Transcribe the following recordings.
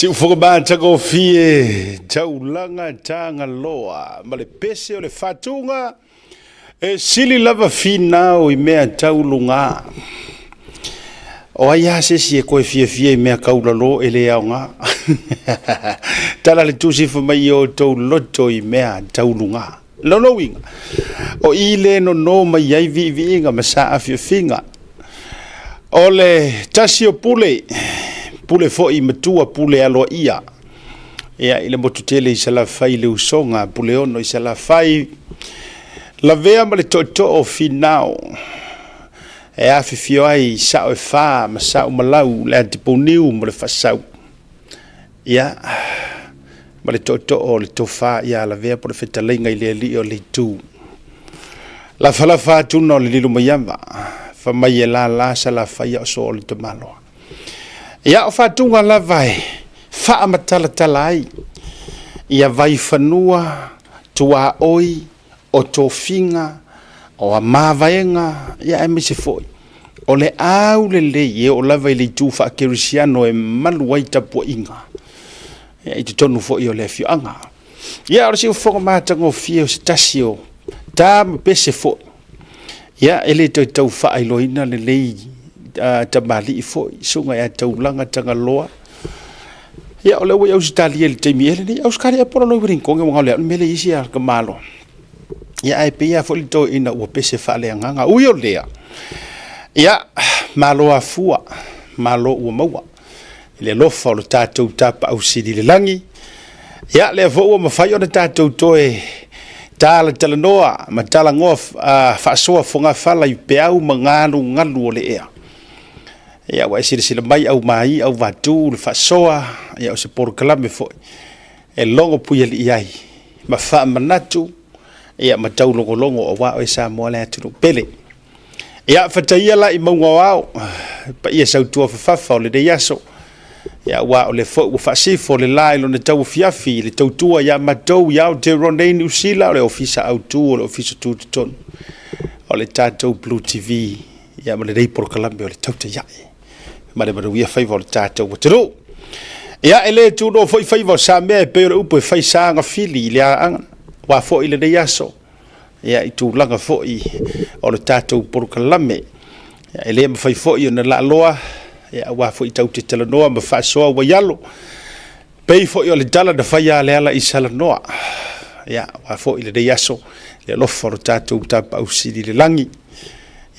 Siufoga matagofie, taulaga tagaloa ma le pese o le fatuga e sili lava finau i mea tau luga. O ai lava se isi e koe fiafia i mea kaulalo e le aoga. Tala le tusi fai mai i o outou loto i mea tau luga. Lona uiga, o i le nono mai ai viiviiga ma saafiafiga. O le tasi o pule, pule foi matua, pule aloaia. Ia, i le motu tele i Salafai, le usoga a Puleono i Salafai, lavea ma le tootoo o Finao, e afifio ai sao e fa ma sao malau, le atipouniu ma le faasau. Ia, ma le tootoo o le tofa ia Lavea po o le fetalaiga i le alii o le itu. Lafalafa atuna o le Lilomaiava, fa mai e lala Salafai o soo o le tamaloa. Ia, o faatuga lava e faamatalatala ai ia vaifanua, tuaoi, o tofiga, o mavaega, ia aemaise foi o le aulelei e oo lava i le itu faakerisiano e malu ai tapuaiga ia, i totonu foi o le afioaga. Ia, o le siufofoga matagofie o se tasi o ta ma pese foi, ia, e le toe tau faailoaina lenei tamalii foi, susuga ia Taulaga Tagaloa. Ia, o lea ua i Ausetalia i le taimi ea lenei. Ausetalia po o lalo i Wellington, ua galo le mea le isi a ka malo. Ia, ae pei lava foi le toeaina ua pese faaleagaga. Ui o lea, ia, malo afua, malo ua maua i le alofa o le tatou Tapaau Sili i le lagi. Ia, lea foi ua mafai ona tatou toe talatalanoa ma talanoa faasoa fogafala i peau ma galugalu o le ea. Ia, ua e silasila mai au mai au vatu le faasoa, ia o se polokalame foi e logo puialii ai ma faamanatu, ia ma taulogologo aua oe Samoa le atunuu pele. Ia, fataia la i mauga o ao, paia sautua fafafa o lenei aso, ia aua o le foi ua faasifo le la i lona tauafiafi i le tautua ia matou i Aotearoa nei Niu Sila, o le Ofisa Autu o le Ofisa Tutotonu o le tatou Blue TV, ia ma lenei polokalame o le Tautai Ae ma le manuia faiva o le tatou atunuu. Ia, e le tunoa foi faiva o Samea e pei o le upu e fai sa gafili i le aaga, aua foi lenei aso, ia, i tulaga foi o le tatou polokalame. Ia, e le mafai foi ona laaloa, ia, aua foi tatou te talanoa ma faasoa uaialo, pei foi o le tala na fai a Leala i Salanoa. Ia, aua foi lenei aso, le alofa o le tatou Tapaau Sili i le lagi.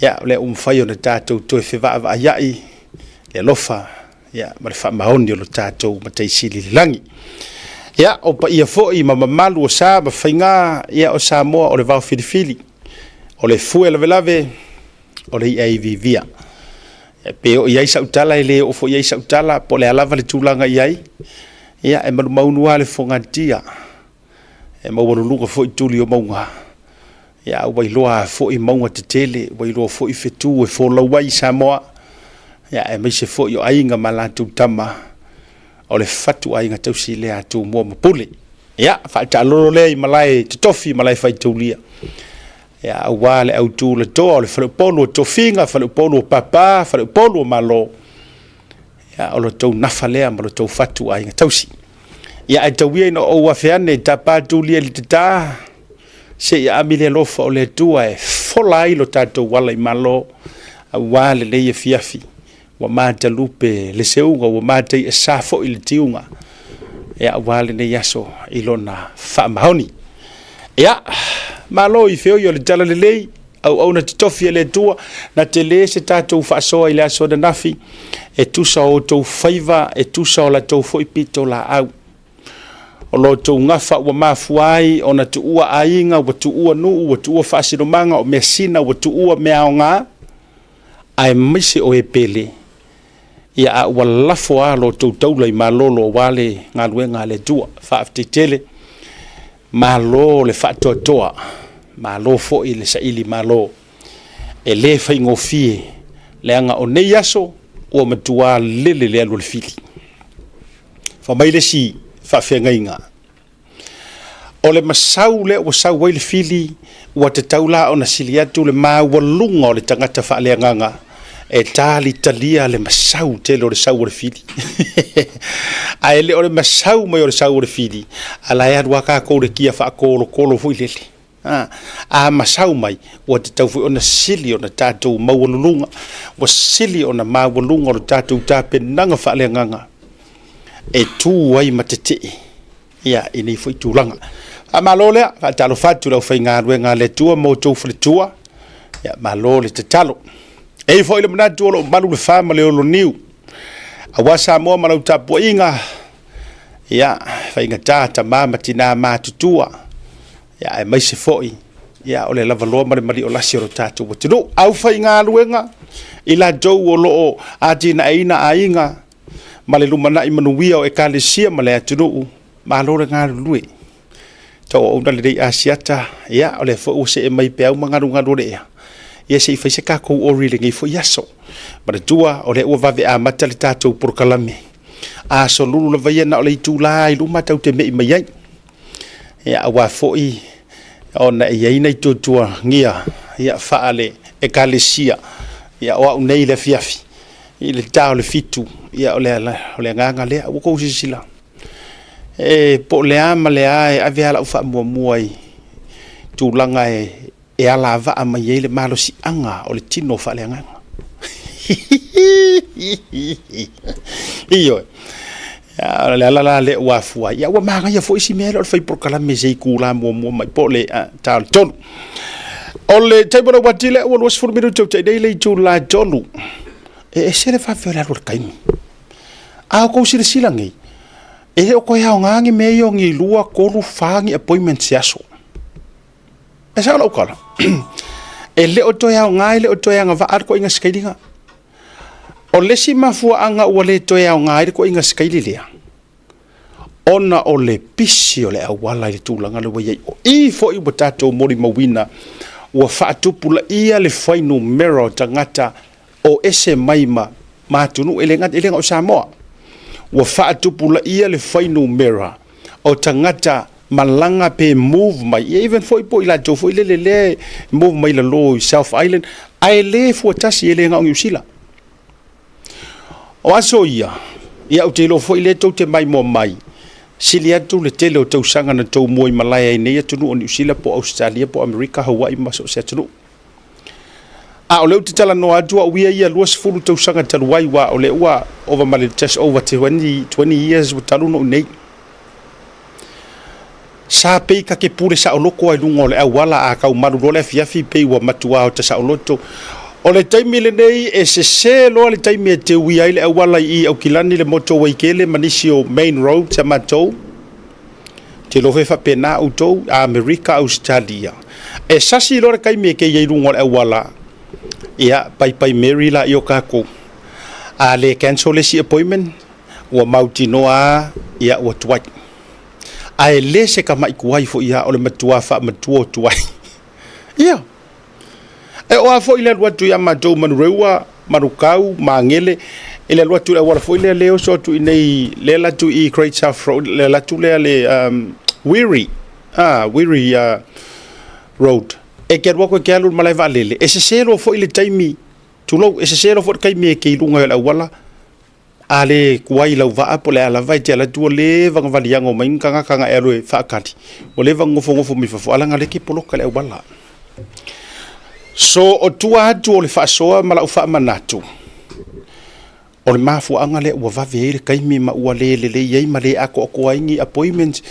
Ia, o lea ua mafai ona tatou toe fevaavaaiai le alofa, ia, ma le faamaoni o le tatou Matai Sili i le lagi. Ia, o paia foi ma mamalu o sa ma faiga, ia, o Samoa o le vao filifili, o le fue lavelave, o le i'a e iviivia. E pe oo i ai sau tala, e le oo foi i ai sau tala, po o le a lava le tulaga i ai, ia, e malumaunu lava le fogatia, e maualuluga foi tuli o mauga, ia, ua iloa foi mauga tetele, ua iloa foi fetu e folau ai Samoa, ia, aemaise foi o aiga ma latou tama, o le fatuaiga tausi lea a Tumua ma Pule. Ia, faataalolo lea i malae totofi, malae faitaulia, ia, aua le autu latoa o le faleupolu o tofiga, faleupolu o papa, faleupolu o malo, ia, o lo outou nafa lea ma lo outou fatuaiga tausi. Ia, ae tau ia ina ou afe ane i tapa tulia i le tata, se i aami le alofa o le Atua e fola ai lo tatou ala i malo, aua lenei afiafi, ua matalupe le seuga, ua mataiasa foi le tiuga, ia, aua lenei aso i lona faamaoni. Ia, malo i feoi o le talalelei, auauna totofi a le Atua, na tele se tatou faasoa i le aso ananafi, e tusa o outou faiva, e tusa o latou foi pitolaau. O lo outou gafa ua mafua ai ona tuua aiga, ua tuua nuu, ua tuua faasinomaga, o measina, ua tuua mea aoga, aemaise o e pele, ia a ua lafo lava lo outou taula i malolo aua le galuega a le Atua. Faafetai tele, malo le faatoatoa, malo foi le saili malo. E le faigofie, leaga o nei aso ua matua lele le alu a le fili. Fai mai le isi faafeagaiga, o le masau lea ua sau ai le fili, ua tatau la ona sili atu le maualuga o le tagata faaleagaga. E talitalia le masau tele o le sau o le fili. Ae le o le masau mai o le sau o le fili, a la e alu a tatou le kia faakolokolo foi lele. A, a masau mai, ua tatau foi ona sili ona tatou maualuluga, ua sili ona maualuga o le tatou tapenaga faaleagaga e tu ai ma tetee ia i nei foi tulaga. Faamalo lea, faatalofa atu i le aufaigaluega a le Atua ma outou faletua, ia malo le tatalo. E i ai foi le manatu o lo o malu le fa ma le oloniu, aua Samoa ma lau tapuaiga, ia, faigata tama ma tina matutua, ia, aemaise foi ia, o le lavaloa ma le maliolasi o lo tatou atunuu. Aufaigaluega, i latou o lo o atinaeina aiga ma le lumanai manuia o Ekalesia ma le atunuu, malo le galulue. Tauauauna lenei Asiata, ia, o lea foi ua see mai peau ma galugalu o le ea, ia se i fai se tatou ori i lenei foi aso. Manatua, o lea ua vave amata le tatou polokalame. Aso Lulu lava ia na o le itula i luma tatou te mei mai ai. Ia, aua foi ona e i ai nai tuatuagia ia, faale ekalesia. Ia, o au nei i le afiafi, i le ta o le 7, ia, o le, o le agaga lea. Ua outou silasila, e po o le a ma le a, e ave lava lau faamuamua i tulaga e, e alavaa mai ai le malosiaga o le tino faaleagaga. Ioe. O le ala la lea ua afua ai. Ia ua manaia foi si mea lea o le fai polokalame i se itula muamua mai po o le ta o le 3. O le taimi o le uati lea ua 20 minute ua tea nei le itula e 3. E ese le vave o le alu o le taimi. A outou silasila nei, e le o toe aoga ni mea ia o ni 2, 3, 4 ni appointments i aso. E sao lau tala. E le o toe aoga, e le o toe agavaa le toaiga sikaili. O le isi mafuaaga ua le toe aoga ai le toaiga sikaili lea, ona o le pisi o le auala i le tulaga lea ua i ai. O i foi ua tatou molimauina ua faatupulaia le fuainumera o tagata o ese mai ma ma atunuu, e le gata, e le na o Samoa. Ua faatupulaia le fuainumera o tagata malaga pe move mai, ia even foi po o i latou foi lele lea e move mai lalo i South Island, ae le fuatasi, e le na o Niu Sila. O aso ia, ia ou te iloa foi lea tou te maimoa mai, sili atu le tele o tausaga na tou mua i malae ai nei atunuu o Niu Sila po o Ausetalia po o Amerika, Hawaii ma so o se atunuu. A o lea ou te talanoa atu au ia ia 20 tausaga talu ai, aua o lea ua ova ma le just over 20, 20 years ua talu ona ou nei. Sa pei ta te pule saoloto ai luga o le auala a tau malu loa le afiafi pei ua matua ota saoloto. O le taimi lenei e sese loa le taimi e teuia ai le auala i i Aukilani le motorway tele ma nisi o main roads a matou. Te iloa foi e faapena outou, Amerika, Ausetalia. E sasi loa le taimi e kei ai luga o le auala, ia, pai pai Mary laia o tatou. A le cancel le isi appointment, ua mautinoa lava, ia, ua tuai. Ae le se tamai tuai foi ia, o le matua faamatua o tuai. Ia, e oo lava foi le alu atu ia matou Manureua, Manukau, Magele, i le alu atu i le auala foi lea le oso atu i nei, le alu atu i Great South Road, le alu atu lea le Wiri, Wiri Road. E te alu atu e te alu i le malae vaalele, e sese loa foi le taimi, tulou, e sese loa foi le taimi e te i luga o le auala, A le tuai lau vaa po o le a lava e te alu atu ua leva ona valiago mai ni tagata na e alu e faatali, ua leva ona nofonofo mai fafo, ae leaga o lea e te poloka i le auala. So, o tua atu o le faasoa ma lau faamanatu, o le mafuaaga lea ua vave ai le taimi ma ua le lelei ai ma le atoatoa ai ni appointments.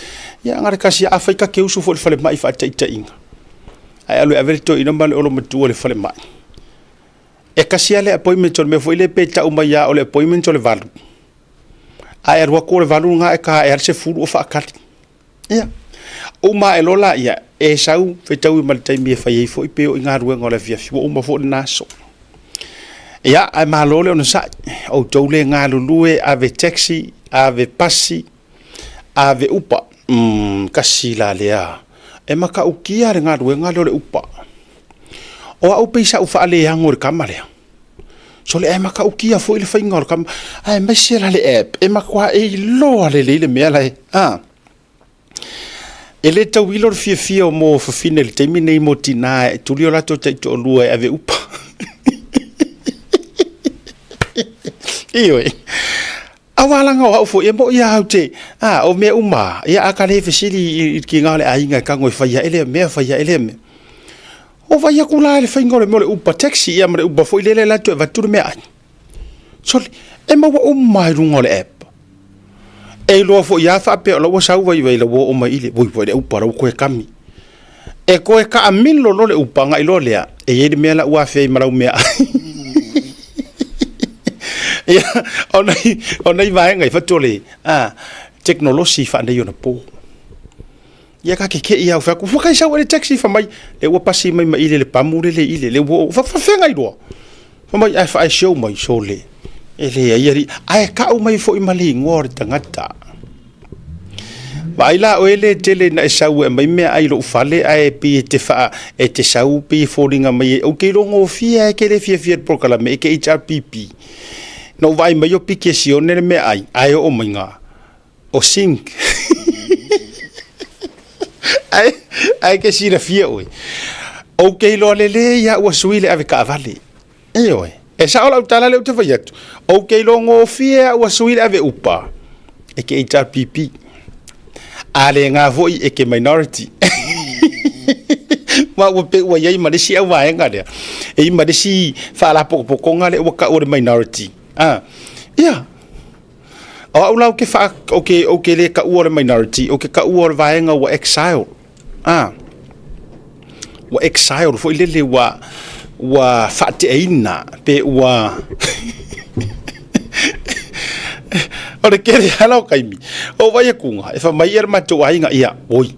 Ia na o le tasi lava, afai ta te usu foi i le falemai faataitaiga, ae alu e ave le toeaina ma le olomatua i le falemai, E tasi lava le appointment o le mea foi lea pe tau mai lava o le appointment o le 8, ae alu atu o le 8 lena e ta ae lava le 10 o faatali. Ia, uma ae loa laia, e sau fetaui ma le taimi e fai ai foi pe oo i galuega o le afiafi, ua uma foi lena aso. Ia, ae malo le onosai, outou le galulue, ave taxi, ave pasi, ave upa. Tasi la lea, e matautia le galuega lea o le upa. O au pei sa ou faaleago i le tama lea. Sole ae matautia foi le faiga o le tama, aemaise la le app, e matua e iloa lelei le mea la e, a. E le tauilo le fiafia o mo fafine i le taimi nei mo tinā e tuli o latou taitoalua e ave upa. Ioe. Aua laga o au foi e moʻi a au te, a, o mea uma, ia a ka le fesili i le kiga o le aiga e tago e fai ae lea mea, fai ae lea mea. O vai aku la i le faiga o le mea o le Uber taxi, ia ma le Uber foi lele la e toe avatu le meaai. Sole, e maua uma i luga o le app. E iloa foi a faapea o la ua sau vaivai la ua oo mai i le, oi voi le Uber la ua toe kami. E toe taamilo loa le Uber ona iloa lea, e i ai le mea la ua afea ai ma lau meaai. Ia, o nai vaega i fatu o le tekonolosi faaneionapo. Ia ka keke'i au fai atu, ua kai sau e le taxi fai mai, lea ua pasi mai ma ile le pamu lele i ile, lea ua oo, faafefea iloa? Fai mai, ae fae show mai, sole, e leai alii, ae tau mai foi ma le igoa o le tagata. Vaai la oe le tele ina e sau e aumai meaai i lou fale ae pei e te faa, e te sau pei e foliga mai ou te iloa gofie lava e te le fiafia i le polokalame e te HRPP. Na ou vaai mai o piki e sione le meaai ae oo mai ga o sink. Ae, ae ke silafia oe. Ou te iloa lelei lava ua sui le avetaavale. Ioe. E sao lau tala lea ou te fai atu. Ou te iloa gofie lava ua sui le ave upa e ke HRPP. A le gā foi e ke minority. Ma ua pei ua i ai ma le isi auvaega lea. E i ai ma le isi faalapotopotoga lea ua taua o le minority. Ah, ia. O au la ou te faa, ou te, ou te le taua o le minority, ou te taua o le vaega ua exile. Ah, ua exile foi lele ua, ua faateaina pe ua o le tele lava o taimi, o vai atuga, e fai mai ia le matou aiga, ia, oi,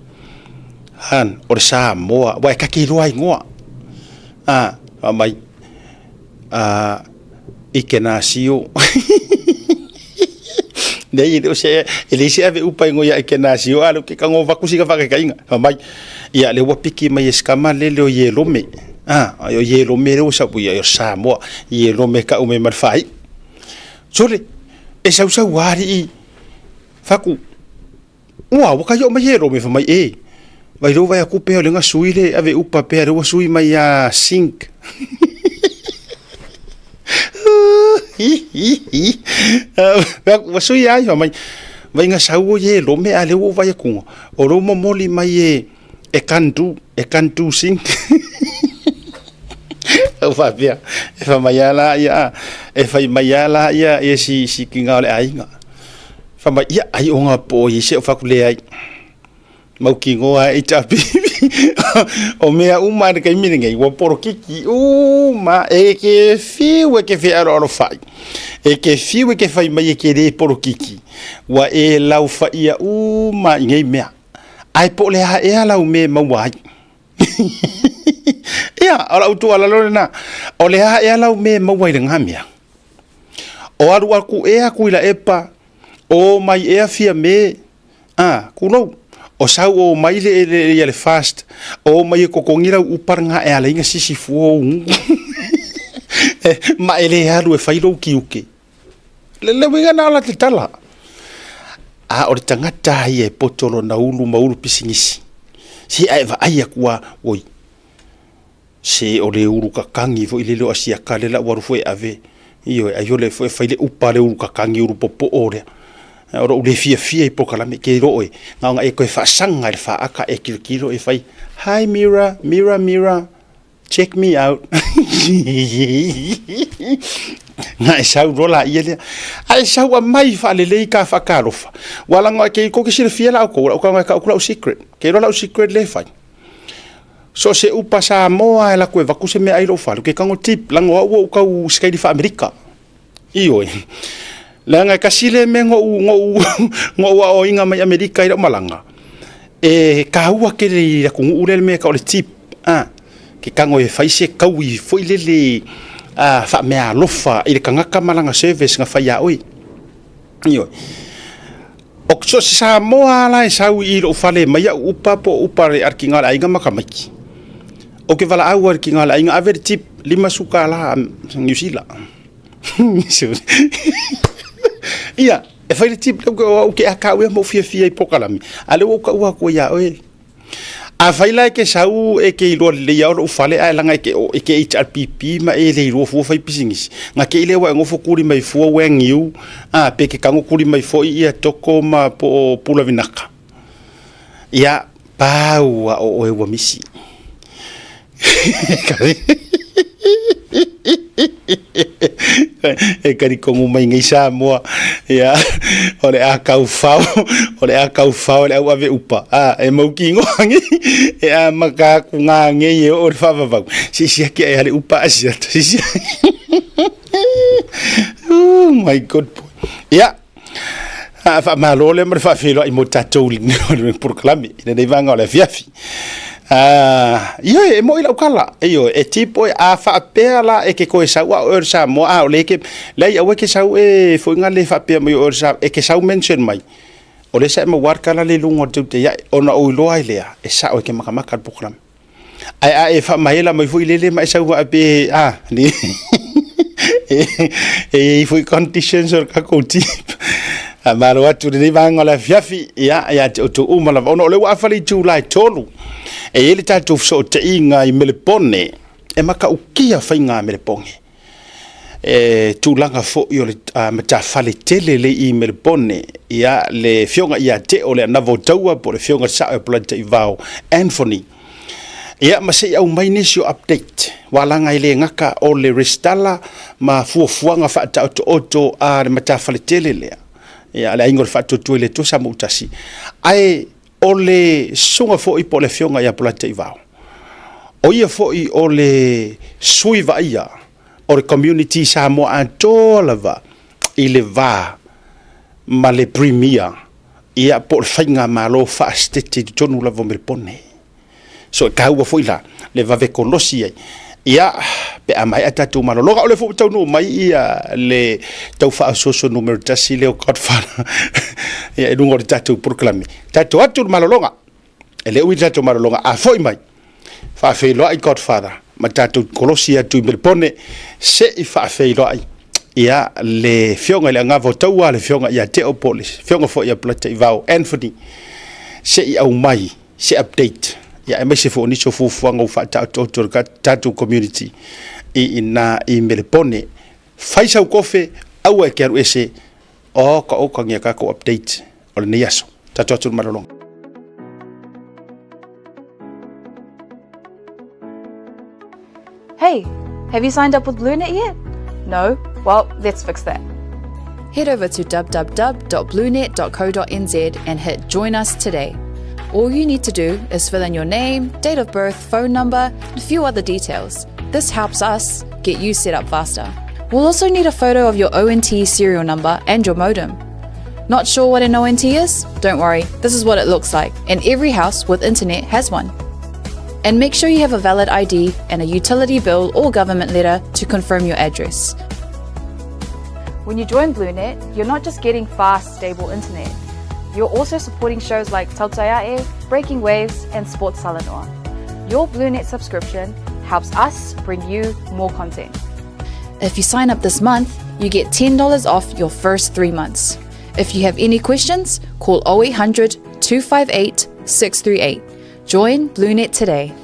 han, o le Samoa, aua e ta te iloa igoa. Ah, fai mai, a i ke nasio. Nei, e le o se, e leai se ave upa ingoa ia Ikenasio, a o lea ou te tago avatu sina faataitaiga. Fai mai, ia lea ua piki mai e si tama lele o Ierome. A, o Ierome lea ua sau, ia o Samoa, Ierome e tau mai ma le faaiu. Sole, e sausau lava alii, fai atu, Ua, ua kai oo mai Ierome, fai mai, e, vai lou vai aku pea o lea na sui le ave upa pea lea ua sui mai ia Sink. Ua sui ai, fai mai, vai na sau o Ierome a lea ua ou vai atu, o lea ua momoli mai e, e Kandu, e Kandu Sink. Ou faapea, e fai mai lava la ia, e fai mai lava la ia, ia si, si kiga o le aiga. Fai mai, ia, ai ona po o i ai se o fai atu, leai. Mautinoa e HRPP. O mea uma i le taimi lenei, ua polokiki uma, e te fiu e te fealoalofai, e te fiu e te fai mai e te le polokiki, ua e laufaia uma i nei mea. Ae po o le a ea lau mea e maua ai? Ia, o lau tuualalo lena, o le a ea lau mea e maua i lena mea? O alu aku ea Tuilaepa, o omai ea Fiame, a, tulou, o sau o omai le, le, ia le fast, o omai e totogi lau upa lena e ala ai ona sisi fua ou gugu. Ma e le alu e fai lou tiute. Le, le uiga lena o la te tala. A o le tagata lava ia e poto lona ulu ma ulu pisinisi, se a e vaai atu lava, oi, Se o le ulu kakagi foi lele o Asiata lea la ua alu foi e ave, ioe, ai o le foi e fai le upa a le ulu kakagi ulu popoo lea. O lou le fiafia i polokalame ke iloa oe, na ona e toe faasaga i le faata e tilotilo e fai, Hi mirror, mirror, mirror, check me out. Na e sau loa laia lea. Ae sau aumai faalelei ka faatalofa. Ua laga ke kou ke silafia la outou, lau tago e tau atu lau secret. Ke iloa lau secret lea e fai. So o se upa Samoa e alu atu e avatu se meaai i lou fale, ou te tago tip, leaga o au ua ou tau sikaili faa-Amerika. Ioe. Leaga e tasi lea mea na ou, na ou, na ou aoaoina mai Amerika i lau malaga, e taua tele i le atunuu lea le mea e tau o le tip, a, ke tago e fai se taui foi lele faameaalofa i le tagata ma lana service na fai ia oe. Ioe. O so o se Samoa lava la e sau i lou fale e aumai au upa po o upa a le kina o le aiga ma tamaiti, ou te valaau lava i le kina o le aiga, ave le tip, $50 Niu Sila. Ia, e fai le tip, o au ou te akau ea ma ou fiafia i polokalame, a o lea ua ou taua atu ai ia oe. Afai la e ke sau e ke iloa lelei lava o lou fale ae laga e ke e ke HRPP ma e le iloa fua fai pisinisi, na te i lea ua e nofo kuli mai fua Wang Yu, a pe ke tago kuli mai foi ia Toko ma po o Pulavinaka. Ia, pau a o oe ua misi. E talitonu mai nei Samoa, ia, o le a taufao, o le a taufao e le au ave upa, a, e mautinoa nei, e amata atu nanei e oo i le faavavau, se i siaki ae lava le upa ae siata, se i siaki. Oh my God boy. Ia, a faamalo lea ma le faafeiloai mo tatou i le polokalame i lenei vaega o le afiafi. Ioe, e moi lau tala, ioe, e tipo a faapea la e ke toe sau a o oe o le Samoa, a o lea e ke, leai aua e ke sau e foi na le faapea mai o oe o le Samoa, e ke sau mention mai, o lea sa e maua lava le tala lea i luga o le teutei ae, ona ou iloa ai lea, e sao e ke makamaka le polokalame. Ae a e faamaela mai foi lele ma e sau faapea, a, le, e i ai foi conditions o le tatou team. Faamalo atu i lenei vaega o le afiafi, ia, ia te outou uma lava, ona o lea ua afa le itula e 3, e i ai le tatou fesootaiga i Melepone, e matautia faiga a Melepone. E tulaga foi o le matafale tele le i Melepone, ia le afioga ia Teo le Anava o Taua po o le afioga i le Sao ia Polataivao Anthony. Ia ma se i aumai nisi o update, aua leaga e le gata o le resitala ma fuafuaga faataotooto a le matafale tele lea, ia le Aiga o le Faatuatua i le Atua Samoa-ua-tasi, ae o le susuga foi po o le afioga ia Polataivao, o ia foi o le sui vaaia o le community Samoa atoa lava i le va ma le Premier, ia po o le faigamalo faa-Setete i totonu lava o Melepone. So e taua foi la le vave kolosi ai. Ia, pe a maea tatou malologa, o lea foi ua taunuu mai ia le tau faaosooso numera 1 lea o Godfather ia i luga o le tatou polokalame. Tatou atu le malologa. E le umi le tatou malologa, a foi mai, faafeiloai Godfather ma tatou kolosi atu i Melepone se i faafeiloai ia le afioga i le Agava o Taua, le afioga ia Teo po o le afioga foi ia Polataivao Anthony, se i aumai se update ia aemaise foi o nisi o fuafuaga ua faataotooto e le tatou community i ina i Melepone. Fai sau kofe, aua e te alu ese, oka oka ni a tatou update o lenei aso. Tatou atu i le malologa. Hey, have you signed up with BlueNet yet? No? Well, let's fix that. Head over to www.bluenet.co.nz and hit Join Us today. All you need to do is fill in your name, date of birth, phone number, and a few other details. This helps us get you set up faster. We'll also need a photo of your ONT serial number and your modem. Not sure what an ONT is? Don't worry, this is what it looks like, and every house with internet has one. And make sure you have a valid ID and a utility bill or government letter to confirm your address. When you join BlueNet, you're not just getting fast, stable internet. You're also supporting shows like Tautai A'e, Breaking Waves, and Sports Talanoa. Your BlueNet subscription helps us bring you more content. If you sign up this month, you get $10 off your first 3 months. If you have any questions, call 0800 258 638. Join BlueNet today.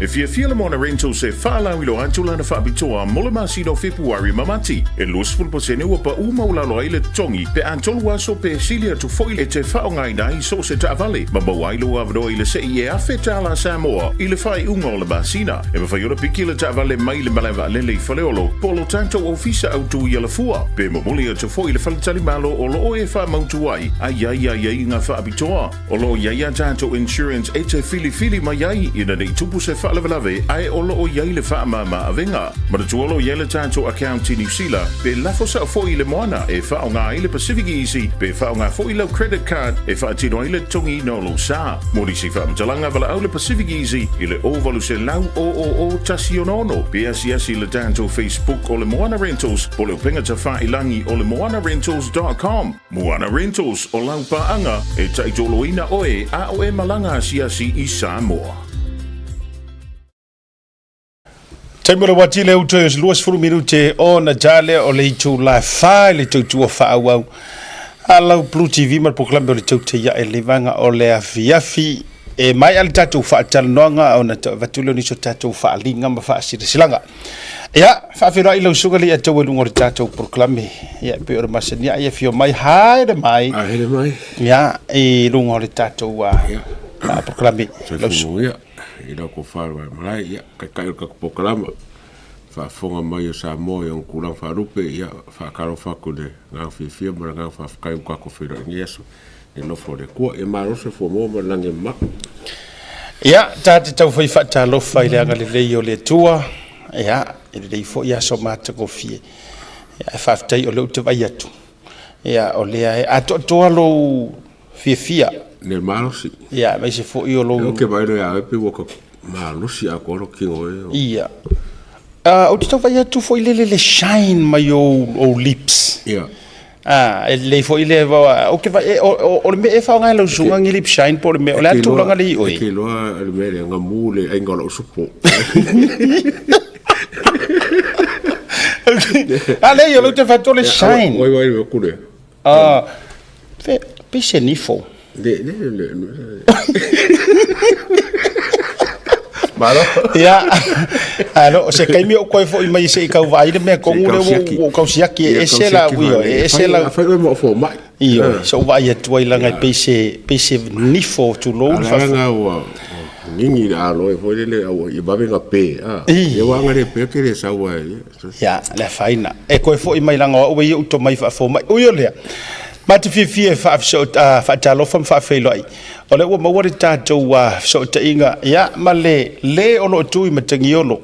E fiafia le Moana Rentals e faalauiloa atu lana faapitoa mo le masina o Fepuari ma Mati. E 20% ua paʻu maualalo ai le totogi pe a tolu aso pe sili atu foi e te faaaogaina ai so o se taavale ma maua ai lou avanoa i le sei e $1,000 Samoa i le faaiuga o le masina. E mafai ona piki le taavale mai le malae vaalele i Faleolo po o lo tatou ofisa autu i Alafua pe momoli atu foi i le faletalimalo o lo o e faamautu ai a i ai aiaiga faapitoa. O lo o i ai a tatou insurance e te filifili mai ai ina nei tupu se faalavelave ae o lo o i ai le faamama avega. Manatua o lo o i ai le tatou account i Niu Sila pe lafo sao foi i le moana e faaaoga ai le Pacific Easy pe faaaoga foi lau credit card e faatino ai le totogiina o lou sa. Mo nisi faamatalaga valaau le Pacific Easy i le 0800 000 166 pe asiasi i le tatou Facebook o le Moana Rentals po o le upega tafailangi o le moanarentals.com. Moana Rentals, o lau paaga e taitoloina oe a o e malaga asiasi i Samoa. Taimi o le uati lea ua toe 20 minute ona ta lea o le itula e 4 i le tautua faaauau. A lau Blue TV ma le polokalame o le Tautai Ae le vaega o le afiafi e maea le tatou faatalanoaga ona tau avatu lea o nisi o tatou faaaliga ma faasilasilaga. Ia, faafeiloai lau susuga le Iataua i luga o le tatou polokalame. Ia, e pei o le masani ai e afio mai, haere mai. Haere mai. Ia, i luga o le tatou polokalame. Lau susuga. I lau tofa i le malae, ia, taitai o le tatou polokalama. Faafofoga mai o Samoa i ona tulaga faalupe, ia, faatalofa atu i le agaga fiafia ma le agaga faafetai ua tatou feiloai i lenei aso i le alofa o le Atua. Ia malo le soifua maua ma le lagi e mama. Ia, ta te tau fai faatalofa i le agalelei o le Atua, ia, i lenei foi aso matagofie. Ia, e faafetai o lea ou te vaai atu, ia, o lea e atoatoa lou fiafia. Le malosi. Ia, aemaise foi o lou... Ou te vaai loa ia oe pei ua ta malosi atoa lou tino e. Ia. Ou te tau vaai atu foi lele le shine mai o ou lips. Ia. Ah, e lelei foi le ou te vaai o le mea e faaaoga e lau susuga ni lip shine po o le mea o le a tulaga le i oe. E te iloa le mea lea, gamu le aiga o lau supo. A leai, o lea ou te fai atu o le shine. Oi, oi, oi, kule. Ah, fe, pe se nifo. Le, le, le, le. Malo. Ia, alo, se taimi o koe foi mai se i kau vaai le mea tonu le ua kau siaki e ese la ui e ese la. Fai oe ma ofo mai. Ioe, se ou vaai atu ai leaga e pei se, pei se nifo tulou le faafofoga. Leaga ua gigi le aloe foi lele aua ia vave ona pe, a. Ia ua aga le pe te le sau ai. Ia, le afaina. E koe foi mai leaga o au e ia ou tomai faafomai. Ui o lea, ma te fiafia e faatalofa ma faafeiloai. O lea ua maua le tatou fesootaiga, ia, ma le le o lo o tu i Matagiolo.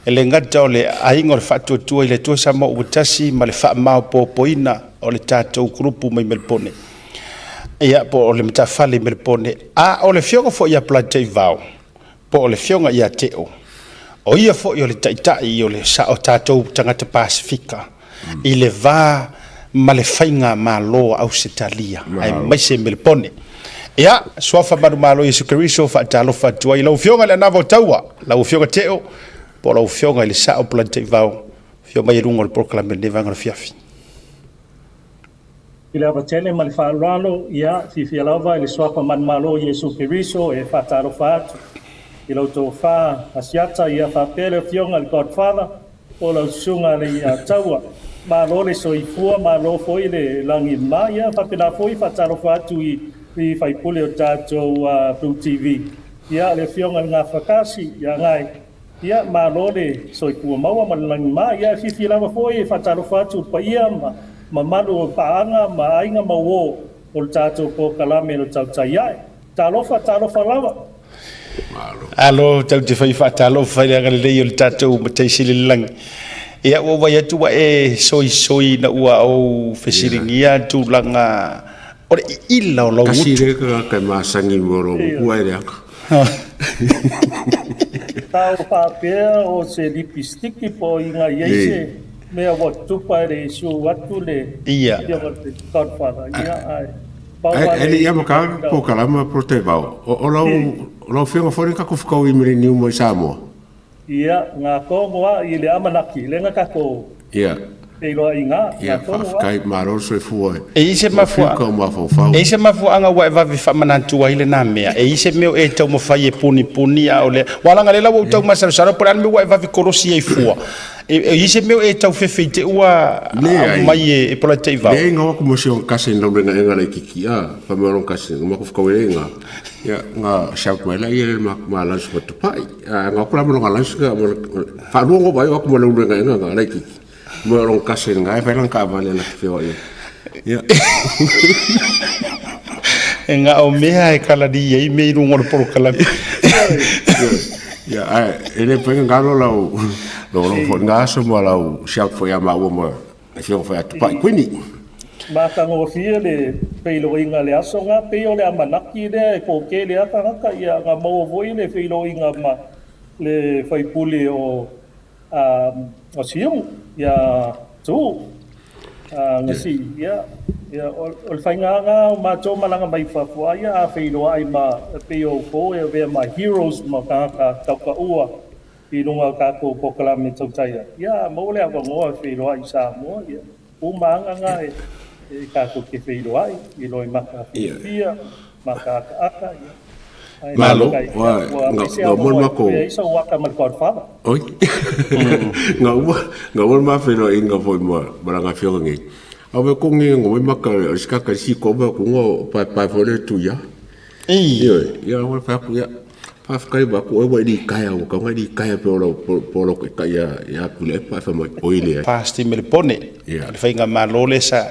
E le gata o le aiga o le Faatuatua i le Atua Samoa ua tasi ma le faamaopoopoina o le tatou kulupu mai Melepone, ia, po o le matafale i Melepone, a o le afioga foi ia Polataivao, po o le afioga ia Teo, o ia foi o le taitai o le o tatou tagata Pasefika i le va ma le faigamalo a Ausetalia, aemaise Melepone. Ia, Suafa Manumalo Iesu Keriso, faatalofa atu ai i lau Afioga i le Anava o Taua, lau Afioga Teo, po o lau Afioga i le Sao Polataivao, afio mai i luga o le polokalame i lenei vaega o le afiafi. I le ava tele ma le faaaloalo, ia, fiafia lava i le Suafa Manumalo Iesu Keriso e faatalofa atu i la outou fa Asiata, ia faapea le Afioga i le Godfather, po o lau Susuga le Ia Taua. Malo le soifua, malo foi le lagi ma, ia faapena foi faatalofa atu i i faipule o tatou Blue TV. Ia, le Afioga i le Gafakasi, ia Gai, Ia, malo le soifua maua ma le lagi ma. Ia, e fiafia lava foi e faatalofa atu i le paia ma mamalu o paaga ma aiga ma uo o le tatou polokalame o le Tautai Ae. Talofa, talofa lava. Alo, tatou te fai faatalofa i le agalelei o le tatou Matai Sili i le Lagi. Ia, ua ou vaai atu ua e soisoi ina ua ou fesiligia tulaga o le iila o lau gutu. Tasi lea tagata e masani mo lou gutu ae leaga. Tau faapea o se lipistiki po o iga i ai se mea ua tupa e le i su atu le afioga i le Godfather. Ia, ae pau lava le. E le i amata le polokalama Polataivao, o lau afioga foi lea na tatou fetaui i Millennium i Samoa. Ia, nga kongo a i le amanaki, le nga kako Ia. feiloaiga, nga kongo a. Faafetai, malo le soifua E i se mafua, e i se mafuaaga ua e vave faamanatu ai lena mea. E i se mea o e taumafai e punipuni a o le ua laga lea ua ou tau masalosalo po o le a le mea ua e vave kolosi ai fua. E i se mea o e tau fefe i te ua aumai e Polataivao. Leai, nga o atu ma si ona cousin lau lenga enga laititi a, fai mai o lona cousin, nga matou fetau ai nga, ia, nga shout mai laia le ma lunch ma tapai. A nga aku la ma longa lunch nga faalua ngo vai o aku ma lau lenga enga nga laititi. Mo o lona cousin nga e fai lana taavale na te feoai ai. Ia. E nga o mea e kalani ai mea i luga o le polokalame. Ia, ae e le mafai ona galo lau lau lau foi nga aso ma lau shout foi ia maua ma le afioga foi ia Tupai Kuini. Matagofie le feiloaiga i le aso ga, pei o le amanaki lea e koke lea tagata, ia ga maua foi le feiloaiga ma le faipule o o Siumu, ia Tuuu Gasi, ia ia o le faiga ga o matou malaga mai fafo, aia a feiloai ma pei o outou e avea ma heroes ma tagata taukaua i luga o tatou polokalame tautai ai, ia a maua le avanoa e feiloai i Samoa, ia uma aga ga e. E tatou te feiloai i loe maka fiafia, maka akaaka, ia. Ae Malo, faafetai, ua, ua nga, ese nga uma le avanoa e matou, totoe ai sou aka ma le Godfather. oi, nga uma, nga uma le ma feiloaiga foi ma, ma lana afioga nei. A ua ko nge ngo mai maka o se kaka si ko ba ku ngo pae pae foi le tu ia. Ei. Ioe, ia ua fai atu ia. Faafetai ba ku ua ili kaea ua kaunga ili kaea pe o po lo ka ia ia Tuilaepa ae fai mai oi leai. Past i Melepone, Ia. o le faigamalo lea sa,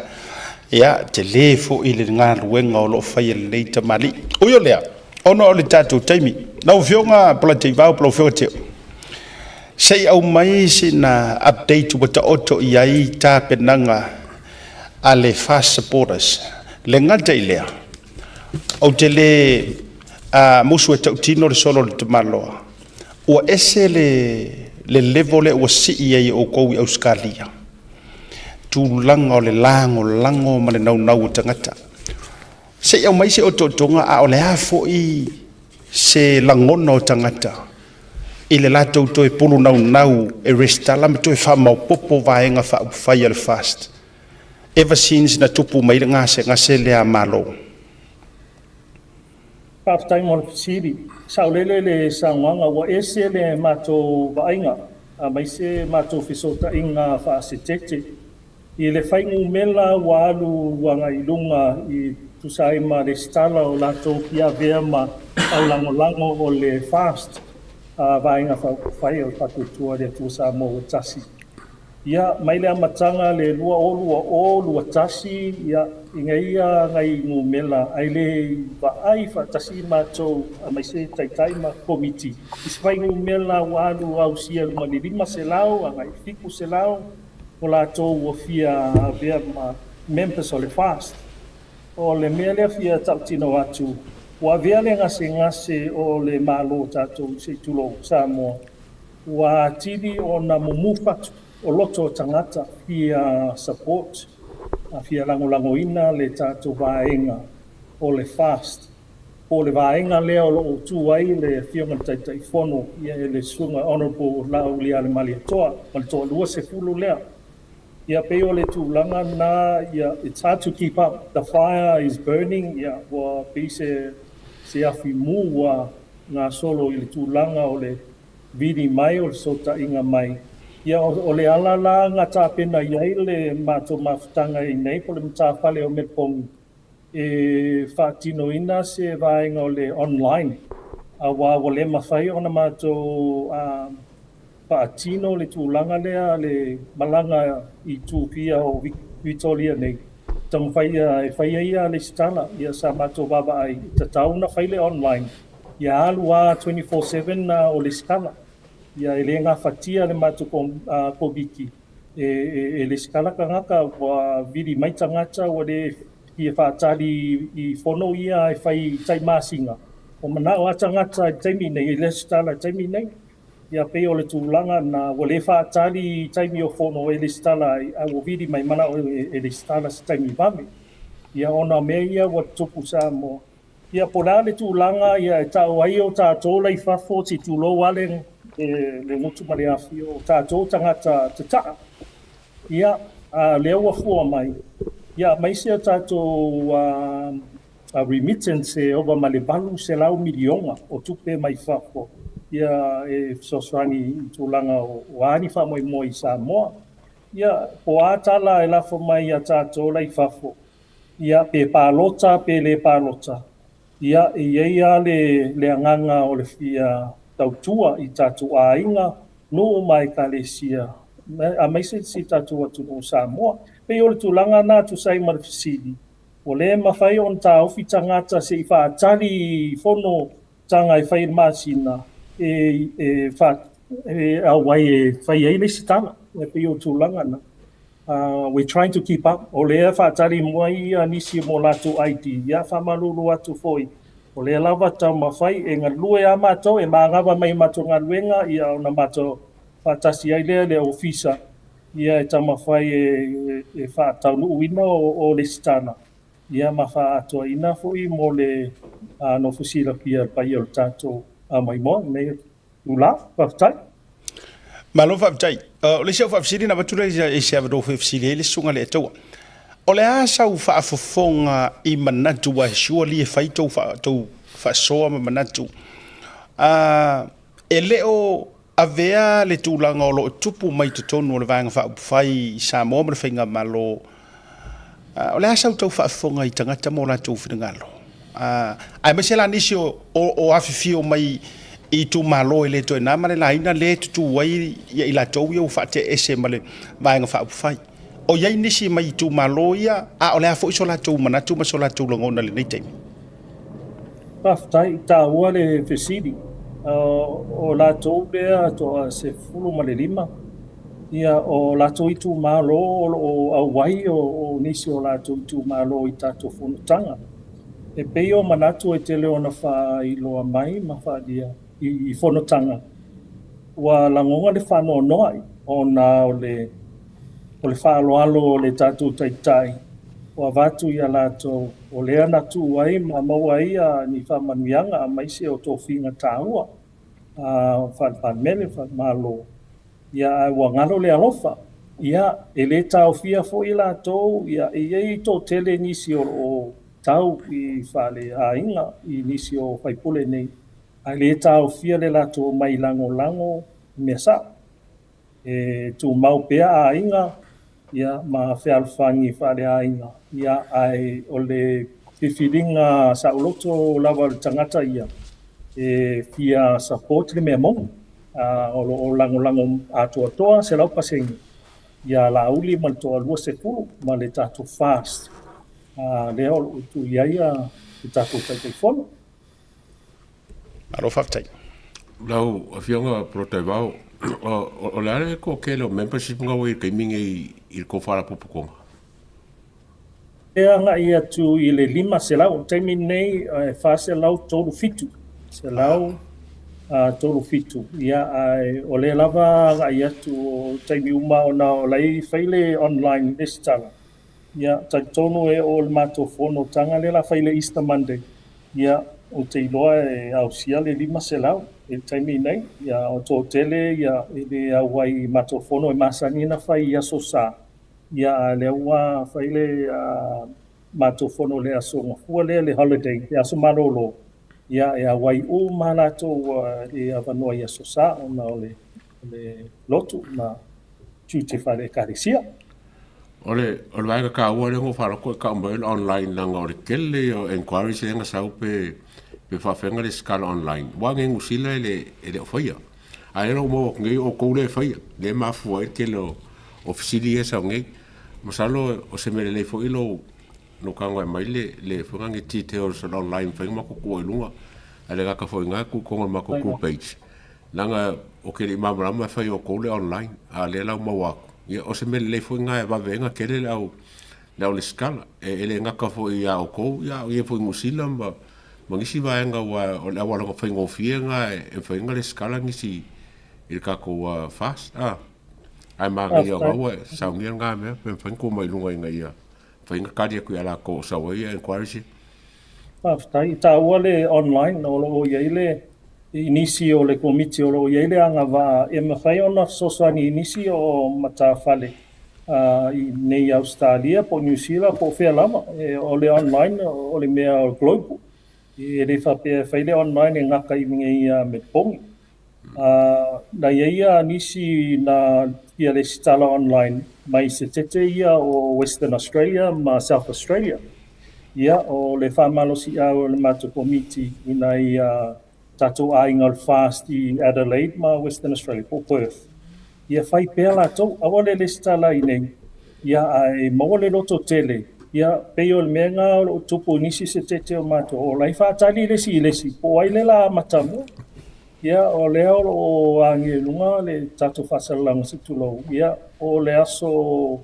ia, tele foi le galuega o lo o faia e lenei tamalii. Ui o lea, ona o le tatou taimi, lau Afioga Polataivao po lau Afioga Teo, se i aumai sina update ua taoto i ai tapenaga a le Fast Supporters. Le gata i lea, ou te le musu e tautino le solo o le tamaloa, ua ese le le level lea ua sii ai e outou i Ausetalia, tulaga o le lagolago ma le naunau o tagata. Se i aumai se otootoga a o le a foi se lagona o tagata i le latou toe pulu naunau e resitala ma toe faamaopoopo vaega faaupufai a le FAST ever since na tupu mai le gasegase lea a Malo. Faafetai mo le fesili. Saolele le saunoaga, ua ese le matou vaaiga aemaise matou fesootaiga faasetete i le fuainumera ua alu agai i luga e tusa ai ma lesitala o latou fia avea ma aulagolago o le FAST, Vaega Faaupufai o le Faatuatua i le Atua Samoa ua Tasi. Ia, mai le amataga le 2020/21, ia, i nei nai numera, ae le i vaai faatasi matou aemaise taitai ma komiti i se fuainumera ua alu ausia i luga i le 500 agai i 700 o latou ua fia avea ma members o le FAST. O le mea lea fia tautino atu, ua avea le gasegase o le Malo tatou se i tulou Samoa, ua atili ona mumufa atu o loto o tagata fia support, fia lagolagoina le tatou vaega o le FAST, po o le vaega lea o lo o tu ai le Afioga i le Taitaifono, ia e le Susuga Honourable Laaulialemalietoa ma le toalua sefulu lea. Ia pei o le tulaga lena, ia, it's hard to keep up, the fire is burning, ia ua pei se se afi mu ua gasolo i le tulaga o le vili mai o le fesootaiga mai. Ia o le ala la na tapena i ai le matou mafutaga i nei po o le matafale o Meleponi e faatinoina se vaega o le online, aua ua le mafai ona matou faatino le tulaga lea le malaga i Tupia o Vitoria nei, taumafai e fai ai ia lesitala. Ia sa matou vaavaai e tatau ona fai le online, ia alu lava 24/7 o lesitala. Ia e le gafatia le matou komiti e lesitala tagata, ua vili mai tagata ua le fia faatali i fono ia e fai i tai masina. Ua manao lava tagata i le taimi nei e lesitala i le taimi nei. Ia pei o le tulaga na ua le faatali i taimi o fono e lesitala ai, ae ua vili mai manao e lesitala se taimi vave. Ia ona o mea ia ua tutupu Samoa. Ia po o le a le tulaga ia e tau ai o tatou la i fafo, se i tulou lava le gutu ma le afi o tatou tagata tataa. Ia, a o lea ua fua mai, ia aemaise o tatou remittance e ova ma le $800 miliona o tupe mai fafo, ia e fesoasoani i tulaga o a ni faamoemoe i Samoa. Ia, po o a tala e lafo mai ia tatou la i fafo, ia pe palota pe le palota, ia e i ai lava le agaga o le fia tautua i tatou aiga, nuu ma ekalesia, aemaise si tatou atunuu o Samoa. Pei o le tulaga lena tusa ai ma le fesili, ua le mafai ona taofi tagata se i faatali i fono taga e fai i le masina e auai e fai ai le isi tala. E pei o tulaga na. We're trying to keep up. O lea faatali mai nisi mo latou ID. Ia faamalulu atu foi, o lea lava taumafai e galue lava matou, e manava mai matou galuega, ia ona matou faatasi ai lea le ofisa, ia e taumafai e faataunuuina o lesitala, ia ma faaatoaina foi mo le nofo silafia e le paia o le tatou maimoa i lenei tula. Faafetai. Malo faafetai. O le isi au faafesili na avatu lea i se avanoa foi e fesili ai le susuga i le Etaua. O le a sau faafofoga i manatu aua e surely e fai tou tou faasoa ma manatu a e le o avea le tulaga o lo o tupu mai totonu o le Vaega Faaupufai i Samoa ma le Faigamalo. O le a sau tau faafofoga i tagata ma o latou finagalo, aemaise la nisi o afifio mai i itumalo e le toe na ma le laina lea e tutū ai i latou ia ua faateese ma le Vaega Faaupufai. O i ai nisi mai itumalo ia, a o le a foi so latou manatu ma so latou lagona i lenei taimi? Faafetai, taua le fesili. O latou lea toa 15, ia, o latou itumalo o lo o auai o nisi o latou itumalo i tatou fonotaga. E pei o manatu e tele ona faailoa mai ma faaalia i fonotaga, ua lagona le faanoanoa ona o le O le faaaloalo o le tatou Taitai ua avatu ia latou, o lea na tuu ai ma maua ai ni faamanuiaga aemaise o tofiga taua faale-Palemene, faale-Malo, ia ae ua galo le alofa. Ia, e le taofia foi latou, ia e i ai toatele nisi o lo o tau i faleaiga i nisi o faipule nei, ae le taofia le latou omai lagolago i mea sao. E tumau pea aiga ia ma fealofani faaleaiga, ia ae o le filifiliga saoloto lava o le tagata ia e fia support le mea moni. O lo o lagolago atoatoa 100% ia Laauli ma le toalua sepulu ma le tatou FAST lea o lo o tuu i ai le tatou Taitaifono. Malo faafetai. Lau Afioga Polataivao, o le a le toatele o membership na ua i le taimi nei i le tou faalapotopotoga? E agai atu i le 500. O le taimi lenei e 437. 137. Ia, ae o lea lava agai atu o taimi uma ona o la e fai le online resitala. Ia, talitonu e oo i le matou fonotaga lea o le a fai i le Easter Monday, ia, ou te iloa e ausia le 500 i le taimi nei. Ia, o toatele ia, e le auai i matou fono e masani ona fai i Aso Sa, ia, a o lea ua fai le matou fono i le Aso Gafua lea, le holiday, le aso malolo, ia, e auai uma lava latou i avanoa i Aso Sa ona o le lotu ma tiute faale-Ekalesia. O le o le vaega taua lea na ou faalogo e tau mai o le online leaga o le tele ia o enquiries lea na sau pe pe faafefea ona resitala online. Aua nei Niu Sila e le e le o faia. A o lea la ua maua atu nei o outou lea e faia, lea e mafua ai le tele o o fesili ia e sau nei. Masalo o se mea lelei foi lou lou tago e aumai le le foi lea details o le online e mafai ona matou tuu ai i luga. Ae le gata foi i ina tuu i totonu o le matou group page. Leaga ou te le i malamalama e fai e outou le online, a o lea la ua maua atu, ia o se mea lelei foi lena e vave ai ona tele le au le au resitala. E le gata foi ia outou, a o i ai foi i Niu Sila ma ma nisi vaega aua o le auala faigofie lena e mafai ai ona resitala nisi i le tatou FAST. Ae manaia o lena ua e saunia lena mea pe mafai ona tuu mai i luga ina ia mafai ona tali atu ia latou o sau ai enquiries ia. Faafetai. E taua le online o lo o i ai le i nisi o le Komiti o lo o i ai le agavaa e mafai ona fesoasoani i nisi o matafale i nei Ausetalia po o Niu Sila po o fea lava. O le online o le mea global. E le faapea e fai le online e gata i nei Melbourne. Na i ai nisi na fia lesitala online mai setete ia o Western Australia ma South Australia. Ia, o le faamalosiau o le matou komiti i nai tatou aiga o le FAST i Adelaide ma Western Australia po o Perth, ia fai pea latou, aua le lesitala i inei, ia ae maua le loto tele. Ia, pei o le mea lena o lo o tupu i nisi setete o matou, o la e faatali le isi i le isi, po o ai lea o le a amata mua. Ia, o lea o lo o agia i luga le tatou faasalalauga se i tulou. Ia, o le aso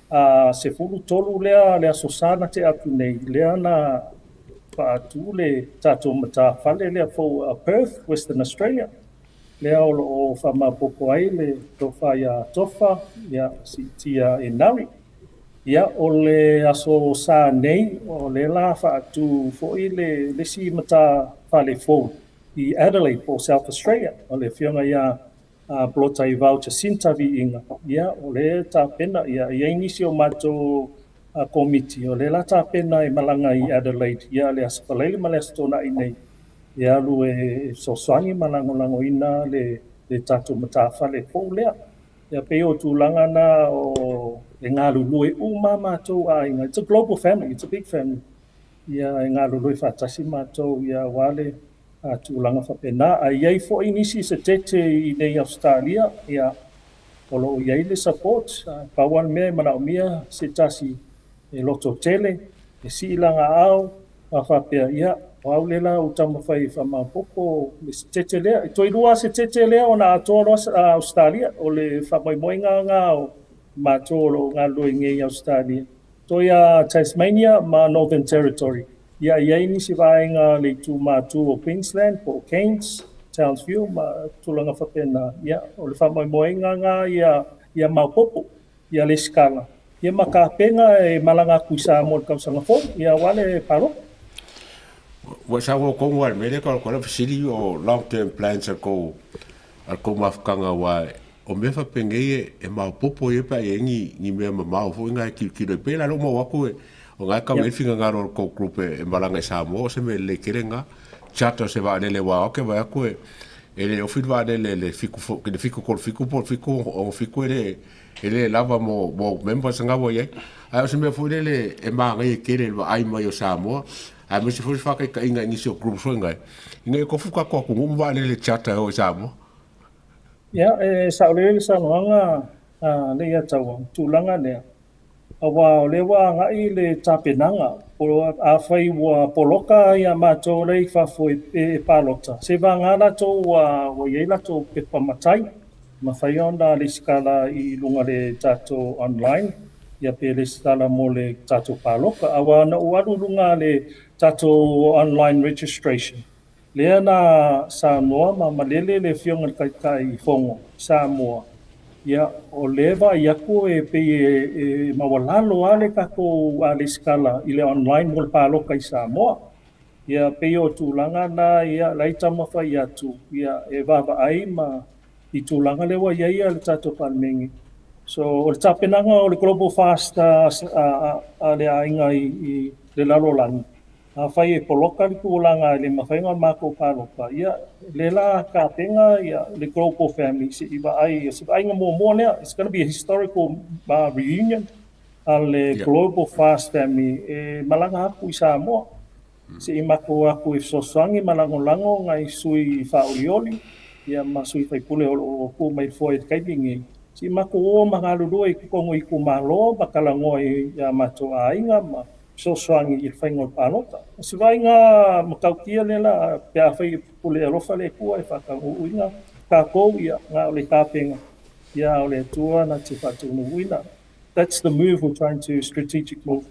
13 lea, le Aso Sa na tea atu nei, lea na faatu le tatou matafale lea fou a Perth, Western Australia, lea o lo o faamaopoopo ai le tofa ia Tofa, ia siitia e Nari. Ia, o le Aso Sa nei, o lea la faatu foi le isi matafale fou i Adelaide po o South Australia, o le afioga ia Polotaivao Jacinta Viiga, ia, o lea e tapena, ia, e i ai nisi o matou Komiti o lea la tapena e malaga i Adelaide ia le Aso Faraile ma le Aso Toonai nei e alu e fesoasoani ma lagolagoina le tatou matafale fou lea. Ia pei o tulaga na o e galulue uma matou aiga. It's a global family, it's a big family. Ia e galulue faatasi matou ia aua le tulaga faapena. Ae i ai foi nisi Setete i nei Ausetalia, ia o lo o i ai le support. Pau lava le mea e manaomia se tasi e lototele, e sii lagaau, ma faapea, ia, o au lea la ua taumafai e faamaopoopo le Setete lea. E toe lua Setete lea ona atoa loa Ausetalia. O le faamoemoega lena o matou o lo o galulue nei i Ausetalia. Toe a Tasmania ma Northern Territory. Ia, e i ai nisi vaega le itu matu o Queensland po o Cairns, Townsville ma tulaga faapena. Ia, o le faamoemoega lena ia maopoopo ia lesitala ia ma tapena e malaga atu i Samoa i le tausaga fou ia aua le palota. Ua saunoa tonu lava i le mea lea, o le fesili o long term plans a le tou mafutaga, aua o mea faapenei e maopoopo ai pe a i ai ni mea mamao foi na e tilotilo ai. Pei la lea ua maua atu o lena e tau i ai le finagalo o le tou group e malaga i Samoa, o se mea lelei tele lena. Charter o se vaalele, aua ou te vaai atu e le ofi le vaalele i le 737 po o le 767, e le lava mo members na ua i ai. Ae o se mea foi lele e manaia tele i le vaai mai o Samoa, aemaise foi le faataitaiga i nisi o groups foi nei, ina ia tofu tatou atunuu ma vaalele charter e o i Samoa. Ia, e saolele le saunoaga a Leiataua i le tulaga lea, aua o lea ua agai le tapenaga. Afai ua poloka ia matou lea i fafo e palota, se vagana latou ua i ai latou pepa matai, mafai ona lesitala i luga le tatou online, ia pe lesitala mo le tatou palota. Aua na ou alu i luga le tatou online registration, lea na saunoa ma malele le afioga i le Taitaifono Samoa, ia o lea vaai atu e pei e maualalo lava le tatou lesitala i le online mo le palota i Samoa. Ia pei o tulaga na ia la e taumafai atu ia e vaavaai ma i tulaga lea ua i ai le tatou Palemene. So o le tapenaga o le Global Fast a le aiga i le lalolagi, afai e poloka le tulaga e le mafai ona matou palota, ia lea la tapena ia le Global Family se i vaai, se vaaiga muamua lea. It's going to be a historical reunion a le Global Fast Family e malaga atu i Samoa. Se i matou atu e fesoasoani ma lagolago nai sui faaolioli ia ma sui faipule o lo o tu mai foe i le taimi nei. Se i matou o ma galulue i totonu o itumalo ma talanoa i a matou aiga ma fesoasoani i le faiga o le palota. O se vaaiga matautia lea la pe afai e pule alofa le Atua e faataunuuina tatou, ia na o le tapena ia o le Atua na te faataunuuina. That's the move we're trying to, strategic move.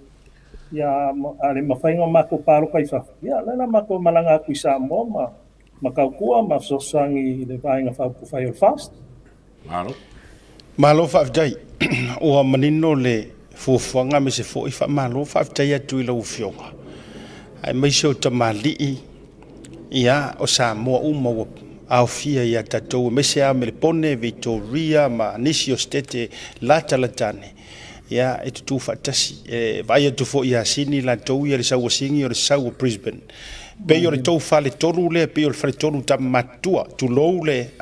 Ia a le mafai ona matou palota i fafo, ia lea la matou malaga atu i Samoa ma tautua ma fesoasoani i le Vaega Faaupufai o le FAST. Malo. Malo faafetai. Ua manino le fuafuaga aemaise foi faamalo faafetai atu i lau Afioga, aemaise o tamalii ia o Samoa uma ua aofia ia tatou, aemaise lava Melepone, Victoria ma nisi o Setete latalata ane ia e tutū faatasi. E vaai atu foi ia Sini latou ia le sau a Sini o le sau o Brisbane. Pei o le tou faletolu lea, pei o le faletolu tamatutua, tulou le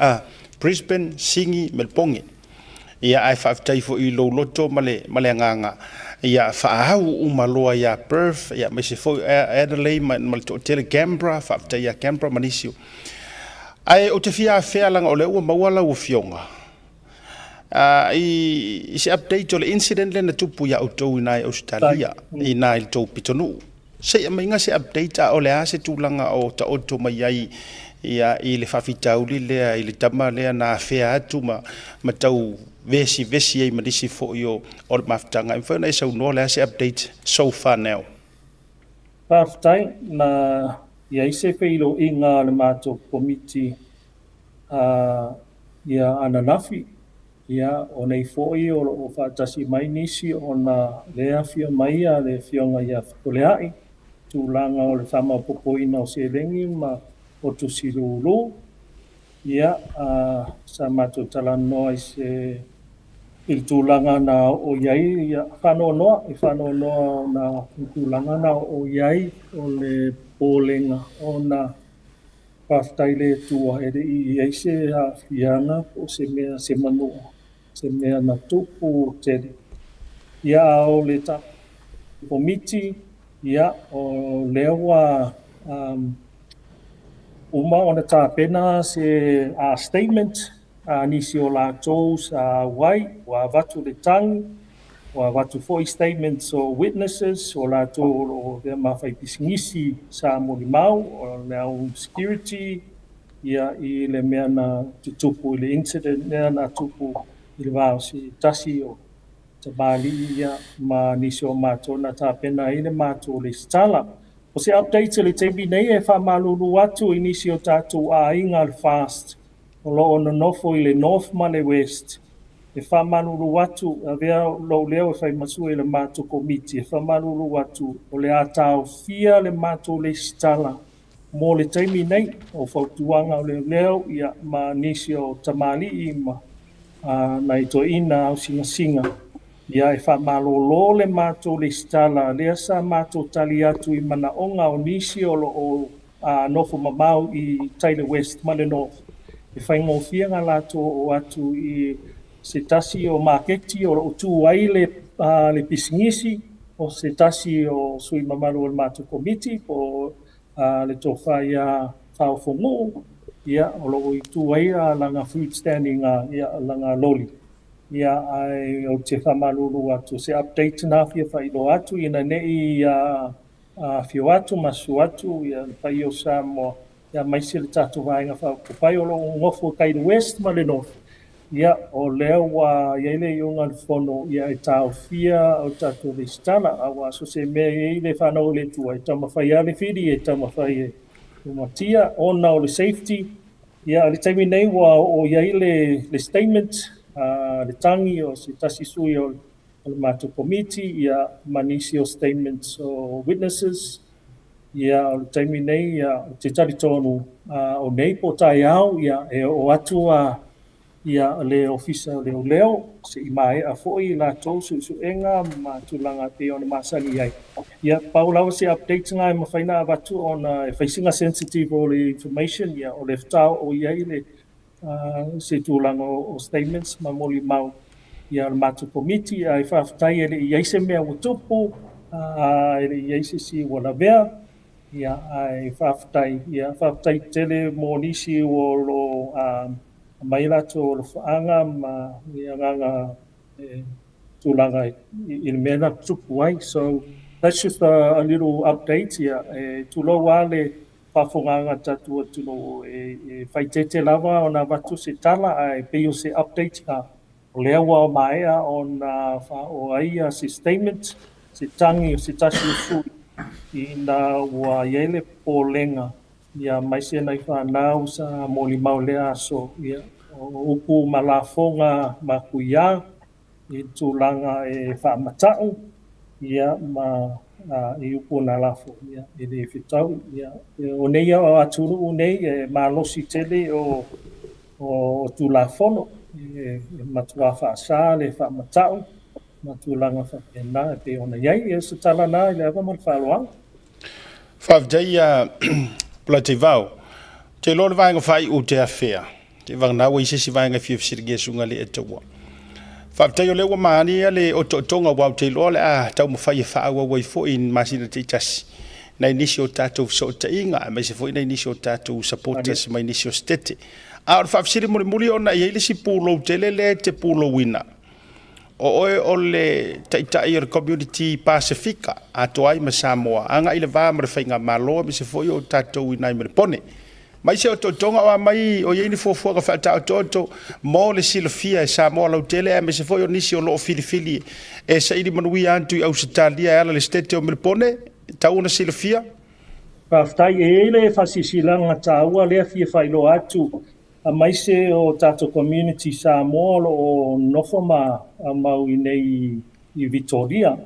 Brisbane, Sini, Melepone. Ia ae faafetai foi i lou loto ma le agaga ia faaau uma loa ia Perth, ia aemaise foi Adelaide ma le toatele Canberra, faafetai ia Canberra ma nisi. Ae ou te fia afea laga o lea ua maua lau afioga i se update o le incident lea na tupu ia outou i na i Australia i na i le tou pitonuu. Se i aumaiga se update a o le a se tulaga o taoto mai ai ia i le faafitauli lea i le tama lea na afea atu ma tau vesi vesi ai ma nisi foi o le mafutaga. E mafai ona e saunoa le a se update so far now? Faafetai. Na i ai se feiloaiga a le matou komiti ia ananafi, ia o nei foi o lo o faatasi mai nisi ona lea afio mai le afioga ia Fepuleai, tulaga o le faamaopoopoina o seleni ma o tusi lulu. Ia, sa matou talanoa i se I le tulaga na oo i ai, ia, faanoanoa, e faanoanoa ona i le tulaga na oo i ai o le popolega ona faafetai i le Atua e le i i ai se aafiaga po o se mea se manua, se mea na tupu tele. Ia, a o le Komiti, ia, o lea ua uma ona tapena se statement a nisi o latou sa auai, ua avatu le tagi, ua avatu foi statements o witnesses, o latou o lo o avea ma faipisinisi sa molimau, o le au security, ia, i le mea na tutupu i le incident lea na tupu i le va o se tasi o tamalii, ia, ma nisi o matou na tapena ai le matou lesitala. O se update i le taimi nei, e faamalulu atu i nisi o tatou aiga le FAST o lo o nonofo i le North ma le West. E faamalulu atu, avea lou leo e faimasua i le matou komiti, e faamalulu atu o le a taofia le matou lesitala mo le taimi nei. O fautuaga o leoleo, ia, ma nisi o tamalii ma nai toeaiina ausigasiga, ia, e faamalolo le matou lesitala lea sa matou tali atu i manaoga o nisi o lo o nofo mamao i tai le West ma le North. E faigofie na latou oo atu i se tasi o maketi o lo o tu ai le pisinisi o se tasi o sui mamalu o le matou komiti po o le tofa ia Faofonuu, ia, o lo o i tu ai lana food stand i ia, lana loli. Ia, ae ou te faamalulu atu, se update na fia faailoa atu ina ne i afio atu ma susu atu, ia, le paia o Samoa, ia, aemaise le tatou Vaega Faaupufai o lo o nofo kai le West ma le North. Ia, o lea ua i ai le iuga o le fono, ia, e taofia o tatou lesitala, aua so se mea e i ai le fanau o le Atua e taumafai lava le fili e taumafai e matia ona o le safety. Ia, le taimi nei ua oo i ai le statement, le tagi o se tasi sui o le matou komiti, ia, ma nisi o statements o witnesses. Ia, o le taimi nei, ia, ou te talitonu o nei po o taeao, ia, e oo atu ia le ofisa o leoleo se i maea foi latou suesuega ma tulaga pei ona masani ai. Ia, pau lava se update na e mafai ona avatu ona e fai sina sensitive o le information, ia, o le faatoa oo i ai le se tulaga o statements ma molimau, ia, le matou komiti. Ae faafetai e le i ai se mea ua tupu, e le i ai se isi ua lavea. Ia, ae faafetai, ia, faafetai tele mo nisi o lo o aumai latou alofaaga ma ni agaga e tulaga i le mea na tupu ai. So that's just a little update. Ia, e tulou lava le faafofogaaga a le tatou atunuu, e faaeteete lava ona avatu se tala, ae pei o se update na o lea ua maea ona faaoo ai se statement, se tagi o se tasi o sui ina ua i ai le popolega, ia, aemaise nai fanau sa molimau lea aso, ia, o upu ma lafoga matuia i tulaga e faamatau, ia, ma i upu na lafo, ia, e le fetau. Ia, o nei atunuu nei e malosi tele o Tulafono e matua faasa le faamatau ma tulaga faapena e pei ona i ai. Ia, se tala na i le ava ma le faaaloalo. Faafetai ia Polataivao. Te iloa le vaega faaiu te afea. Te vagana ua i se isi vaega e fia fesiligia suga le e taua. Faafetai o lea ua maani ia le otootoga aua ou te iloa o le a taumafai e faaauau ai foi i masina taitasi nai nisi o tatou fesootaiga aemaise foi nai nisi o tatou supporters mai nisi o setete. A o le faafesili mulimuli ona e i ai le isi pulou tele lea e te pulouina. O oe o le taitai o le community Pasifika atoa ai ma Samoa agai i le va ma le faigamalo aemaise foi o tatou i nai Melepone. Mai se otootoga o a mai o i ai ni fuafuaga faataotooto mo le silafia e Samoa lautele aemaise foi o nisi o lo o filifili e saili manuia atu i Ausetalia e ala i le setete o Melepone, e tatau ona silafia. Faafetai. E i ai le faasilasilaga taua lea fia faailoa atu aemaise o tatou community Samoa o lo o nofo ma mau i nei i Vitoria.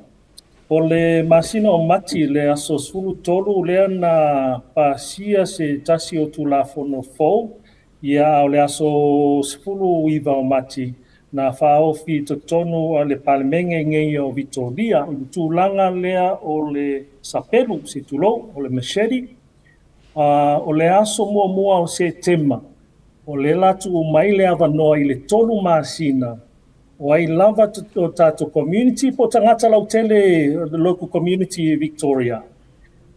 O le masina o Mati le aso 13 lea na pasia se tasi o Tulafono fou, ia, o le aso 19 o Mati. Na faaofi i totonu a le Palemene nei o Vitoria i le tulaga lea o le sapelu, se tulou, o le machete. O le aso muamua o Setema, o lea la tuu mai le avanoa i le 3 masina o ai lava o tatou community po o tagata lautele, local community i Victoria,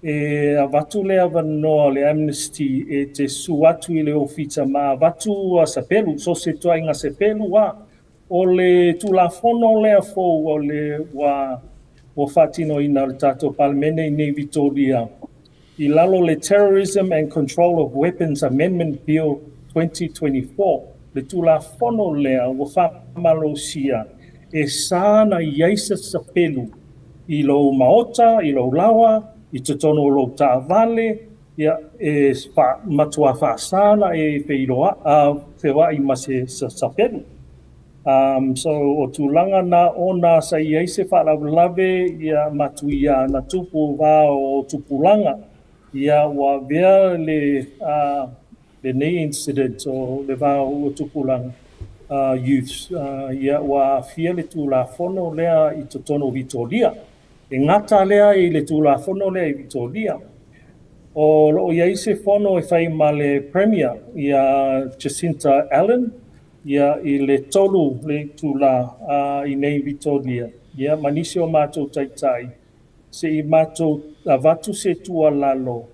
e avatu le avanoa o le amnesty e te su atu i le ofisa ma avatu sapelu, so se ituaiga sapelu a. O le Tulafono lea fou o le ua faatinoina e le tatou Palemene i nei Vitoria i lalo o le Terrorism and Control of Weapons Amendment Bill 2024, le Tulafono lea ua faamalosia e sa na i ai se sapelu i lou maota, i lou laoa, i totonu o lou taavale, ia, e matua faasa ona e feoai ma se sapelu. So, o tulaga na ona sa i ai se faalavelave ia matuia na tupu va o tupulaga, ia ua avea le lenei incident o le va o tupulaga youths, ia ua aafia le Tulafono lea i totonu o Vitoria. E gata lea i le Tulafono lea i Vitoria. O lo o i ai se fono e fai ma le Premier ia Jacinta Allan ia i le 3 le itula i nei Vitoria, ia ma nisi o matou taitai se i matou avatu se tuualalo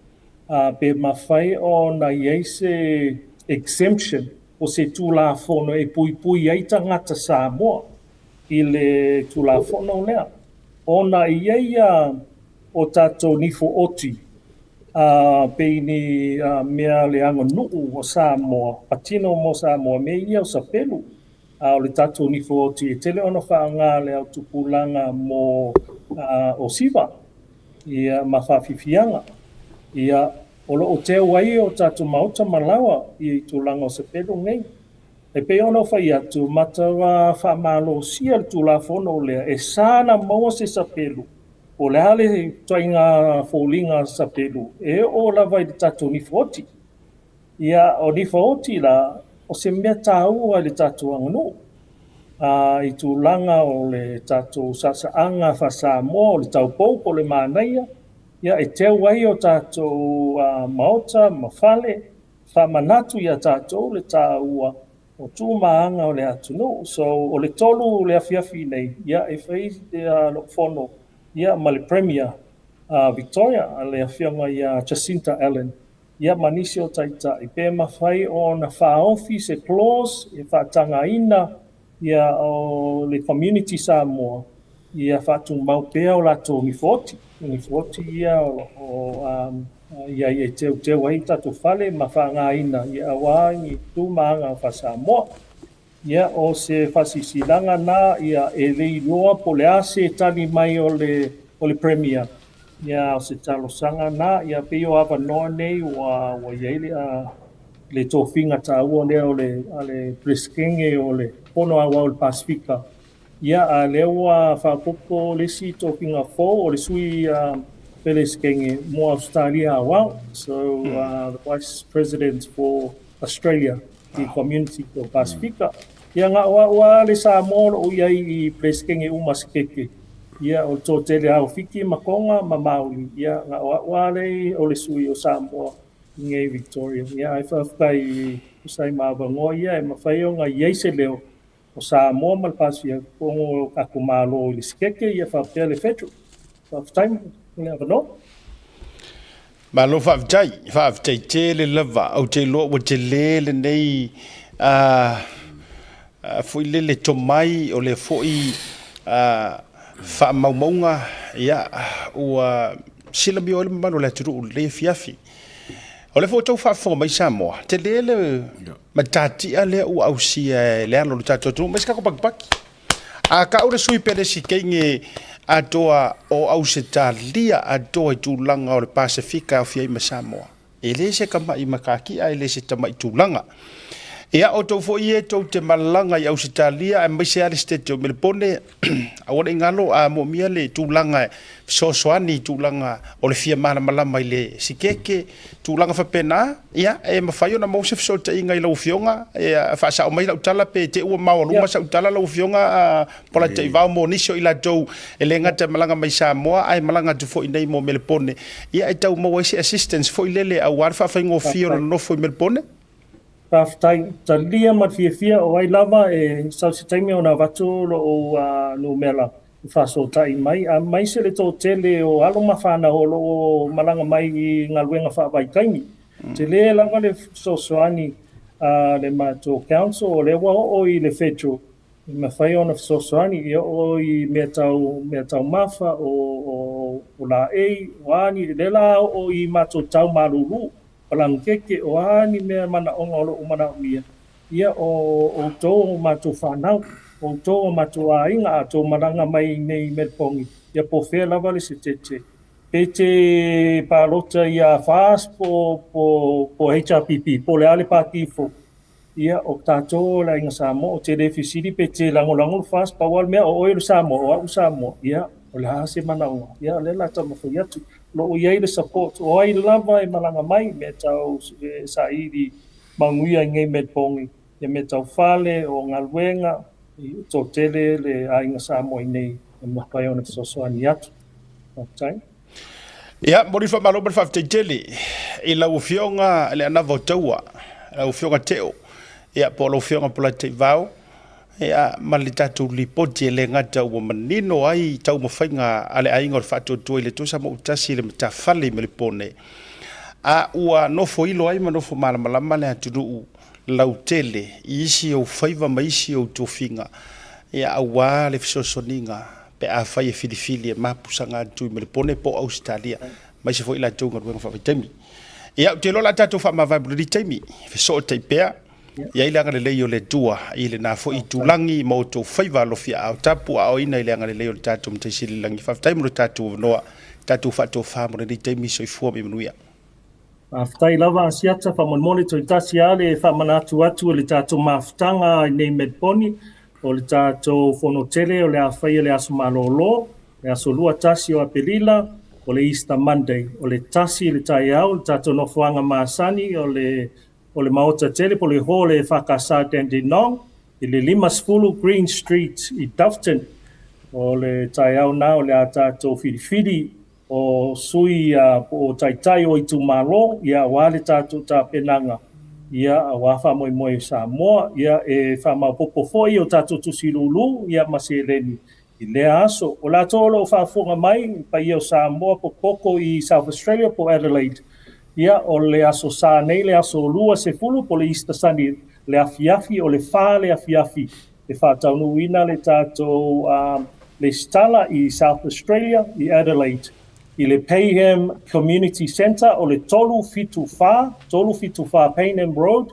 pe mafai ona i ai se exemption o se Tulafono e puipui ai tagata Samoa i le Tulafono lea, ona e i ai o tatou nifo oti pei ni mea le aganuu o Samoa, patino mo Samoa, mea ia o sapelu. A o le tatou nifo oti e tele ona faaaoga le au tupulaga mo o siva ia ma faafiafiaga. Ia, o lo o teu ai o tatou maota ma laoa i tulaga o sapelu nei. E pei ona ou fai atu, matua faamalosia le Tulafono lea e sa na maua se sapelu, po o le a le ituaiga foliga sapelu, e oo lava i le tatou nifo oti. Ia, o nifo oti la, o se mea taua i le tatou aganuu, i tulaga o le tatou saasaaga faa-Samoa, o le taupou po o le manaia, ia, e teu ai o tatou maota ma fale, faamanatu iā tatou le taua o tu ma aga o le atunuu. So, o le 3 le afiafi nei, ia, e fai lou fono ia ma le Premier Victoria, le afioga ia Jacinta Allan, ia ma nisi o taitai, pe mafai ona faaofi se clause e faatagaina ia o le community Samoa ia faatumau pea o latou nifo oti. O nifo oti ia o lo o i ai e teuteu ai tatou fale ma faaaogaina ia aua ni tu ma aga faa-Samoa. Ia, o se faasilasilaga na, ia, e le iloa po o le a se tali mai o le Premier. Ia, o se talosaga na, ia, pei o avanoa nei ua i ai le tofiga taua lea o le Peresetene o le Fono Aoao o le Pasefika. Ia, a o lea ua faaopoopo le isi tofiga fou o le sui Peresetene mo Ausetalia Aoao. So, the Vice President for Australia i Community o Pasefika. Ia, na o au lava le Samoa o lo o i ai i Peresetene uma sikeke. Ia, o le toatele lava o Fiti ma Tonga ma Maori. Ia, na o au lava le o le sui o Samoa i nei Victoria. Ia, ae faafetai e tusa ai ma avanoa ia e mafai ona i ai se leo o Samoa ma le Pasefika o o tatou Malo i le sikeke ia faapea le Federal. Faafetai mo le avanoa. Malo faafetai, faafetai tele lava. Ou te iloa ua tele lenei foi lele tomai, o lea foi faamaumauga, ia, ua silamio ai le mamalu o le atunuu i lenei afiafi. O lea foi ua outou faafofoga mai Samoa, tele le matatia lea ua ausia e le alo o le tatou atunuu, aemaise tatou patupatu. A tau le sui Peresetene atoa o Ausetalia atoa i tulaga o le Pasefika e aofia ai ma Samoa, e le se tamai matatia, e le se tamai tulaga. Ia, outou foi e tou te malaga i Ausetalia aemaise lava le Setete o Melepone, aua ne i galo a moomia le tulaga e fesoasoani i tulaga o le fia malamalama i le sikeke, tulaga faapena, ia, e mafai ona maua se fesootaiga i lau Afioga, e faasao mai lau tala pe te i ua maoaluma sau tala lau Afioga Polataivao mo nisi o i latou e le gata e malaga mai Samoa ae malaga atu foi nei mo Melepone, ia e tau maua ai se assistance foi lele aua le faafaigofie o le nonofo i Melepone. Faafetai. Talia ma le fiafia o ai lava e sau se taimi ona avatu lou numera e faasootai mai, aemaise le toatele o alo ma fanau o lo o malaga mai i galuega faavaitaimi. Tele lava le fesoasoani a le matou council, o lea ua oo i le federal e mafai ona fesoasoani, e oo i mea tau meataumafa, o laei, o a ni, lea la oo i matou tau malulu. Palanukeke, o a ni mea manaoga o lo o manaomia, ia o outou o matou fanau, o outou o matou aiga, a outou malaga mai iinei i Melbourne, ia po o fea lava le setete, pe te palota ia FAST po o HRPP, po o le a le pati fou, Ia, o tatou o le Aiga Samoa, ou te le fesili pe te lagolago le FAST, pau lava le mea o oe o le Samoa, o au le Samoa, ia, o le a se manaoga? Ia, o lea o le a taumafai atu. O lo o i ai le support, o ai lava e malaga mai, mea tau saili manuia i nei Melbourne, ia mea tau fale, o galuega, e toatele le Aiga Samoa i inei e mafai ona fesoasoani atu. Faafetai. Ia, momoli le faamalo ma le faafetai tele i lau Afioga i le Anava o Taua, lau Afioga Teo, ia, po o lau Afioga Polataivao, ia, ma le tatou lipoti e le gata ua manino ai taumafaiga a le Aiga o le Faatuatua i le Atua Samoa-tasi i le matafale i Melepone, a ua nofoilo ai ma nofo malamalama le atunuu lautele i isi ou faiva ma isi ou tofiga, ia, aua le fesoasoaniga pe afai e filifili e mapusaga atu i Melepone po o Ausetalia, aemaise foi latou galuega faavaitaimi. Ia, ou te iloa o le a tatou faamavae mo lenei taimi, fesootai pea, i ai le agalelei o le Atua i lena foi itulagi ma outou faiva alofi aao tapuaaoina i le agalelei o le tatou Matai Sili i le Lagi. Faafetai mo le tatou avanoa, tatou faatofa mo lenei taimi. Soifua ma ia manuia. Faafetai lava Asiata, faamolemole toe tasi lava le faamanatu atu o le tatou mafutaga i nei Melbourne, o le tatou fono tele o le a faia le aso malolo, le aso 21 o Aperila, o le Easter Monday, o le 1 i le taeao le tatou nofoaga masani o le o le Maota Tele po o le Hall e EFKS Dandenong i le 50 Green Street i Doveton. O le taeao na o le a tatou filifili o sui po o taitai o itumalo ia aua le tatou tapenaga ia aua faamoemoe o Samoa ia e faamaopopo foi o tatou tusi lulu ia ma seleni i lea aso. O latou o lo o faafofoga mai i le paia o Samoa popopo i South Australia po o Adelaide ia o le aso Sa nei le aso 20 po o le Easter Sunday le afiafi o le fa le afiafi e faataunuuina le tatou lesitala i South Australia i Adelaide i le Payneham Community Centre o le 374, 374 Payneham Road,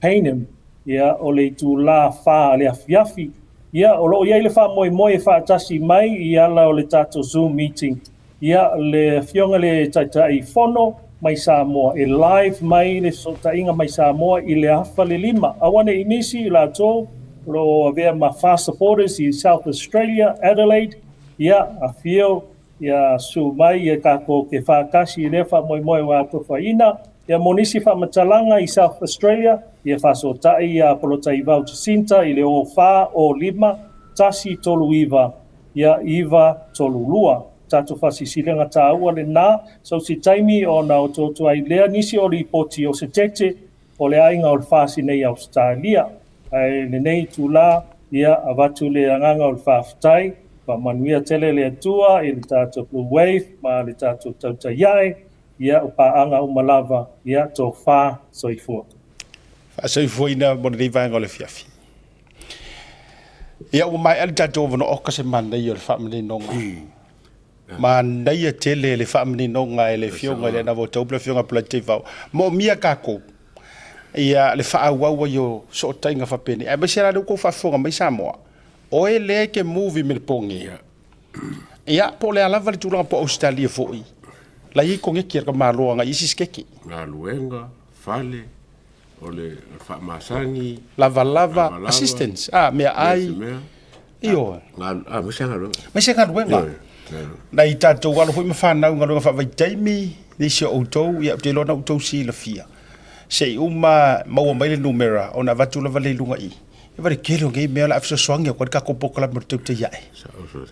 Payneham, ia o le itula fa le afiafi. Ia o lo o i ai le faamoemoe e faatasi mai i ala o le tatou Zoom meeting. Ia le Afioga i le Taitaifono mai Samoa e live mai le fesootaiga mai Samoa i le afa le lima. Aua ne i misi i latou o lo o avea ma FAST supporters i South Australia, Adelaide, ia afio, ia susu mai ia tatou te faatasi i lea faamoemoe ua atofaina. Ia mo nisi faamatalaga i South Australia, ia faasootai ia Polataivao Jacinta i le 04 05 139 ia 932. Tatou faasilasila taua lena, sau se taimi ona otooto ai lea nisi o lipoti o se tete o le aiga o le FAST i nei Ausetalia. Ae lenei itula, ia avatu le agaga o le faafetai, faamanuia tele le Atua i le tatou Blue Wave ma le tatou tautai ae, ia o paaga uma lava, ia tofa soifua. Faasoifuaina mo lenei vaega o le afiafi. Ia ua maea le tatou avanoa oka se manaia o le faamaninoga. Manaia tele le faamaninoga e le Afioga i le Anava o Taupu, le Afioga Polataivao. Moomia tatou ia le faaauau ai o sootaiga faapenei. Aemaise la lea ua outou faafofoga mai Samoa, oe lea e te move i Melepone. Ia, po o le a lava le tulaga po o Ausetalia foi, la i ai koneti a le tamaloa agai i isi sikeke. Galuega, fale. O le faamasani. Lavalava, assistance, a, meaai. Ioe. A, ma se galuega. Ma se galuega. Nai tatou alo foi ma fanau galuega faavaitaimi, nisi o outou, ia, ou te iloa na outou silafia. Se i uma maua mai le numera ona avatu lava lea i luga i i. E vale tele o nei mea o le a fesoasoani atu ai le tatou polokalame o le tautai ae.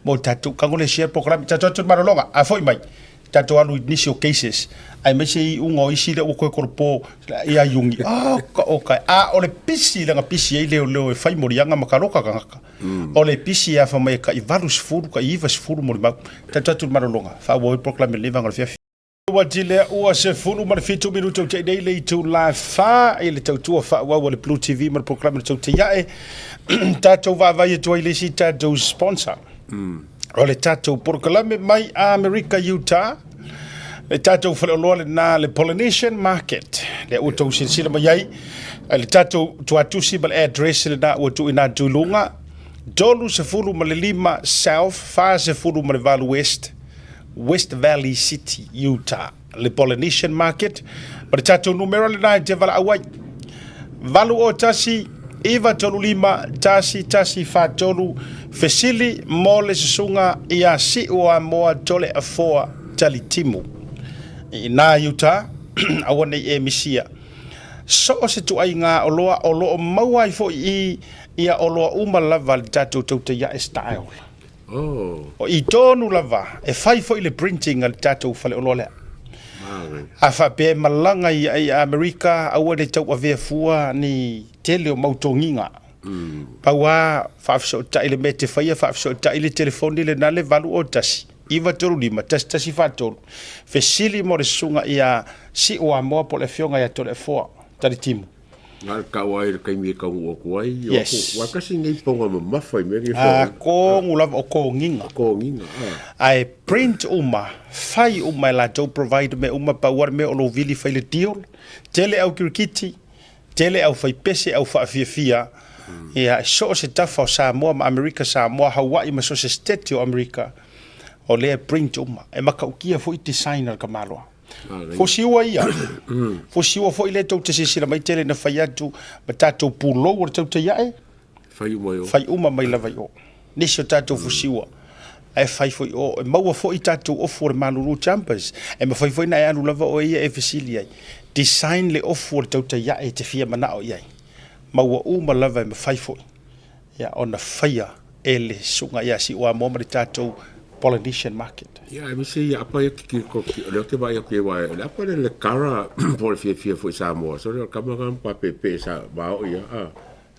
Mo le tatou tago le share polokalame. Tatou atu i le malologa, a foi mai, tatou alu i nisi o cases, aemaise iuga o isi lea ua toe tolopo ia Iuni. Oka oka, a o le pisi lea na pisi ai leoleo e fai moliaga ma taloka tagata. O le pisi e afa mai e tai 80, tai 90 molimau. Tatou atu i le malologa, faaauau ai le polokalame i lenei vaega o le afiafi. Ua tile ua 17 minute o te nei le itula e 4 i le tautua faaauau a le Blue TV ma le polokalame o le Tautai Ae. Tatou vaavaai atu ai i le isi tatou sponsor. O le tatou polokalame mai Amerika Utah. Le tatou faleoloa lena le Polynesian Market. Lea ua tou silasila mai ai. Le tatou tuatusi ma le address lena ua tuuina atu i luga. 35 South 48 West. West Valley City, Utah, le Polynesian Market, ma le tatou numera lena e te valaau ai. 801 935 1143 Fesili mo le susuga ia Siuamoa Toleafoa Talitimu. I ina Utah, aua ne i e misia. So o se tuaiga oloa o lo o maua ai foi i ia oloa uma lava le tatou Tautai Ae style. Oh. O i tonu lava e fai foi le printing a le tatou faleoloa lea. A faapea e malaga i, i Amerika, aua le tauavea fua ni tele o mau togiga. Pau lava faafesootai le mea e te faia, faafesootai le telefoni lena le 801 935 1143. Fesili mo le susuga ia Siuamoa po o le afioga ia Toleafoa Talitimu. Na le tau ai le taimi e taunuu atu ai. Yes. Ua tasi nei ponga mamafa i mea nei. A kogu lava o kogiga. Kogiga. Ah. Ae print uma, fai uma e latou provide mea uma, pau lava le mea o lou vili fai le deal. Tele au kirikiti, tele au fai pese, au faafiafia. Ia, so o se tafa o Samoa ma Amerika, Samoa, Hawaii ma so o se state o Amerika, o lea e print uma. E matautia foi design a le tamaloa. Fosiua ia. Fosiua foi lea tou te silasila mai tele na fai atu ma tatou pulou o le tautai ae. Fai uma i o. Fai uma mai lava i o. Nisi o tatou fosiua. Ae fai foi o. E maua foi tatou ofu o le malulu jumpers. E mafai foi na e alu lava oe ia e fesili ai. Design le ofu o le tautai ae e te fia manao i ai. Maua uma lava e mafai foi. Ia ona faia e le susuga ia Siuamoa ma le tatou Polynesian Market. Ia, aemaise ia apa ia ki, ko, ki, o lea ou te vaai atu i ai, aua o le apa lea le kara po o le fiafia foi Samoa, so lea o le kama lena ma papeepee sa maoo ia, a.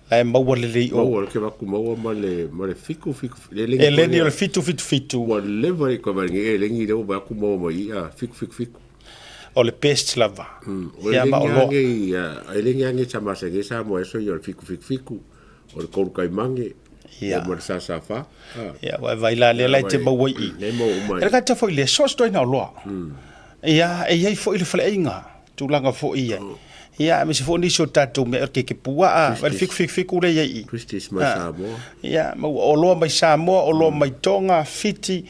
La e maua lelei o. Maua, ke vaku maua ma le, ma le fiku, fiku, le lengi E leni o le fitu, fitu, fitu. Ua leva i ka vaai e lengi lea ua vaai atu maua mai i, a, fiku, fiku, fiku. O le best lava. O le Ia ma lengi oloa. age i, a, e lengi age sa masani ai Samoa e so ia o le fiku, fiku, fiku. O le kolu kaimange, Ia. ma le sasa fa. Ia, ua e vai la lea la e te maua i i. Lea e maua uma E le gata foi i lea, so o se toina oloa. Ia, e i ai foi le faleaiga, tulaga foi ia. Ia, aemaise foi nisi o tatou mea, o le keke puaa, o le fiku fiku fiku lea e i ai i. Twisties mai Samoa. Ia, maua oloa mai Samoa, oloa mai Tonga, Fiti,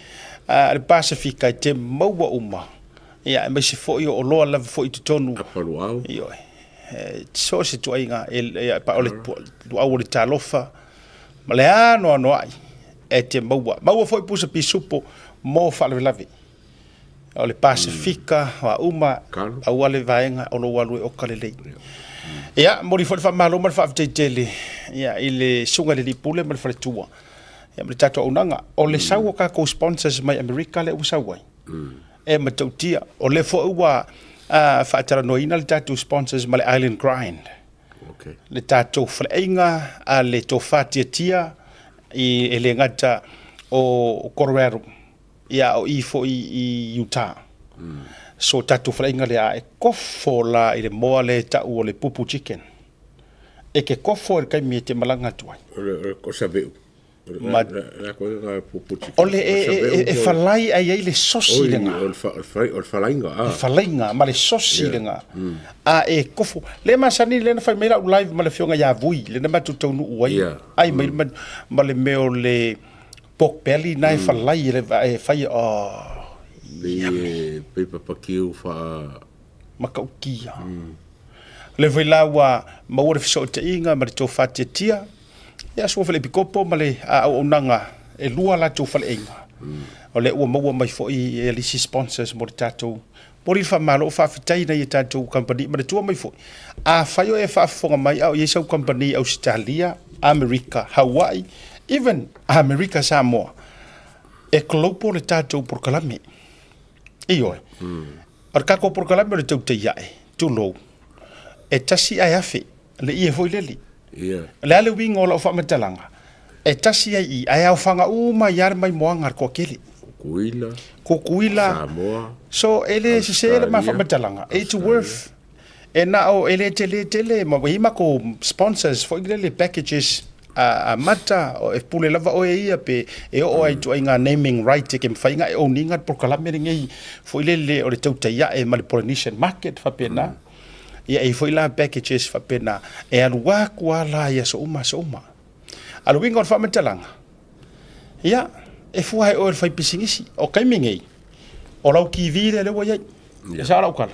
le Pasefika, e te maua uma. Ia, aemaise foi o oloa lava foi i totonu. Apa luau. Ioe. So o se tuaiga e pa o le luau o le talofa ma le anoanoai e te maua. Maua foi pusa pisupo mo faalavelave. O le Pasefika, o a uma, aua le vaega o lou alu e oka lelei. Ia, momoli foi le faamalo ma le faafetai tele ia, i le susuga i le Alii Pule ma le Faletua ia, ma le tatou auaunaga. O le sau o tatou sponsors mai Amerika lea ua sau ai, e matautia. O lea foi ua faatalanoaina le tatou sponsors ma le Island Grind. Okay. Le tatou faleaiga a le tofa tiatia i, e le gata o Colorado, ia o i foi i Utah. So tatou faleaiga lea e kofo la i le moa le tau o le pupu chicken. E ke kofo i le taimi e te malaga atu ai. O le o saveu. Ma, o le e falai ai ai le sosi lena. O le falaiga. Le falaiga ma le sosi lena. A e kofo. Le masani le na fai mai lau live ma le afioga ia Vui, le na matou taunuu ai. Ai mai ma le mea o le pork belly na e falai e fai oh. Yummy. Pei papakiu fa matautia. Lea foi la ua maua le fesootaiga ma le tofa tiatia, ia sua faleepikopo ma le auaunaga e lua latou faleaiga. O lea ua maua mai foi e alisi sponsors mo le tatou momoli le faamalo faafetai i nai a tatou kamupani. Manatua mai foi, afai o e faafofoga mai a o i ai sau kamupani i Ausetalia, Amerika, Hawaii, even Amerika Samoa, e global le tatou polokalame. Ioe. O le tatou polokalame o le tautai ae, tulou, e tasi ae afe, le ie foi lele. Yeah. O le a le uiga o lau faamatalaga? E tasi ai i, ae aofaga uma ai lava le maimoaga a le toatele. Kukuila. Kukuila. Samoa. So, e le sese le ma faamatalaga. It's worth, e na o, e le tele tele, ma ua i ai matou sponsors foi lele, packages a mata, e pule lava oe ia pe e oo ai i ituaiga naming right e ke mafai ona e own ina le polokalame lenei foi lele o le tautai ae ma le Polynesian market faapena. Ia e i ai foi la packages faapena e alu atu lava la i aso uma aso uma. A o le uiga o le faamatalaga, ia e fua e oe le faipisinisi. O taimi nei, o lau TV lea lea ua i ai. E sao lau tala?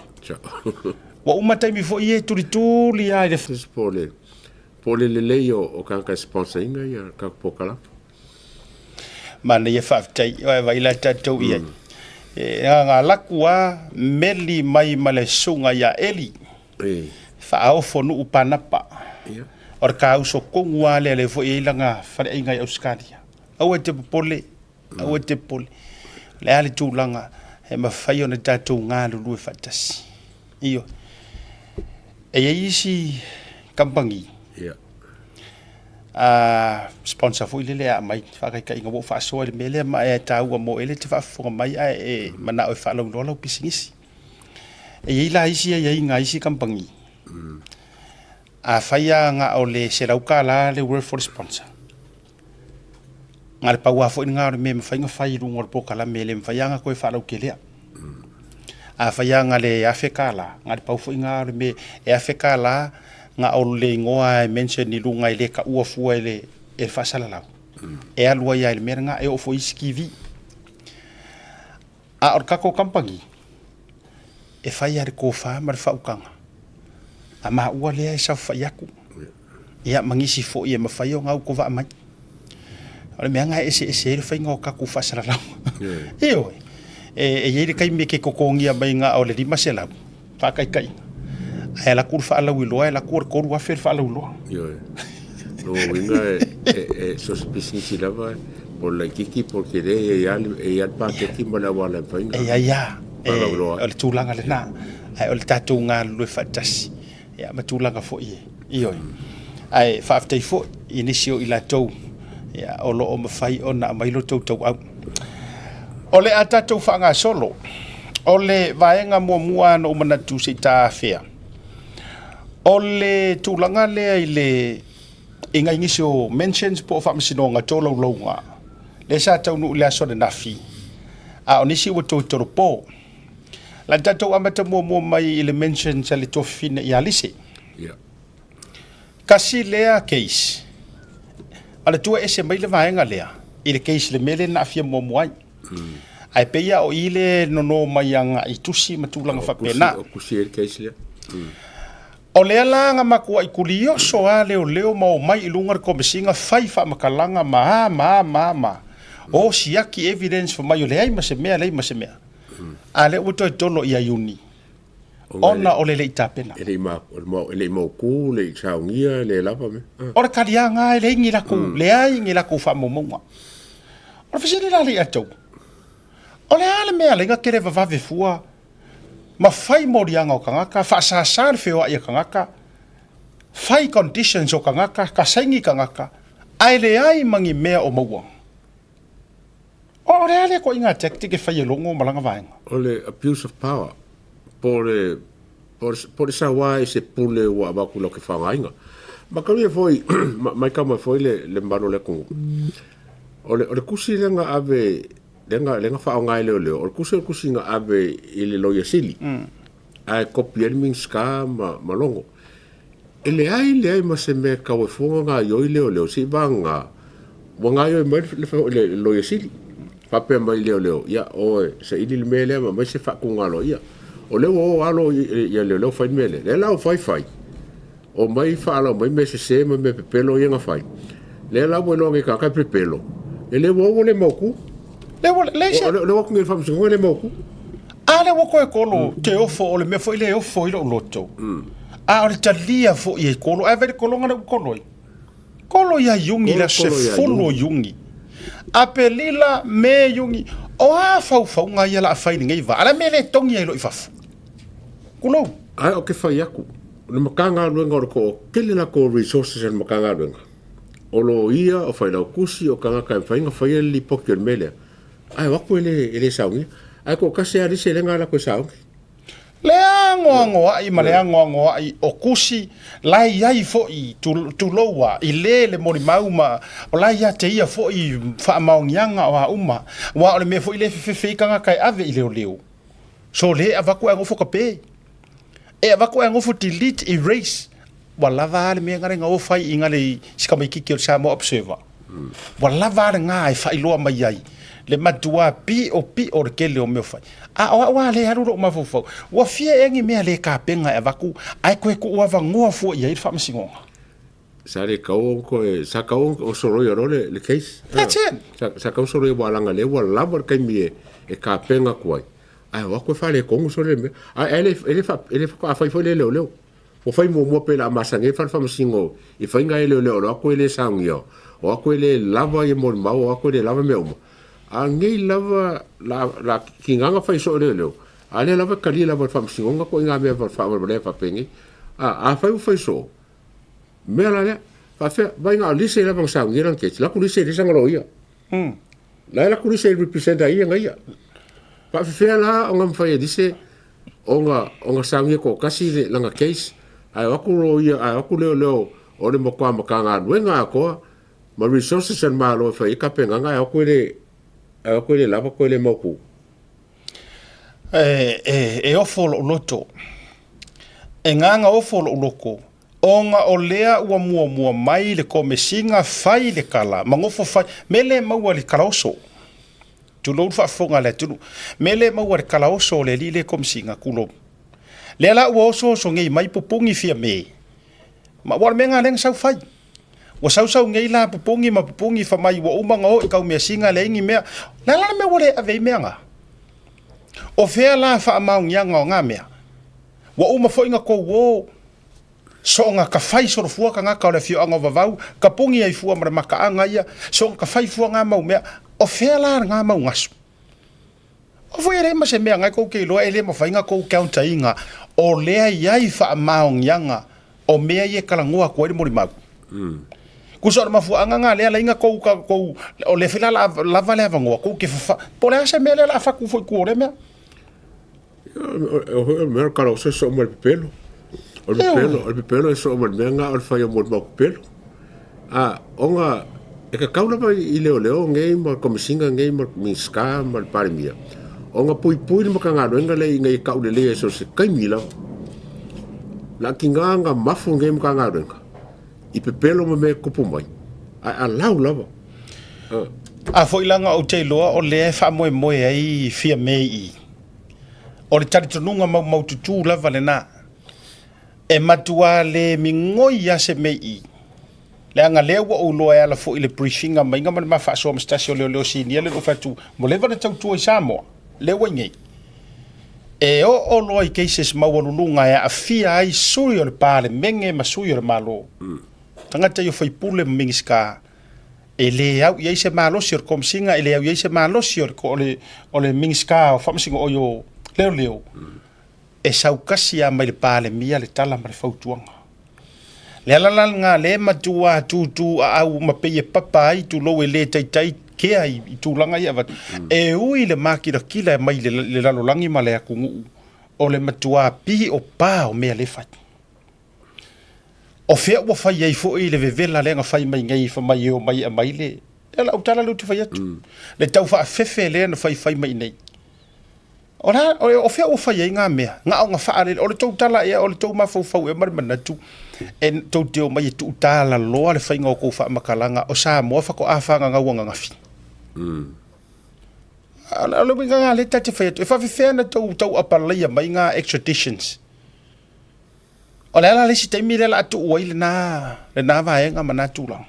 Ua uma taimi foi e tulituli lava i le Po o le Po o le lelei o tagata e sponsor ina ia tatou polokalame. Manaia faafetai oe vai la tatou i ai. E na laku a meli mai ma le susuga ia Eli. Faaofo nuu Panapa. O le kauso tonu lava lea lea foi e i ai lana faleaiga i Ausetalia. Aua e te popole, aua e te popole. O le a le tulaga e mafai ona tatou galulue faatasi. Ioe. E i ai isi kamupani, a sponsor foi lele a aumai faataitaiga ua ou faasoa i le mea lea ma e taua mo e le te faafofoga mai ae e manao e faalauiloa lau pisinisi. E i ai la isi aiaiga a isi kamupani, afai lava na o le $100 le worth o le sponsor, Na o le pau lava foi lena o le mea e mafai ona fai i luga o le polokalame, e le mafai lava ona toe faalautelea. Afai lava na o le $1,000, na o le pau foi lena o le mea, e $1,000 na o le igoa e mention i luga e le taua fua e le faasalalau, e alu ai lava i le mea lena, e oo foi i isi TV. A o le tatou kamupani, e fai lava i le tofa ma le faautaga, a maua lea e saofai atu, ia ma nisi foi e mafai ona autovaa mai. O le mea lena e eseese ai le faiga o tatou faasalalauga. Ioe, e i ai le taimi e te totogia mai na o le $500, faataitaiga, ae alu atu le faalauiloa e alu atu o le $3,000 le faalauiloa. Ioe. O lona uiga e so o se pisinisi lava, po o le laitiiti po o le tele, e i ai lava le paketi ma le auala e mafai ona E i ai lava, o le tulaga lena, ae o le tatou galulue faatasi ma tulaga foi e, ioe. Ae faafetai foi i nisi o i latou o lo o mafai ona aumai lo outou tauau. O le a tatou faagasolo, o le vaega muamua na ou manatu se i ta afea, o le tulaga lea i le i nai nisi o mentions po o faamasinoga tolaulauga lea sa taunuu i le aso ananafi, a o nisi ua toe tolopo. La tatou amata muamua mai i le mentions a le tuafafine ia Lise. Yeah. Kasi lea case, a le tua ese mai le vaega lea i le case le mea lea na aafia muamua ai. Ae pei lava o i le nono mai agai i tusi ma tulaga faapena. O kusi ai le case lea. O lea la na matuai kulioso lava leoleo ma omai i luga le Komesina fai faamatalaga ma a ma a ma a ma a. O siaki evidence fai mai o leai ma se mea, leai ma se mea. A lea ua toe tolo ia Iuni ona o le le i tapena. E le i mautu, le i saunia, le lava mea. O le taliaga e leai ni latou, leai ni latou faamaumauga. O le fesili la lea ia te au, o le a le mea e ala ai ona televavave fua ma fai moliaga o tagata, faasasa le feoai a tagata, fai conditions o tagata, kasaini tagata, ae leai ma ni mea o maua. O le a lea ituaiga tactic e fai e Logo ma lana vaega? O le abuse of power, po o le, po o le saua i se pule ua avatu i lau faaaogaina. Matalia foi, matau mai foi le, le mamalu o le atunuu, o le, o le tusi lea na ave, lea na, lea na faaaoga e leoleo, o le tusi o le tusi na ave i le Loia Sili, ae kopi ai le Minisita ma, ma Logo. E leai, leai ma se mea e tau ai fua ona gaoioi leoleo, se i vagana ua gaoioi mai le Loia Sili, faapea mai i leoleo, ia oe saili le mea lea ma aumai se faatuga aloaia. O lea ua o alo ia leoleo fai le mea lea. Lea la ua fai fai, Omai faalau mai mea sese ma mea pepelo ia na fai. Lea la ua iloa nei tagata e pepelo, e le ua ua le mautu. Le ua le se. O le ua nei faamasinoga e le mautu. A le ua koe kolo te ofo o le mea foi le ofo i lou loto. A o le talia foi e kolo ai vaai le kologa le ua kolo ai. Kolo ia Iuni le aso 10 o Iuni. Apelila, Me, Iuni. O a faufauga ia la a fai i lenei va? A le mea le togi ai loa i fafo. Kulou. Ae o ke fai aku, o le Matagaluega o le toatele latou resources a le Matagaluega, o loia, o failautusi, o tagata e mafai ona faia le lipoti o le mea lea, ae o atu e le, e le saunia. Ae toatasi lava le isi e le na latou e sauni. Le agoagoaʻi ma le agoagoaʻi o kusi la e i ai foi, tulou a, i le le molimau ma o la e ia te ia foi faamaoniaga o a uma, aua o le mea foi lea e fefefe ai tagata e ave i leoleo. So le e avatu ae nofo kape. E avatu ae nofo delete, erase. Ua lava a le mea ngale nga o fai i ngale i si tamaititi o le Samoa Observer. Ua lava a le nga e faailoa mai ai le matua piʻopiʻo o le tele o mea o fai. A o au a le alu lou mafaufau, ua fia ea ni mea le tapena e avatu ae toe tuu avanoa fua i ai le faamasinoga. Sa le tau ona toe, sa tau ona soloia loa le, le case. That's it. Sa, sa tau soloia ua laga lea ua lava le taimi e, e tapena atu ai. Ae o atu e faaletonu solo le mea. Ae, ae le, e le, fa, e le faatoa fai foi le leoleo. Ua fai muamua pei o le a masani ai fale faamasino i faiga e leoleo o atu e le saunia, o atu e le lava ia molimau, o atu e le lava mea uma. A nei lava la, la kinaga fai soo e leoleo, a lea lava e talia lava e le faamasinoga ituaiga mea faavalevalea faapenei. A, afai ua fai soo, mea la lea, faafefea, vaai na o Lisa lava na saunia lana case, la ku Lisa i le sana loia. La e la ku Lisa i represent ai ia na ia. Faafefea la ona mafai e Lisa ona ona saunia toatasi le lana case, ae o atu loia, ae o atu leoleo o le matua Matagaluega atoa ma resources a le Malo e fai ai tapenaga ae o atu e le ae o atu e le lava toe le mautu. E, e, e ofo lou loto. E gaga ofo lou loko, ona o lea ua muamua mai le komesiga fai le kala ma nofo fai, me le maua i le kalaoso. Tulou le faafofoga a le atunuu. Me le maua i le kalaoso o le alii le komesiga, kulou. Lea la ua osooso nei mai pupugi Fiame. Ma ua o le mea lena lea na sau fai. Ua sausau nei la pupugi ma pupugi fa mai ua uma ona o i kaumeasina leai ni mea. O le a la le mea ua le ave ai mea na? O fea la faamaoniaga o na mea? Ua uma foi na tou o soonga ka fai solofua tagata o le afioaga o Vavau, ka puni ai fua ma le mataaga ia, soonga ka fai fua nga mau mea. O fea la nga mau gasu? O foi e leai ma se mea na e tou te iloa e le mafai na tou counter ina o lea e i ai faamaoniaga o mea ia e talanoa atu ai le molimau. Tusa o le mafuaaga na lea laina tou tou o lea foi la la lava le avanoa tou te fafa po o le a se mea lea la a fatu foi i tua o lea mea. O foi o le mea o le kalaoso e soo ma le pepelo. O le pepelo, o le pepelo e soo ma le mea na o le fai o molimau pepelo. A, ona e tatau lava i leoleo nei ma le Komesina nei ma le Minisita ma le Palemia ona puipui le Matagaluega lea ina ia tauleleia i so o se taimi lava. Na tiga ona mafu lenei Matagaluega i pepelo ma mea e tupu mai, ae alau lava. A foi la na ou te iloa o lea e faamoemoe ai Fiame i i. O le talitonuga maumaututu lava lena. E matua le migoi lava se mea i i, leaga lea ua ou iloa e ala foi i le briefing maiga ma le ma faasoa ma se tasi o leoleo sinia lea na ou fai atu, ua leva ona tautua i Samoa, lea ua i nei. E oo loa i cases maualuluga e aafia ai sui o le Palemene ma sui o le Malo, tagata ia o faipule ma Minisita, e le au i ai se malosi o le Komesina, e le au i ai se malosi o le, o le Minisita o Faamasino, oi o Leoleo, E sau kasi lava mai le Palemia le tala ma le fautuaga. Le ala la lena lea e matua tūtū aau ma pei e papa ai tulou e le taitai kea i tulaga ia e avatu. E ui i le makirakila e mai le lalolagi ma le atunuu o le matua piʻo pa o mea le fai. O fea ua fai ai foi le vevela lea na fai mai nei fa mai e omai e aumai le E lau tala lea ou te fai atu. Le tau faafefe lea na faifai mai nei. O la, o fea ua fai ai ngā mea? Nga o nga whaalele, o le tou tala ea, o le tou mafaufau ea ma le manatu, e tou te omai e tuutala loa le faiga o kou faamatalaga, o Samoa faatoa fagagau ananafi. O le uiga nga lea ta te fai atu, e faafefea na tou tau apalaia mai ngā extraditions. O le a la le isi taimi lea o le a tuu ai lena, lena vaega ma na tulaga?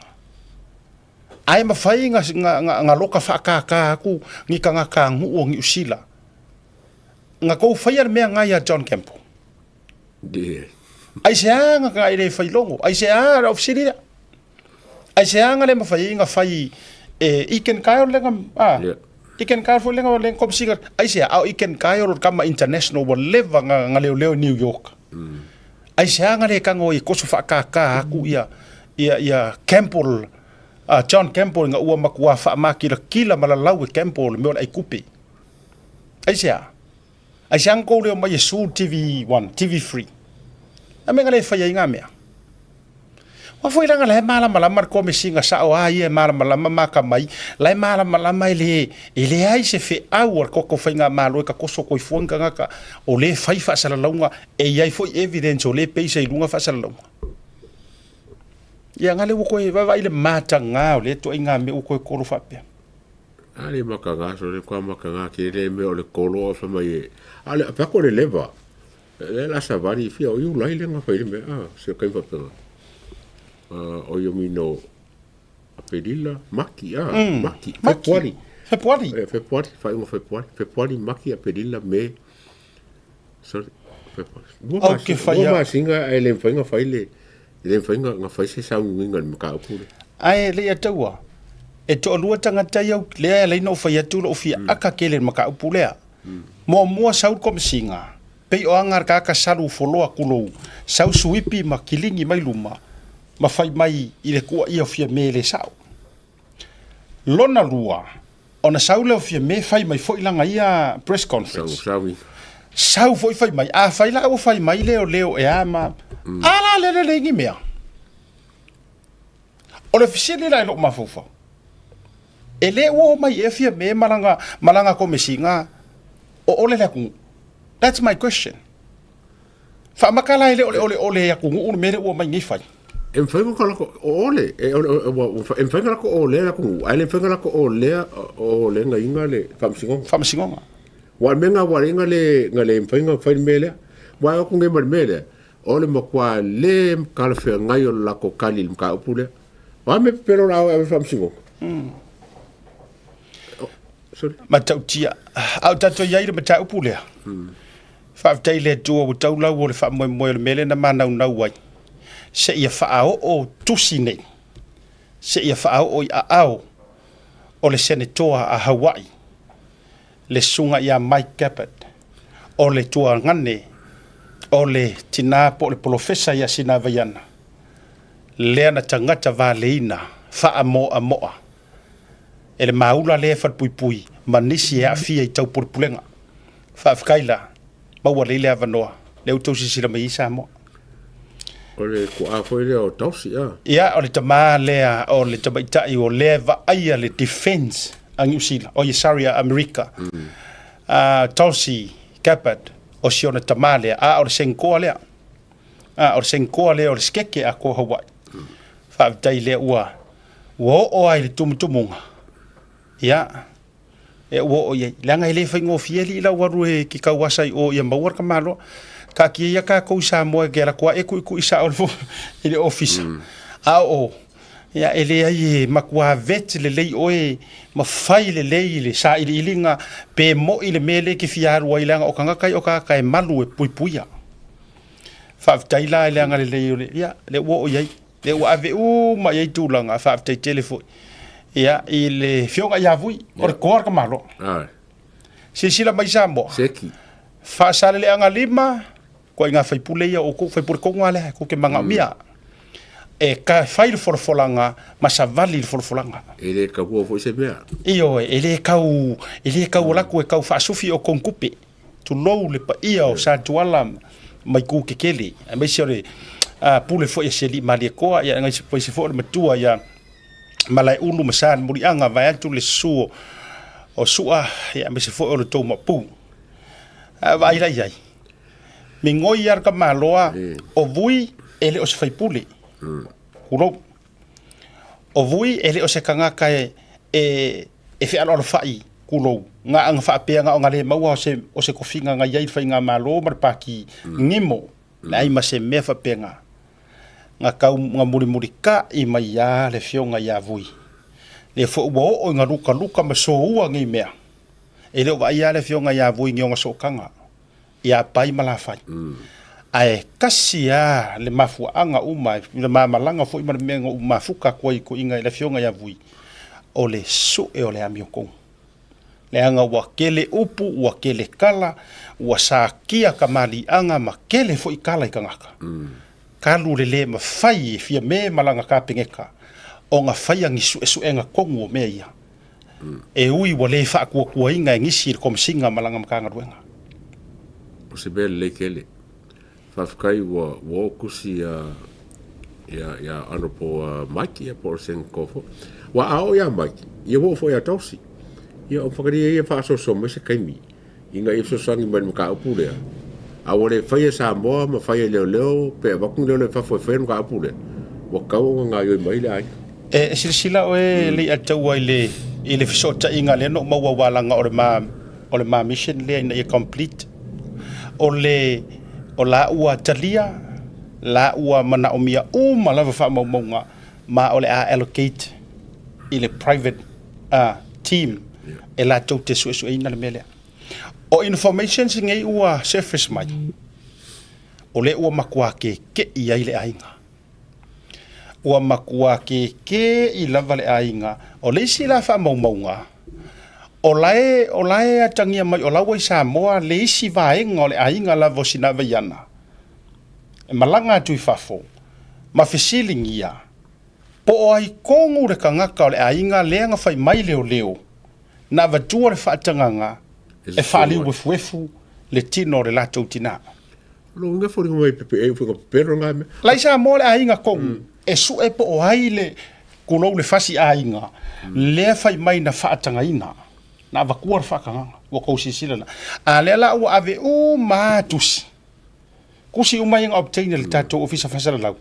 Ae mafai ga, ga, ga, ga loka faakākā aku ni tagata anuʻu o Niu Sila. Ga kou faia le mea ga iā John Campbell. Yeah. Aisea ga ga e le fai logo? Aisea, o fesili lea. Aisea ga le mafai ai ga fai e Iken Kyle le ga, a? Yeah. Iken Kyle foi le ga le komisiga. Aisea, a o Iken Kyle o le kama international ua leva ga, ga leoleo i New York. Aisea ga le kago ai e koso faakākā aku ia, ia, ia Campbell, a John Campbell ina ua makuā faamakilakila ma lalau e Campbell le mea o le aikupe. Aisea? Aisea ga kou leo mai e su TV1, TV3? A mea ga le fai ai ngā mea. Ua foi laga la e malamalama le komesiga sao a ia e malamalama ma akamai, la e malamalama e le, e leai se feau a le koko faigamalo e takoso koifua ni tagata o lē fai faasalalauga e i ai foi evidence o lē peisa i luga faasalalauga. Ia nga lea ua toe vaavaai le matagā o lea ituaiga mea ua toe kolo faapea. A le makaga so le kwa makaga ke le me o le kolo o fa mai e. A le pa ko le leva. Le la savali fia o iulai le nga fai le mea a se kai faapena. O io mino Aperila, Maki, a, Maki, Fepuari. Fepuari. Eh, Fepuari, faaiuga Fepuari. Fepuari, Maki, Aperila, Me. Sorry, Fepuari. Lua Au ke masina, whai lua a- masina ae le mafai ona fai le, e le mafai ona fai se sauniuniga i le mataupu lea. Ae le i ataua, e toalua tagata ia lea e ala ai ona ou fai atu lou fia aka tele i le mataupu lea. Muamua sau le komesiga, pei o aga a le tagata salu foloa tulou, sau suipi ma kiligi mai luma, ma fai mai i le tuuaia o Fiame e le sao. Lona lua, ona sau lea o Fiame fai mai foi lana ia press conference. Sau, sau foi fai mai, afai la ua fai mai leoleo e a ma, a la lele leai ni mea. O le fesili la i lou mafaufau, e le ua o mai ea Fiame ma lana, ma lana komesiga o ole le atunuu? That's my question. Faamaka la e le o le ole ole atunuu le mea lea ua omai nei fai. E mafai ona lako ole, e e mafai ona lako olea le atunuu, ae le mafai ona lako olea o le agaiga le faamasinoga. Faamasinoga. Aua o le mea lena ua ala ai ona le na le mafai ona fai le mea lea. Aua e o atu nei ma le mea lea, o le matua le talafeagai o le latou tali i le mataupu lea. O a mea pepelo o le a o e ave i le faamasinoga? Sorry. Matautia. A o tatou i ai i le mataupu lea, Faafetai i le Atua ua tau lau o le faamoemoe o le mea lea na manaunau ai, seia faaoo tusi nei, seia faaoo i aao o le Senetoa a Hawaii, le Susuga ia Mike Gabbard, o le tuagane o le tina po o le polofesa ia Sinavaiana, lea na tagata valeina faamoamoa e le maula lea e falepuipui ma nisi e aafia i taupulepulega. Faafetai la, maua lelei le avanoa, lea ua outou silasila mai ai Samoa. O le tuaa foi lea o Tulsi, a? Ia, o le tama lea o le tamaitai o lea e vaaia le defense a Niu Sila, oh sorry, a Amerika. Tulsi Gabbard, o si ona tama lea, a o le Senkoa lea. A o le Senkoa lea o le Sikeke a ko Hawaii. Faafetai lea ua ua oo lava i le tumutumuga, ia, e ua oo i ai. Leaga e le faigofie alii lau alu e ke kauasa i o ia maua le tamaloa. Taatia ia tatou i Samoa e te alu atu lava e tuitui sao i le ofisa. A o o, ia e leai e matua vet lelei oe ma fai lelei le sailiiliga pe moi le mea lea e te fia alu ai leaga o tagata ia o tagata e malu e puipuia. Faafetai la i le agalelei o le, ia, lea ua oo i ai. Lea ua ave uma i ai tulaga, faafetai tele foi ia, i le Afioga ia Vui, o le toa o le tamaloa. Ai. Silasila mai Samoa, Seki. Faasaleleaga lima, ituaiga faipule ia o outou, faipule tonu lava lea tou te manaomia. E ka fai le folafolaga ma savali le folafolaga. E le taua foi se mea. Ioe, e le tau, e le tau alu atu e tau faasufi o konukupe. Tulou le paia o Satuala ma itu kekele, aemaise o le pule foi a si alii Malietoa, aemaise foi o le matua ia Malaeulu ma Sa Muliaga, vaeatu le susu o Sua, aemaise foi o le tou maopu. A vaai la i ai, migoi lava le tamaloa o Vui e le o se faipule, tulou. O Vui e le o se tagata e fealoalofai tulou, na ona faapea na ona le maua o se tofiga na i ai le faigamalo ma le pati nimo. Leai ma se mea faapena. Na kau na mulimulikai mai lava le afioga ia Vui. Lea foi ua oo ina lukaluka ma soua nei mea. E le o vaaia lava le afioga ia Vui i ona sootaga ia Pai ma Lafai. Ae tasi lava le mafuaaga uma, le mamalaga foi ma le mea na ou mafuta atu ai i toeaiina i le afioga ia Vui, o le sue o le amiotonu. Leaga ua tele upu, ua tele tala, ua satia tamaliiaga ma tele foi tala i tagata. Talu le le mafai e Fiame ma lana Kapeneta ona faia ni suesuega tonu o mea ia. E ui ua le faatuatuaina e nisi i le Komesina ma lana Matagaluega. O se mea lelei tele. Faafetai ua oo tusi ia Honourable Mike ia po o le Senator foi. Aua a oo ia Mike, ia ua oo foi ia Dulcie. Ia o whakaria ia whaasoasoa mai se taimi ina ia fesoasoani mai i le mataupu lea. A ua le faia e Samoa ma faia e leoleo pe avatu ni leoleo i fafo e faia le mataupu lea, ua tatau ona gaoioi mai le aiga. E silasila oe Leiataua i le i le fesootaiga lea na ou maua aua leaga o le ma o le ma mission lea ina ia complete. O le o la ua talia, la ua manaomia uma lava faamaumauga ma o le a allocate i le private team e latou te suesueina le mea lea. O informations nei ua surface mai, o lea ua matua keke'i ai le aiga. Ua matua keke'i lava le aiga. O le isi la faamaumauga, o la e, o la e atagia mai o la ua i Samoa le isi vaega o le aiga lava o Sinavaiana e malaga atu i fafo ma fesiligia Po o ai tonu le tagata o le aiga lea na fai mai leoleo na avatua le faatagaga e faaliuefuefu le tino o le latou tina. La i Samoa le aiga tonu e sue po o ai le tulou le fasi aiga lea fai mai na faatagaina na avatua le faatagaga. Ua tou silasila la. A lea la ua ave uma lava tusi, tusi uma ia na obtain e le tatou Ofisa Faasalalau.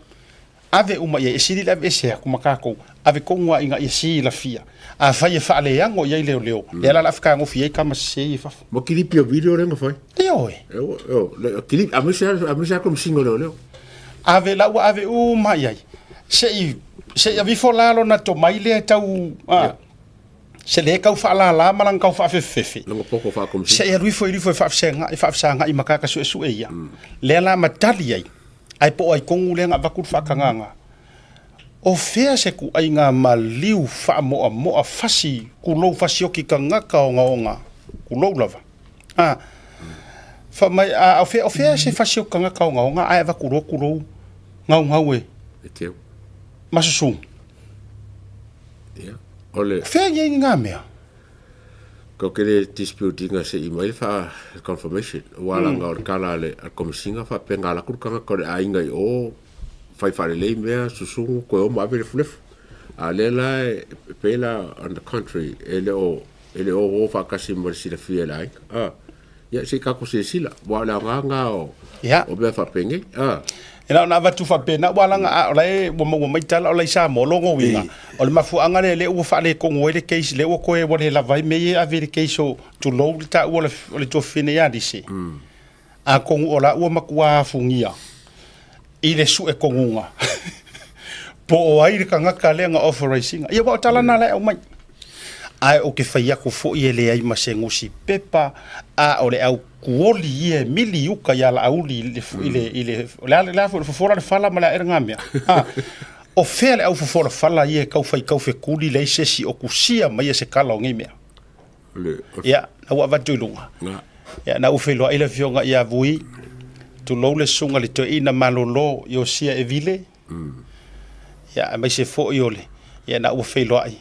Ave uma i ai, e sili le aveese atu ma tatou, ave tonu lava ina ia silafia. Afai e faaleano i ai leoleo, lea la o le a fetagofi ai tama sese ia i fafo. Ma kilipi o video lea na fai. Ioe. Kilipi, aemaise lava komesina o leoleo. Ave la ua ave uma i ai. Se i, se i aveifo la lona tomai lea e tau, a, se le tau faalala ma lana tau faafefefefe. Lona poto faakomesina. Se i alu ifo i ifo e faafesagai, faafesagai ma tagata suesue ia. Lea la ma tali ai. Ae po o ai tonu lea na avatu le faatagaga? O fea se kuaiga maliu faamoamoa fasi kulou fasioki tagata ogaoga kulou lava? A Fa mai a o fea o fea se fasioki tagata ogaoga ae avatu loa kulou gaugau e E teu. ma susu. Ia. O le O fea i ai ngā mea? Ko ke le dispute ina se i mai le wha confirmation. Ua la nga o le kala a le komesina wha pe nga la kuru kanga ko le ainga i o whai wharelei mea susungu koe o ma ave le fulefu. A le la e pela on the contrary e le o e le o o whakasi ma le silafia le ainga. Ah. Ia se i kako silasila, aua o le aoga lena o Ia. o mea faapenei. Ah. E na ona avatu faapena, ua laga a o la e ua maua mai tala o la i Samoa, lona uiga, o le mafuaaga lea lea ua faaletonu ai le case, lea ua toe ua le lava ai mea ia e ave i le case o tulou le taua o le, o le tuafafine ia Alise. Atonu o la ua matua afugia i le suetonuga po o ai le tagata lea na authorize ina. Ia aua o tala na la e aumai. Ae ou te fai atu foi e leai ma se nusi pepa a o le au tuoli ia e mili i uka ia Laauli i le, i le, i le, o le a, le a foi, o le fofola le fala ma le ae le ngamea. Ha. O fea le au fofola fala ia e tau fai tau fekuli leai se isi o tusia mai e se kala o nei mea. O le, o, Ia, na ua avatu i luga. na. Ia, na ua feiloai le afioga ia Vui, tulou le susuga i le toeaina malolo Iosia Evile, ia, aemaise foi o le, ia, na ua feiloai,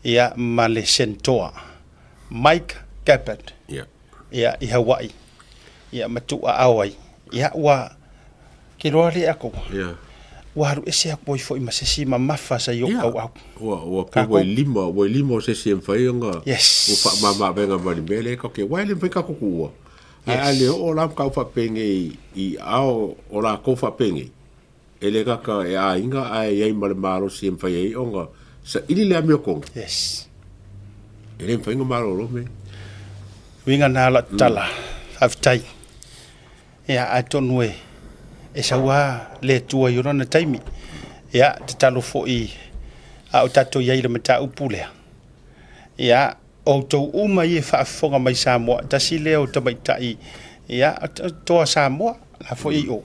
ia, ma le Sentoa, Mike Gabbard, Ia. ia, i Hawaii, ia, ma tuuaao ai. Ia, ua, ke loa le aku, Ia. ua alu ese aku ai foi ma se isi mamafa sa i ou Ia. tauau. Ua, ua pe ua i lima, ua i lima o se isi e mafai ona Yes. ua faamama-avega ma le mea lea e tatou te, aua e le mafai tatou tuua. Ae a le oo la ma tau faapenei i aao o latou faapenei, e le gata e aiga ae i ai ma le malosi e mafai ai ona saili le amiotonu. Yes. E le mafai ona malolo mea. Uiga na lau tala. Faafetai. Ia, atonu e. E sau lava le Atua i lona taimi. Ia, tatalo foi a o tatou i ai i le mataupu lea. Ia, outou uma ia e faafofoga mai Samoa, tasi lea o tamaitai, ia, toa Samoa, la foi i o.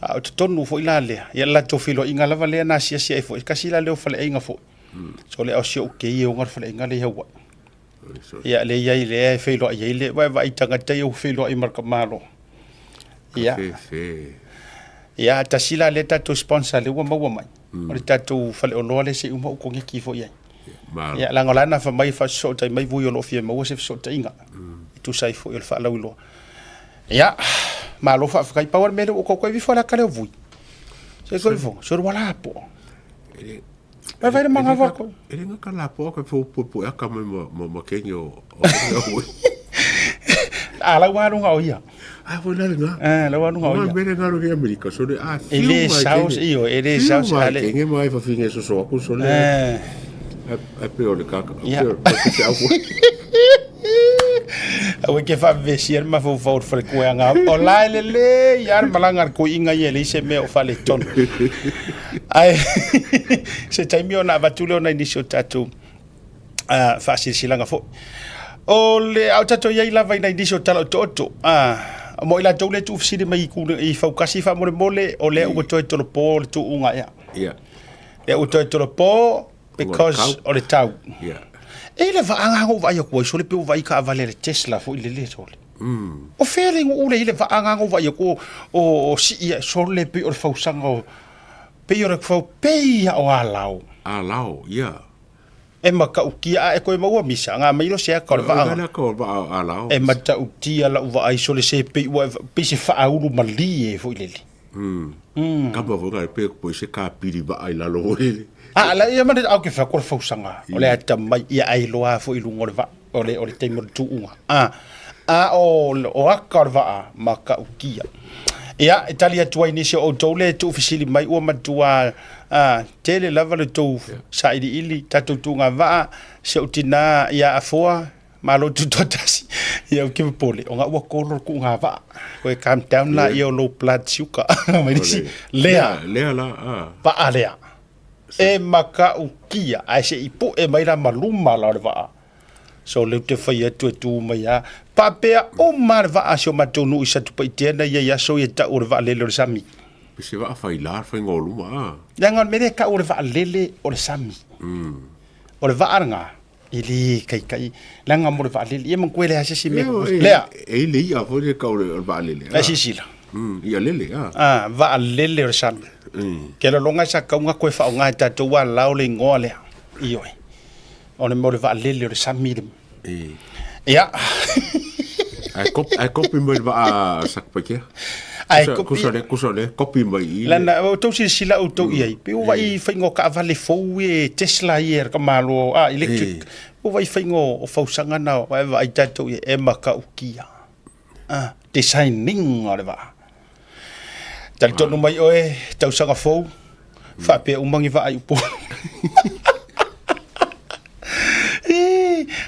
A o totonu foi la lea, ia le latou feiloaiga lava lea na asiasi ai foi, tasi la lea o faleaiga foi. So le o si ou kei e ona le faleaiga lea i Hawaii. Ia le i ai lea e feiloai ai le vaevaai tagata ia ua feiloai ma le tamalo. Ia. Ia tasi la lea tatou sponsor lea ua maua mai. O le tatou faleoloa lea se i uma ou koneki foi ai. Ia leaga o la na fai mai faasosootai mai vui o lo o fia maua se fesootaiga. E tusa ai foi o le faalauiloa. Ia, malo faafetai. Pau o le mea lea ua ou toe ifo le aka lea o vui. Se koe ifo, se ua lapo. Vai vai le manga va ko. E le ngaka la po ka fo po po aka mai ma ma ma kengi o o. A la wa lunga o ia. A fo la nga. Eh la wa lunga o ia. Ma bele nga ro ke Amerika so le a. E le saus io e le saus ale. Kengi mai fa finge so so aku so le. Eh. A pe o le kaka. A pe o le au. Aua ke faavevesi ai le mafaufau o le falekueaga o la e lelei lava le malaga a le koiiga ia e leai se mea o faaletonu. Ae se taimi ona avatu lea o nai nisi o tatou uh, faasilasilaga foi. O le a o tatou i ai lava i nai nisi o tala otooto. Ah, mo i latou le tuufesili mai i, i faukasi faamolemole, o lea ua toe tolopo le tuuga ea. Yeah. Lea ua toe tolopo because o le tau. Yeah. E le vaaga ngo vaai aku ai sole pe o vaai kaavale a le Tesla foi lele sole. O fea le ule i le vaaga ngo vaai aku o o sii ae sole pei o le fausaga o pei o le fau pei a o alao. Alao, yeah. E matautia a e koe maua misa nga mai lo se aka o le vaaga. Aka o le vaa alao. E matautia lau vaai sole se pei ua pei se faaulu malie foi lele. Mm. Kapa foi ka pe po se ka piri vaa i lalo foi le. A la ia mane au ke fa ko fausaga o le atamai ia ai loa foi i luga o le vaa o le o le taimi o le tuuga. A a o o aka o le vaa matautia. Ia e tali atu ai nisi o outou le tuufesili mai ua matua a tele lava le tou sailiili tatou tuuga vaa si ou tinā ia Afoa Malo tutoatasi. Ia ou te popole, o nga ua kolo le kuuga vaa. Koe calm down la ia o low blood sugar. Mai nisi, lea. Lea la, ah. Vaa lea. E matautia, ae se i pue mai la ma luma la o le vaa. So lea ou te fai atu e tu mai lava. Faapea uma lava le vaa a si o matou nuu i Satupaitea na i ai aso ia e tau o le vaalele o le sami. Pe se vaa faila le faiga o luma, ah. Leaga o le mea lea e tau o le vaalele o le sami. O le vaa lena, E le kaikai, leaga mo le vaalele. Ia manatua e leai se isi mea. Lea. E i le i'a foi le tau o le vaalele. Ai silasila. I'a lele, a. A, vaalele o le sami. Ke lologa sa kauga koe faaaoga e tatou ua alao le igoa lea. Ioe. O le mea o le vaalele o le sami le. Ia. Ae kopi mai le vaa a Satupaitea. Ae kopi. Kusa le, kusa le, kopi mai i. Lana, o tou silasila outou i ai, pe ua vaai faiga o kaavale fou e Tesla ia e ka malo, a, electric. Ua vaai faiga o fausaga na, vaai vaai tatou i ai, e matautia. A, designing o le vaa. Talitonu mai oe, tausaga fou, faapea uma ni vaa i Upolu.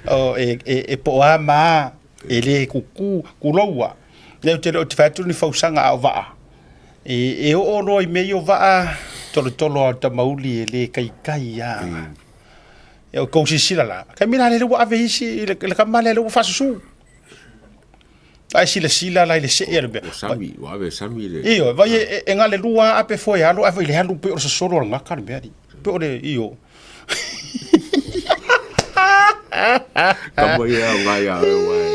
O, e, e, e po o a ma, e le kuku, kuloua. Lea ou te le o te fai atu ni fausaga a o vaa. E, e oo loa i mea ia o vaa, tolotolo a o tamauli e le kaikai a. E o kou silasila la, taimi la lele ua ave isi i le, le tama lea lea ua faasusu. Ae silasila la i le see o le mea. Ua sami, ua ave sami le. Ioe, vai e, e gale lua ape foe alo, ae vai le alu pei o le sosolo o le gaka le mea ni. Pei o le, io. Kama ia o ngai a oe wai.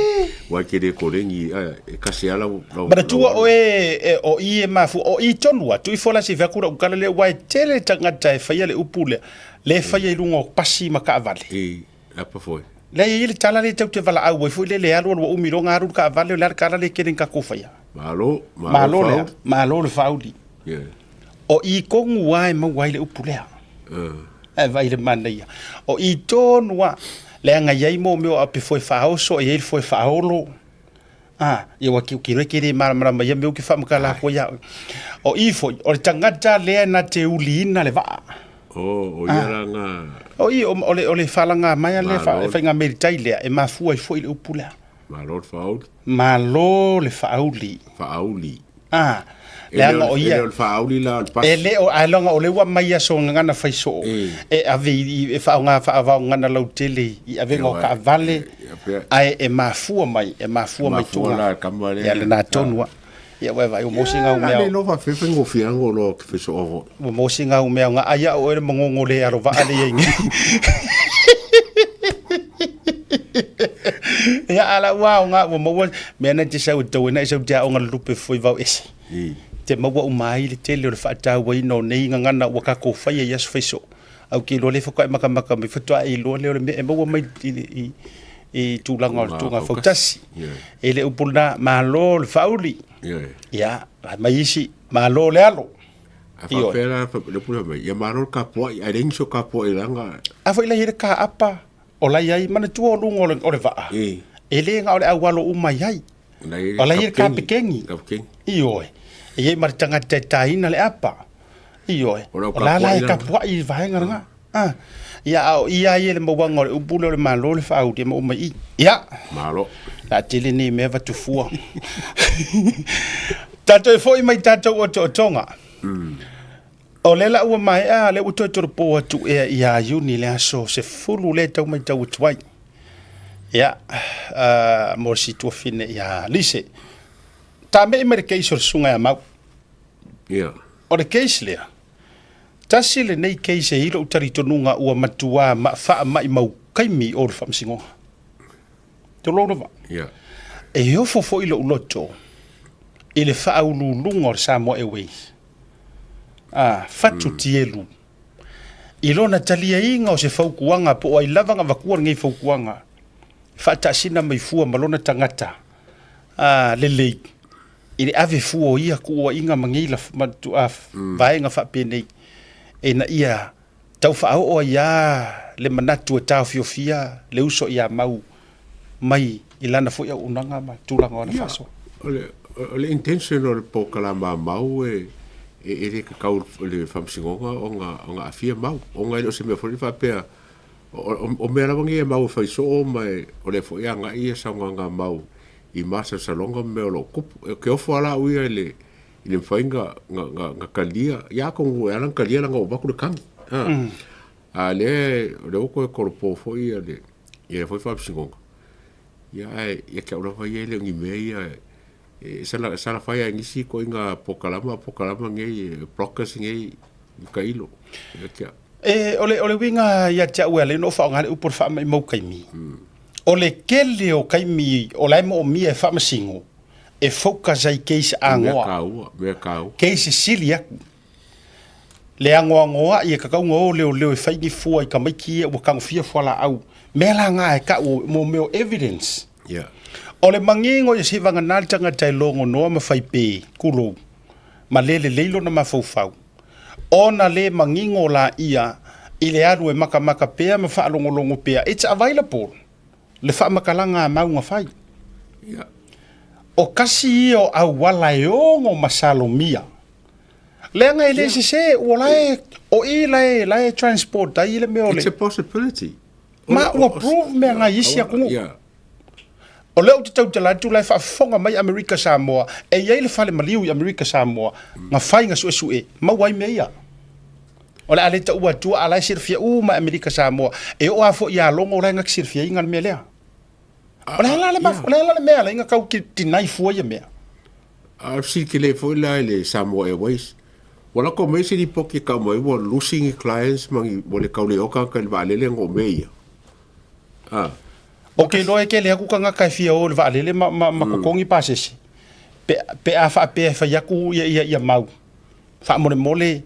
Wai ke le kolengi, e kasi ala lau. Manatua oe e, o i e mafu, o i tonu atu ifo la se fai atu lau tala lea, aua e tele tagata e faia le upu lea, le faia i luga o pasi ma taavale. E, apa foi. Lea e i ai le tala lea e tau te valaau ai foi lea le alu alu ua umi loa ona alu le taavale, o le a le tala lea e tele ina tatou faia? Malo, malo malo lea, malo le faauli. Yeah. O i tonu lava e maua ai le upu lea. Ae vaai i le manaia. O i tonu lava, leaga e i ai mea o ape foe faaoso, e i ai le foe faaolo. A, ia ua kiu e ke le malamalama ia mea ou te faamatala atu ai ia oe. O i foi, o le tagata lea na te uliina le vaa. O, o ia la nga... O i, o, o le, o le faalaga maea lea, fa, faiga melitai lea, e mafua ai foi le upu lea. Malo le faauli. Malo le faauli. Faauli. A, Leaga o ia. E le o le faauli la o le pasi. E le o, ae leaga o lea ua aumai i aso gagana fai soo, e ave i, e faaaoga faavaogagana lautele i avega o taavale, ae e mafua mai, e mafua mai tuga. Ia lena tonu lava. Ia ua e vaai ua maua si gau mea. Le iloa faapefea faigofie lava ona iloa fai soo foi. Ua maua si gau mea o ai au oe le magogo le alovaa le i ai nei. Ia a la ua aoga ua maua mea na te sau e tau ai na e sau te aoga lulupe foi vao ese. Te maua uma ai le tele o le faatauaina o nei gagana ua tatou faia i aso fai soo. Ae ou te iloa lea faatoa e matamata mai faatoa e iloa lea o le mea e maua mai i tulaga o le tuga fautasi. E le upu lena, malo le faauli. Ia, mai isi, malo le alo. A faapea la, le upu lea mai, ia malo le kapuai, ae leai nisi o kapuai leaga. A foi la i ai le kaapa, o la i ai, manatua o luga o le vaa, e le na o le aualo uma i ai. O la i ai le kapekeni. Ioe. E i ai ma le tagata e taina le apa. Ioe. O la la e kapuai i le vaega lena. Ah. Ia, a o ia ia le mauaga o le upu lea o le malo le faauli e maua mai i. Ia. Malo. La tele nei mea vatufua. Tatou e foi mai tatou otootoga. O lea la ua maea, lea ua toe tolopo atu ea ia Iuni le aso 10 lea e tau matau atu ai. Ia, mo le situafine ia Lise. Tamei mai le case o le susuga ia Mau. Ia. O le case lea, tasi lenei case e i lou talitonuga ua matua faamaimau kaimi o le faamasinoga. Tulou lava. Ia. E ofo foi lou loto i le faauluuluga o le Samoa Airways. A, fatu tielu. I lona taliaiga o se fautuaga po o ai lava na avatua lenei fautuaga, faataasina mai fua ma lona tagata a, lelei i le ave fua o ia tuuaiga ma nei laf, ma, tu, a, vaega faapenei ina ia tau faaoo ai lava le manatu e taofiofia le uso ia Mau mai i lana foi auaunaga ma tulaga o ana faasoa. O le, o le intention o le polokalama a Mau e, e, e le kakau le faamasinoga ona, ona aafia Mau. Ona e le o se mea foi lea faapea, o, o, o mea lava nei e Mau e fai soo ma e, o lea foi e agai ia saunoaga a Mau i masalosaloga ma mea o lo o tupu. E, ke ofo lava au ia i le, i le mafai na, na, na, na talia, ia atonu e ala ona talia leaga ua avatu le tagi. A, mm. a lea, o lea ua toe tolopo foi ia le, ia foi faamasinoga. Ia ae, ia te au lava ia e le o ni mea ia, e sala, sala fai a nisi ituaiga polokalama, polokalama nei, bloggers nei, i tailo. Ia te au. E, o le, o le uiga ia te au e ala ai ona ou faaaoga le upu o le faamaimau kaimi. O le tele o kaimi o la e moomia e faamasino, e focus ai i case agoa. Mea taua, mea taua. Case sili atu. Le agoagoa'i e kakauga o leoleo e fai ni fua i tamaiti ia ua tagofia fualaau. Mea la na e ta'u mo mea o evidence. Yeah. O le manino ia seivagana le tagata e logonoa ma fai pe, tulou, ma le lelei lona mafaufau. Ona le manino laia i le alu e makamaka pea ma faalogologo pea, it's available le faamatalaga a mau na fai. Yeah. O kasi ia o auala e ono masalomia. Leaga e le sese, ua la e, o i la e, la e transport ai le mea o le... It's a possibility. Ma ua prove mea ngai isi atunuu. Yeah. O lea ou te tautala atu la e faafofoga mai Amerika Samoa, e i ai le fale maliu i Amerika Samoa, na fai na suesue, maua ai mea ia. O le a le taua atua, a la e silafia uma e Amerika Samoa. E oo lava foi ia Logo la e na te silafiaina le mea lea. O le a la le o le a la le mea la ina tau deny fua ia mea. A o le fesili tele foi la i le Samoa Airways, ua lako mai se lipoti e tau mai ua lusi ni clients ma ni ua le tau le oka tagata i le vaalele ona o mea ia. A. Ou te iloa e tele atu tagata e fia o i le vaalele ma, ma, ma totogi pasese pe, pe a faapea e fai atu ia, ia, ia mau. Faamolemole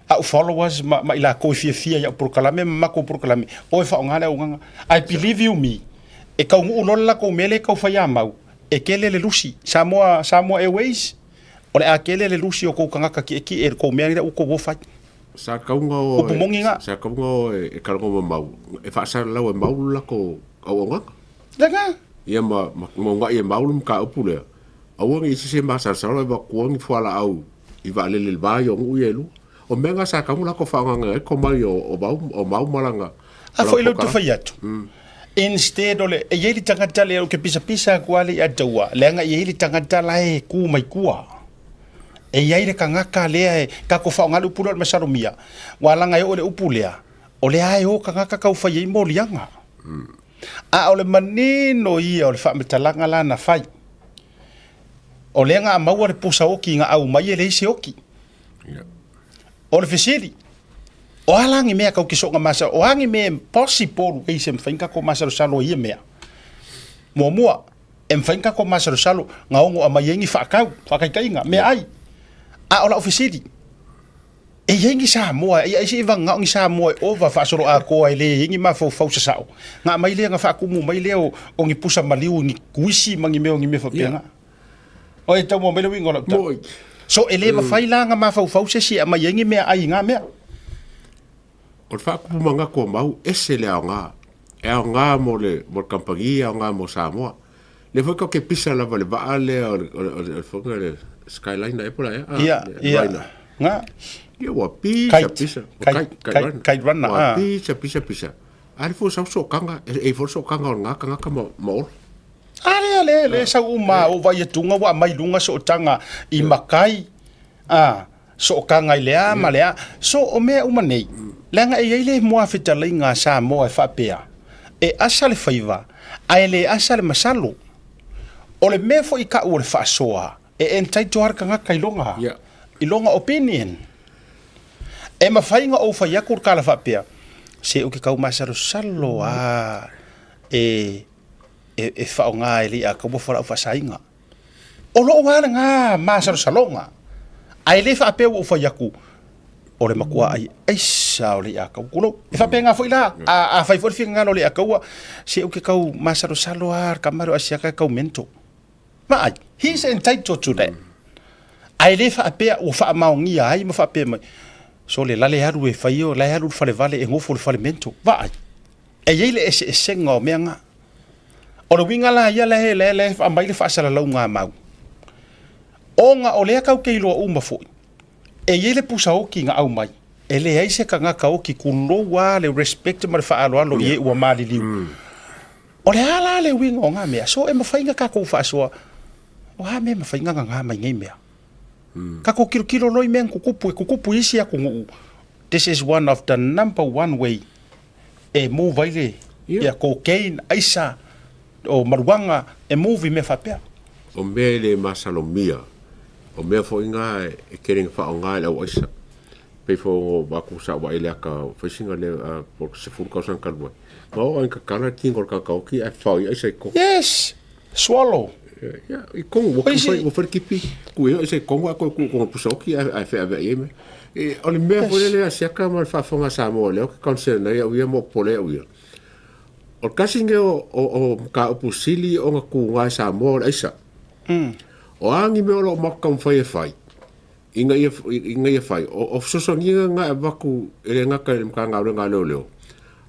a'u followers ma, ma i lakou e fiafia i a'u polokalame ma matou polokalame, o e faaaoga le auaunaga. Ae believe you me, e taunuu loa le latou mea lea e tau fai a mau, e tele le lusi. Samoa, Samoa Airways, o le a tele le lusi o tou tagata kiekie i le tou mea lea ua tou o fai. Sa kauga o Upu moni na. Sa kauga o e kalago ma mau, e faasalalau e mau le latou auaunaga. Lena. Ia ma, ma, ma una'i e mau le mataupu lea. Aua ne i isi se masalosalo e avatua ni fualaau i vaalele i le va ia o nuu ia e lua. O mea na sa tatau ona latou faagaga ai le tomai o o Mau ma lana A foi lea ou te fai atu, instead o le, e i ai le tagata lea ou te pisapisa atu lava lea ia te au, leaga e i ai le tagata la e tu mai tua. E i ai le tagata lea e tatou faaaoga le upu lea o le masalomia, ua laga e oo i le upu lea, o lea e o tagata tau fai ai moliaga. A o le manino ia o le faamatalaga la na fai, o lea na maua le pusa oti na aumai e leai se oti. O le fesili, o a la ni mea tau te soona masa, o a ni mea impossible ways e mafai ona tatou masalosalo ai ia mea? Muamua, e mafai ona tatou masalosalo na ono aumai ai ni faatau, faataitaiga, meaai. A o lau fesili, e i ai ni Samoa, ia ai se i vagana o ni Samoa e ova faasoloatoa e leai ai ni mafaufau sasao, na aumai lea na faatumu mai lea o, o ni pusa maliu, ni kuisi ma ni mea o ni mea faapena. O e tau mai le uiga o lau tala. So e le mafai la ona mafaufau se isi e aumai ai ni meaai i na mea. O le faakupu manatu a Mau, ese le aoga. E aoga mo le, mo le kamupani, e aoga mo Samoa. Lea foi tatou te pisa lava i le vaa lea o le, o le, o le, o le Skyliner ea po o le a ea? Ah, Ia, le ia. Liner. Nga. Ia ua pisa, Kite, pisa. kite, Kite, kite kite, runner. kite runner, Ua ah. pisa, pisa, pisa. A le foi sau sootaga, e, e foi le sootaga o lena tagata ma, ma Olo. A lea, lea, lea sau uma, o vai atuga ua aumai luga sootaga i makai, a, sootaga i le a ma le a. So, o mea uma nei, leaga e i ai le muafetalaiga a Samoa e faapea, e asa le faiva, ae le asa le masalo. O le mea foi kau o le faasoa, e entitle lava le tagata i lona, i lona opinion. E mafai ona ou fai atu le tala faapea, se ou te tau masalosalo lava e e faaaoga e le Iakobo fualaau faasaina. O lou lava lena masalosaloga, ae le faapea ua ou fai atu, o le matua ai aisa o le Iakobo. Tulou. E faapena foi la, a fai foi le finagalo o le Iakobo, se ou te tau masalosalo lava le tama lea o Asiata e tau mental. Vaai, he is entitled to that. Ae le faapea ua faamaonia ai ma faapea mai, sole, la le alu e fai o, la e alu i le falevale e nofo i le fale mental. Vaai. E i ai le eseesega o mea na. O le uiga la ia lea lea lea aumai le faasalalauga a Mau. Ona o lea tatou te iloa uma foi, e i ai le pusa oti na aumai, e leai se tagata oti tulou lava le respect ma le faaaloalo i e ua maliliu. O le a la le uiga o na mea? So e mafai ona tatou faasoa, o a mea e mafai ona gagā mai nei mea? Tatou tilotilo loa i mea na tutupu, e tutupu i isi atunuu. This is one of the number one way e move ai le ia cocaine, aisa, o maruaga, e move i mea faapea. O mea e le masalomia, o mea foi na e tele ina faaaoga e le au aisa. Pei foi o matou sa vaai i le ata o faisiga lea po o le 10 tausaga talu ai, na oo lava ina tatala le tino o le tagata oti ae fao ai aisa i totonu. Yes! Swallow. Ia, i totonu, ua fai, ua fai le tipi, tuu i ai aisa i totonu ae toe tuu i totonu o le pusa oti ae feaveai ai mea. O le mea foi lele a Siaka ma le faafofoga a Samoa lea ou te concern ai au ia ma ou popole ai au ia, o le tasi lenei o mataupu sili ona tuga e Samoa o le aisa. O a ni mea o lo o matou taumafai e fai, ina ia, ina ia fai, o fesoasoaniga na e avatu e le gata i le Matagaluega a Leoleo,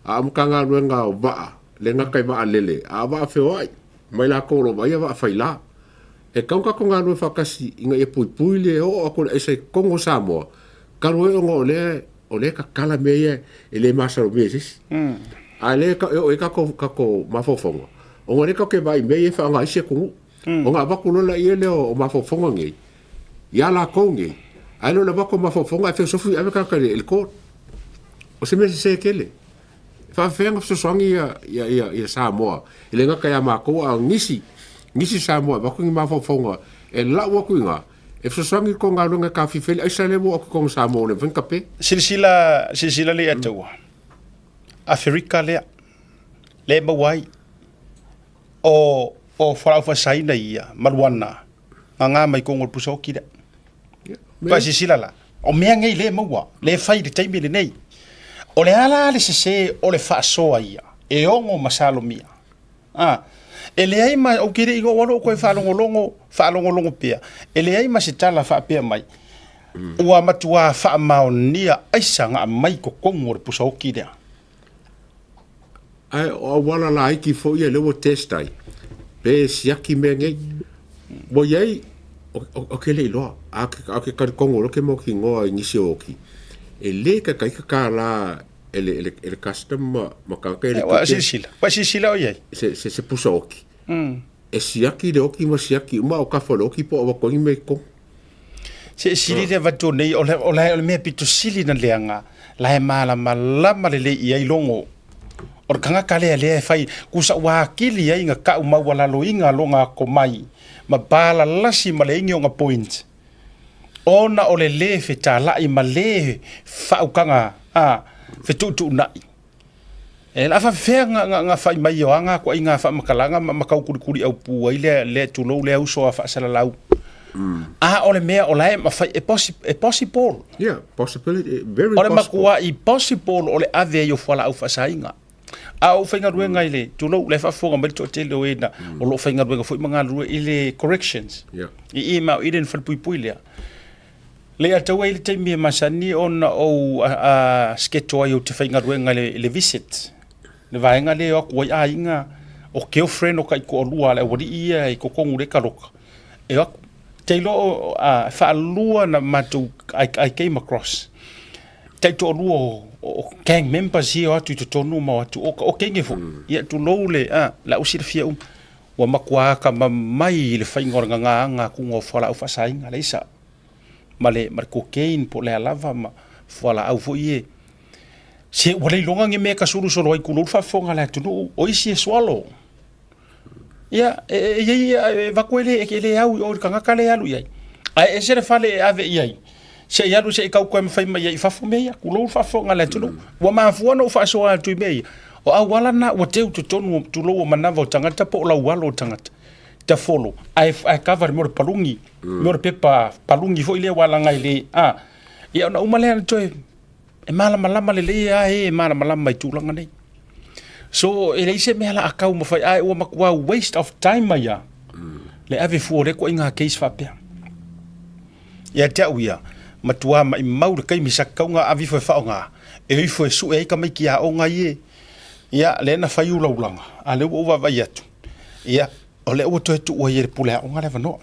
a o Matagaluega o Vaa, le gata i vaalele, a o vaa feoai, ma i latou o lo o vaaia vaa faila. E tatau ona tatou galulue faatasi ina ia puipui le oo atu o le aisa i totonu o Samoa, talu ai ona o lea o lea e tatala mea ia e le masalomia e se isi. A o lea e oo i ai tatou tatou mafaufauga, ona o lea tatou te vaai i mea ia e faaaoga ai isi atunuu. Ona avatu loa lea lea o mafaufauga nei ia latou nei, ae le o le avatu o mafaufauga ae feosofi ave tagata i le court. O se mea sese tele. E faafefea ona fesoasoani ia Samoa, e le gata ia matou a o nisi, nisi Samoa e avatu ni mafaufauga e lau atu i ina, e fesoasoani i le tou galuega e taofifi ai le aisa lea ua oo atu i totonu o Samoa ua le mafai ona tape. Silasila, silasila le Ataua, Aferika lea, lea e maua ai, o, o fualaau faasaina ia, maluana, gaga mai totonu o le pusa oti lea. Ua silasila la, o mea nei lea e maua, lea e fai i le taimi lenei. O le a la le sese o le faasoa ia, e ono masalomia. A, e leai ma, ou te le i oo atu ou toe faalogologo, faalogologo pea, e leai ma se tala faapea mai, ua matua faamaonia aisa na aumai i totonu o le pusa oti lea. Ae o auala laiti foi ia lea ua test ai, pe siaki mea nei. Ua i ai, ou te le iloa, ae ou te talitonu o lea ou te mautinoa i nisi o oti, e le taitai tatala e le custom ma tagata ia le Ua silasila, ua silasila o i ai. Se pusa oti. E siaki le oti ma siaki uma o kafa o le oti po o avatu ai ni mea i totonu. Se sili le avatu nei, o le, o le, o le mea pito sili na leaga, la e malamalama lelei i ai logo. O le tagata lea lea e fai, kusa ua akili ai nga kau maualaloina loga akomai, ma palalasi ma le igi o nga point. Ona o le lē fetalai ma lē faaukaga a fetuutuunai. E la faafefea nga, nga, nga fai mai o aga koaiga faamatalaga ma, ma taukulikuli aupū ai lea, lea tulou lea uso a faasalalau. A o le mea o la e mafai, e, possi, e possible. Yeah, possibility, very O le possible. makuaʻi possible o le ave ai o fualaau faasaina. A o ou faigaluega i le, tulou, la e faafofoga mai le toatele o e na, o lo o faigaluega foi ma galulue i le corrections. Yeah. I i ma o i le falepuipui lea. Le a tau ai le taimi e masani ona ou a, a schedule ai ou te faigaluega i le, i le visit. Le vaega lea e o atu ai aiga o girlfriend o taitoalua a le aualii ia i totonu o le taloka. E o atu, te iloa o, a, faalua na matou, I, I came across. Taitoalua o, o gang members ia o atu i totonu ma o atu, o, o kenge foi. Ia tulou le, a, la u silafia uma. Ua matua atamamai i le faiga o le gagaaga atuga o fualaau faasaina, le aisa, ma le, ma le cocaine po o le a lava ma fualaau foi ie. Se ua le iloga ni mea e tasulusulu ai tulou le faafofoga a le atunuu, o isi e swallow. Ia, e, e, e, e, e vaku e le, e le au i o i le tagata lea e alu i ai. Ae ese le fale e ave i ai, se i alu se i tau toe mafai mai ai i fafo mea ia, tulou le faafofoga a le atunuu. Ua mafua ona ou faasoa atu i mea ia, o auala na ua teu totonu, tulou o manava o tagata po o laualo o tagata, tafolo, ae, ae kava i le mea o le paluni, mea o le pepa paluni foi lea ua laga i le, a, ia ona uma lea ona toe, e malamalama lelei lava e e malamalama i tulaga nei. So, e leai se mea la a tau mafai, ae ua matua waste of time ai lava le ave fua o lea ituaiga case faapea. Ia te au ia, matua maimau le taimi sa tatau ona ave ifo e faaaoga, e o ifo e sue ai tamaiti aoga ia, ia lea na fai ulaulaga, a o lea ua ou vaavaai atu, ia, o lea ua toe tuu ai e le pule aoga le avanoa.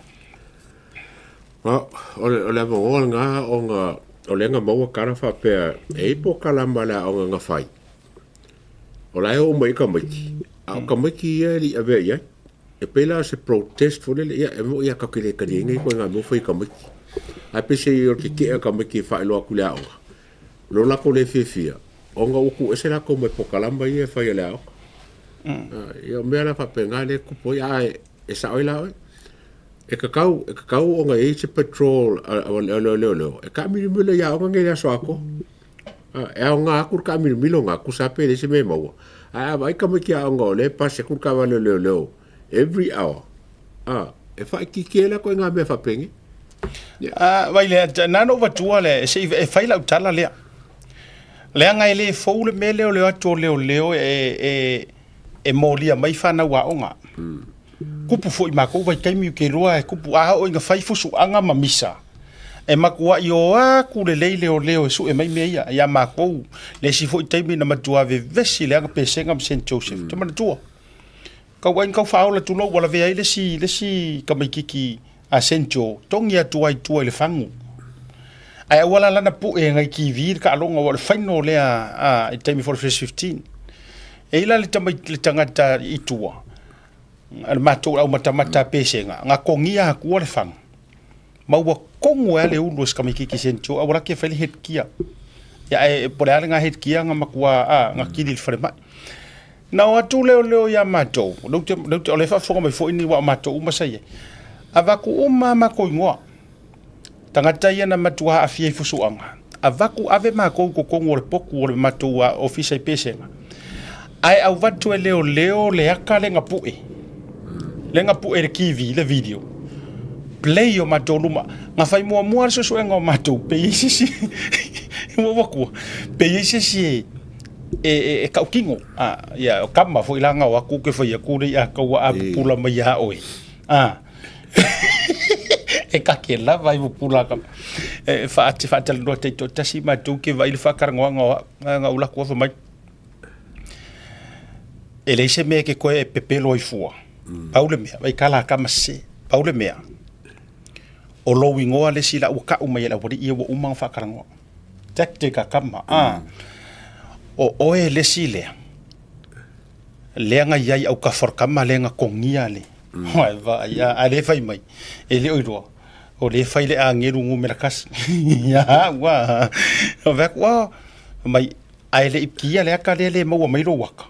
O le, o le avanoa lena ona o lea na maua tala faapea e i ai polokalama a le aoga na fai, o la e oo mai ai tamaiti, a o tamaiti ia e le i avea i ai. E pei la o se protest foi lele, ia e moni lava tatou te le taliaina ia ituaiga mea ua fai e tamaiti. Ae peiseai o le tetee a tamaiti e faailoa atu i le aoga, lo latou le fiafia, ona ua tuuese latou mai polokalama ia e fai a le aoga. Ia o mea la faapena lea e tupu ai, ae e sao ai la oe. E tatau, e tatau ona i ai se patrol a, a, a leoleo e taamilomilo i aoga nei i le aso atoa. E aoga atu le taamilomilo lena, tusa lava pe leai se mea e maua. Ae a vaai tamaiti aoga o lea e pasi atu le taavale a leoleo every hour, a, e faaitiitia ai la ituaiga mea faapenei. A, vai lea, na ona ou avatua lea, se i e fai lau tala lea. Leaga e le fou le mea lea o le o atu o leoleo e, e, e molia mai fanau aoga. Kupu foi i makou vaitaimi ou te iloa e kupu a oo ina fai fusuaga ma misa, e matuai o atu lelei leoleo e sue mai mea ia ia makou. Le isi foi taimi na matua vevesi leaga Pesega ma Saint Joseph. Ou te manatua, tau ai na tau faaola tulou ua lavea ai le isi, le isi tamaititi a Saint Joe, togi atu ai i tua i le fagu. Ae aua la lana pue nai TV le taaloga aua o le final lea a, i le taimi foi o le Fresh 15. E i ai la le tamaiti, le tagata i tua, a le matou aumatamata a Pesega, na togia atua le fagu, ma ua togo ai lava le ulu o si tamaititi Saint Joe, aua la te fai le headgear. Ia ae po o le a lena headgear na matua, a, na kili i le falemai. Na o atu leoleo ia matou, o lea ou te, o lea ou te, o lea e faafofoga mai foi ni aua o matou uma sa i ai. Avatu uma a matou igoa, tagata ia na matua aafia i fusuaga, avatu ave matou i totonu o le potu o le matou ofisa i Pesega, ae avatu e leoleo le ata lea na pue, lea na pue i le TV, le video, play i o matou luma. Na fai muamua le suesuega o matou, pe i ai se isi, ua ou avatua, pe i ai se isi e, e, e, e tautino. A, ia, o kama foi la na o atu ke fai atu le ia kau a pupula mai ia oe. A, e kake lava i pupula ka. E whaati whaatalanoa te toatasi matou ke vai le whaakarangoanga o au. Nga ula kua mai. E leai se mea ke koe e pepelo ai fua. Pau le mea, vai kala kama se. Pau le mea. O lou ingoa le isi la ua kau mai e le aualii ia ua uma ona faakarangoa. Tactic a kama, a. O oe le isi lea, lea na i ai au kafa o le kama lea na kogia le. Ai vaai, a, a le fai mai, e le o iloa. O lea e fai le agelu numera kasi. Ia, ua. Fai atu, ah, mai, ae le i kia le aka lea le maua mai lou aka.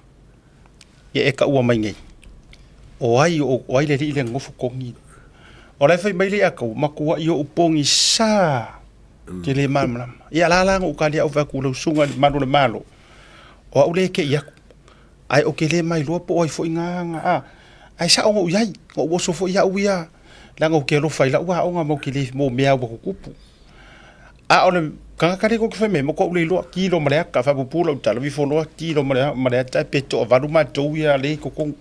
Ia e taua mai nei. O ai, o, o ai le alii lea nofo togi. O la e fai mai le ia tau, matuai ou pogisa. Te le malamalama. Ia la la na ou tali au fai atu lau susuga i le malu o le Malo. O au lea e te i atu. Ae ou te le mailoa po o ai foi na aga a. Ae sao na ou i ai, na ou oso foi au ia, leaga ou te alofa i lau aoga ma ou te le mo mea ua tutupu. A o le tagata lea tou te fai mai ai, matua ou le iloa, tilo ma le ata, faapuupuu lau tala, vifo loa tilo ma le, ma le ata pe toavalu matou ia lea i totonu.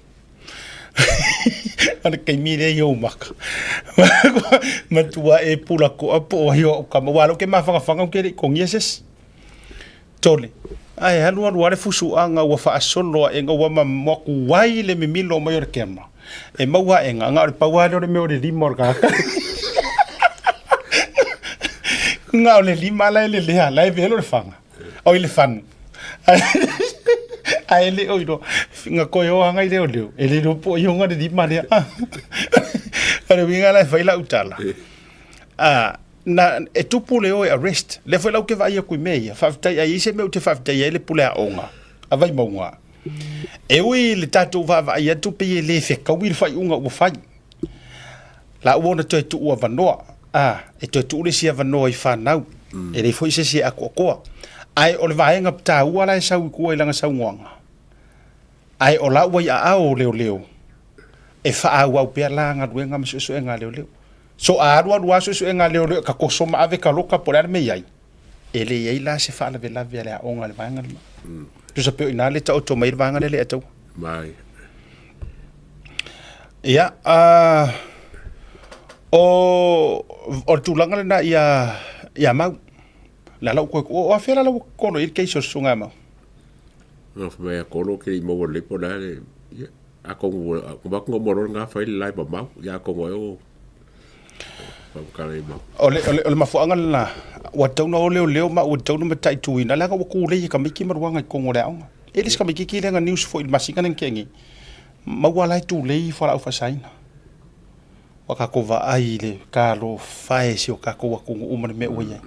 O le taimi lea i ou maka. Matua e pula toa po o ai o au tama, aua o lea ou te mafanafana ou te le i togia se isi. Tole. Ae alualu lava le fusuaga ua faasolo aʻega ua matuai le mimilo mai o le kema. E maua aʻega, na o le pau lava lea o le mea o le lima o le tagata. Na o le lima la e lelea, la e velo le faga. Oi le fanu. Ae le o iloa, na toe o aga i leoleo, e le iloa po o ai ona le lima lea. O le uiga la e fai lau tala. Ah, na e tupu le o e arrest. Lea foi la ou te vaai atu i mea ia. Faafetai a i ai se mea ou te faafetai ai le pule aoga a Vaimauga. E ui i le tatou vaavaai atu pei e le fetaui le faaiuga ua fai. La ua ona toe tuu avanoa. A, e toe tuu le isi avanoa i fanau. E leai foi se isi e atoatoa. Ae o le vaega taua la e sau i tua i lana saunoaga, Ae o la ua i aao o leoleo e faaauau pea la galuega ma suesuega a leoleo. So a alualu lava suesuega a leoleo e tatoso ma ave taloka po o le a le mea e i ai, e leai la se faalavelave a le aoga i le vaega lena. Tusa pei o i ina le taoto mai ai le vaega lea Leiataua. Mai. Ia, o, o le tulaga lena ia, ia Mau. Le ala ou toe, o afea la ua kolo i ai le case o le susuga ia Mau? Nga fai mai a kolo ke i maua lelei po o le a le, ia, atonu ua avatu na uma loa lena fai le la e mamao, ia atonu ai o faamatala i mau. O le, o le, o le mafuaaga lena, ua tatau ona o leoleo ma ua tatau ona mataituina, leaga ua tulei e tamaiti maluaga i totonu o le aoga. E le o se tamaititi lea na news foi i le masina lea na tea nei, maua la e tulei fualaau faasaina. Ua tatou vaai i le talofa e si o tatou atunuu ma le mea ua i ai.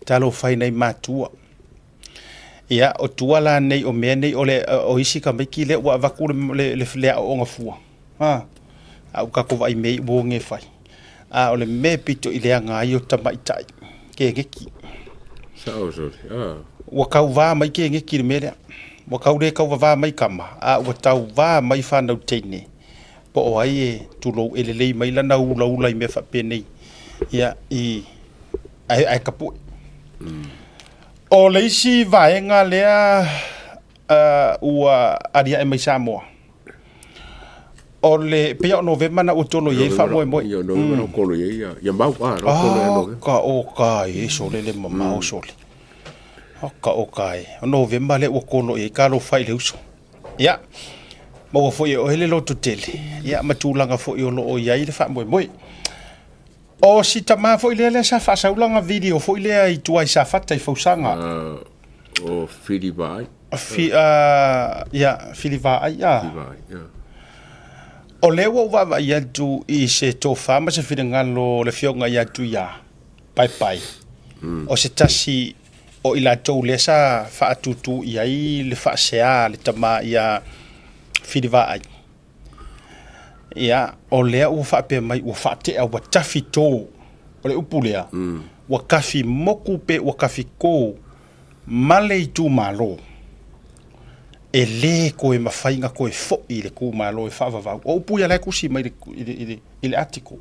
Talofa i nai matua. Ia, o tua la nei o mea nei o le o isi tamaiti lea ua avatu le le le, le aoaoga fua. Ha. A ua tatou vaai mea ua oge fai. A o le mea pito i leaga ai o tamaitai keneki. Sao sole. Ah. Ua tauvā mai keneki i le mea lea. Ua tau le tauvavā mai tama, a ua tauvā mai fanau teine. Po o ai e tulou e lelei mai lana ulaula i mea faapenei. Ia, i ae, ae tapue. O le isi vaega lea ua aliae mai Samoa, o le pei o Novema na ua tolo i ai le faamoemoe. Ia, Novema na ua tolo i ai ia mau, a, na ua tolo ia Novema. Ka o ka e sole le mamao sole. Ka o ka e. O Novema lea ua tolo i ai, talofa i le uso. Ia, maua foi e oe le lototele, ia ma tulaga foi o lo o i ai le faamoemoe. O si tama foi lea lea sa faasau lana video foi lea i tua i Safata i Fausaga. O Fili Vaai. Fi, ia, Fili Vaai, a. Fili Vaai, ia. O lea ua ou vaavaai atu i se tofa ma se finagalo o le afioga ia Tuia Paepae. O se tasi o i latou lea sa faatūtū i ai le faasea a le tama ia Fili Vaai. Ia, o lea ua faapea mai ua faatea, ua tafi tō. O le upu lea, ua tafi moku pe ua tafi tō ma le itumalo. E le toe mafai ona toe foi i le itumalo e faavavau. O upu ia la e tusi mai i le article.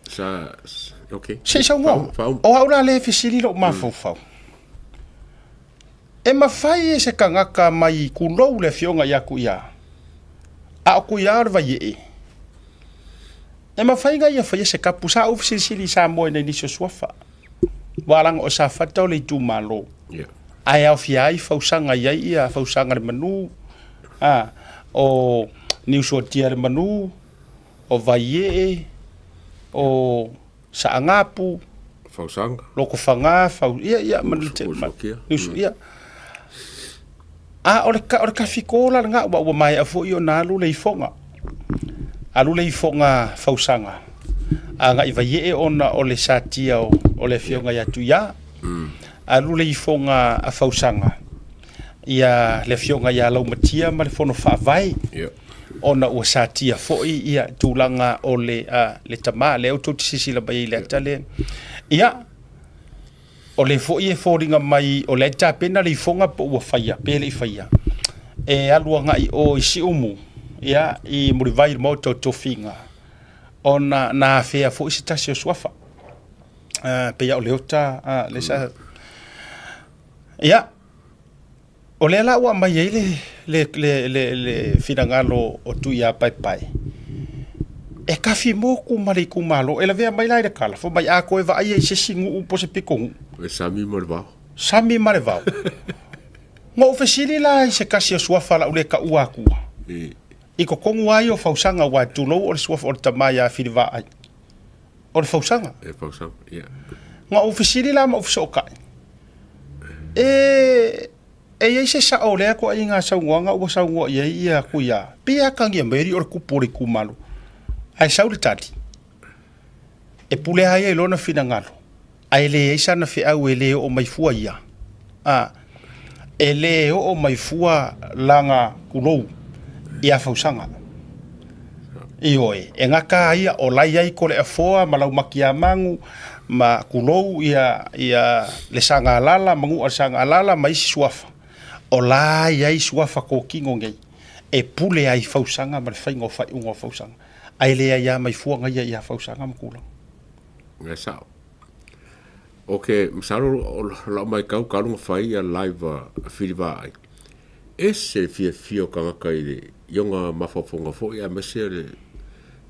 Sa, okay. Se i saunoa. O au la lea e fesili lou mafaufau. E mafai e se tagata mai tulou le afioga ia Tuia, a o Tuia o le vaiee. E mafai ona ia faia se kapu. Sa ou fesilisili i Samoa i nai nisi o suafa. Ua laga o Safata o le itumalo. Yeah. Ae aofia ai fausaga i ai ia fausaga le manu, a, o Niusuatia le manu, o Vaiee, o Saanapu, Fausaga. Lotofaga, fau, ia, ia, ma Niusu, ma, Niusu, ia. A o le, o le kafiko la lena, ua, ua maea foi ona alu le ifoga. Alu le ifoga fausaga. Agai Vaiee ona o le satia o le afioga ia Tuia. Alu le ifoga a Fausaga ia le afioga ia Laumatia ma le Fono Faavae. Ona ua satia foi ia tulaga o le le tama lea tou te silasila mai ai i le ata lea. Ia, o lea foi e foliga mai o lea e tapena le ifoga po ua faia pe le i faia e alu agai o i Siumu, ia, i Mulivai i le maota o Tofiga, ona na afea foi se tasi o suafa pei o Leota le sa. Ia, o lea la ua aumai ai le finagalo o Tuiapaepae e kafi moku ma le itumalo. E lavea mai la i le kala, fai mai a toe vaai ai i se isi nuu po o se pitonuu. E sami ma le vao. Sami ma le vao. Na ou fesili la i se tasi o suafa lau le taua atua. I totonu lava ia o Fausaga, aua tulou o le suafa o le tama ia Filivaai. O le Fausaga. E Fausaga, ia. Na ou fesili la ma ou fesootai. E e i ai se sao o lea ituaiga saunoaga ua saunoa i ai ia Tuia, pe atagia mai alii o le tupu o le itumalo. Ae sau le tali, e pule lava ia i lona finagalo, ae leai sana feau e le oo mai fua ia. A, e le oo mai fua lana tulou ia Fausaga. Ioe, e gata ia o la e i ai Toleafoa ma Laumatiamanu ma tulou ia ia le Sagalala ma Nu'a le Sagalala ma isi suafa, o la e i ai suafa totino nei e pule ai i Fausaga ma le faiga o faaiuga o Fausaga, ae leai lava mai fua gaia ia Fausaga ma tulaga. E sao. Ok, masalo o lau matau talu ona fai ia live a Filivaai, ese le fiafia o tagata i le i ona mafaufauga foi aemaise o le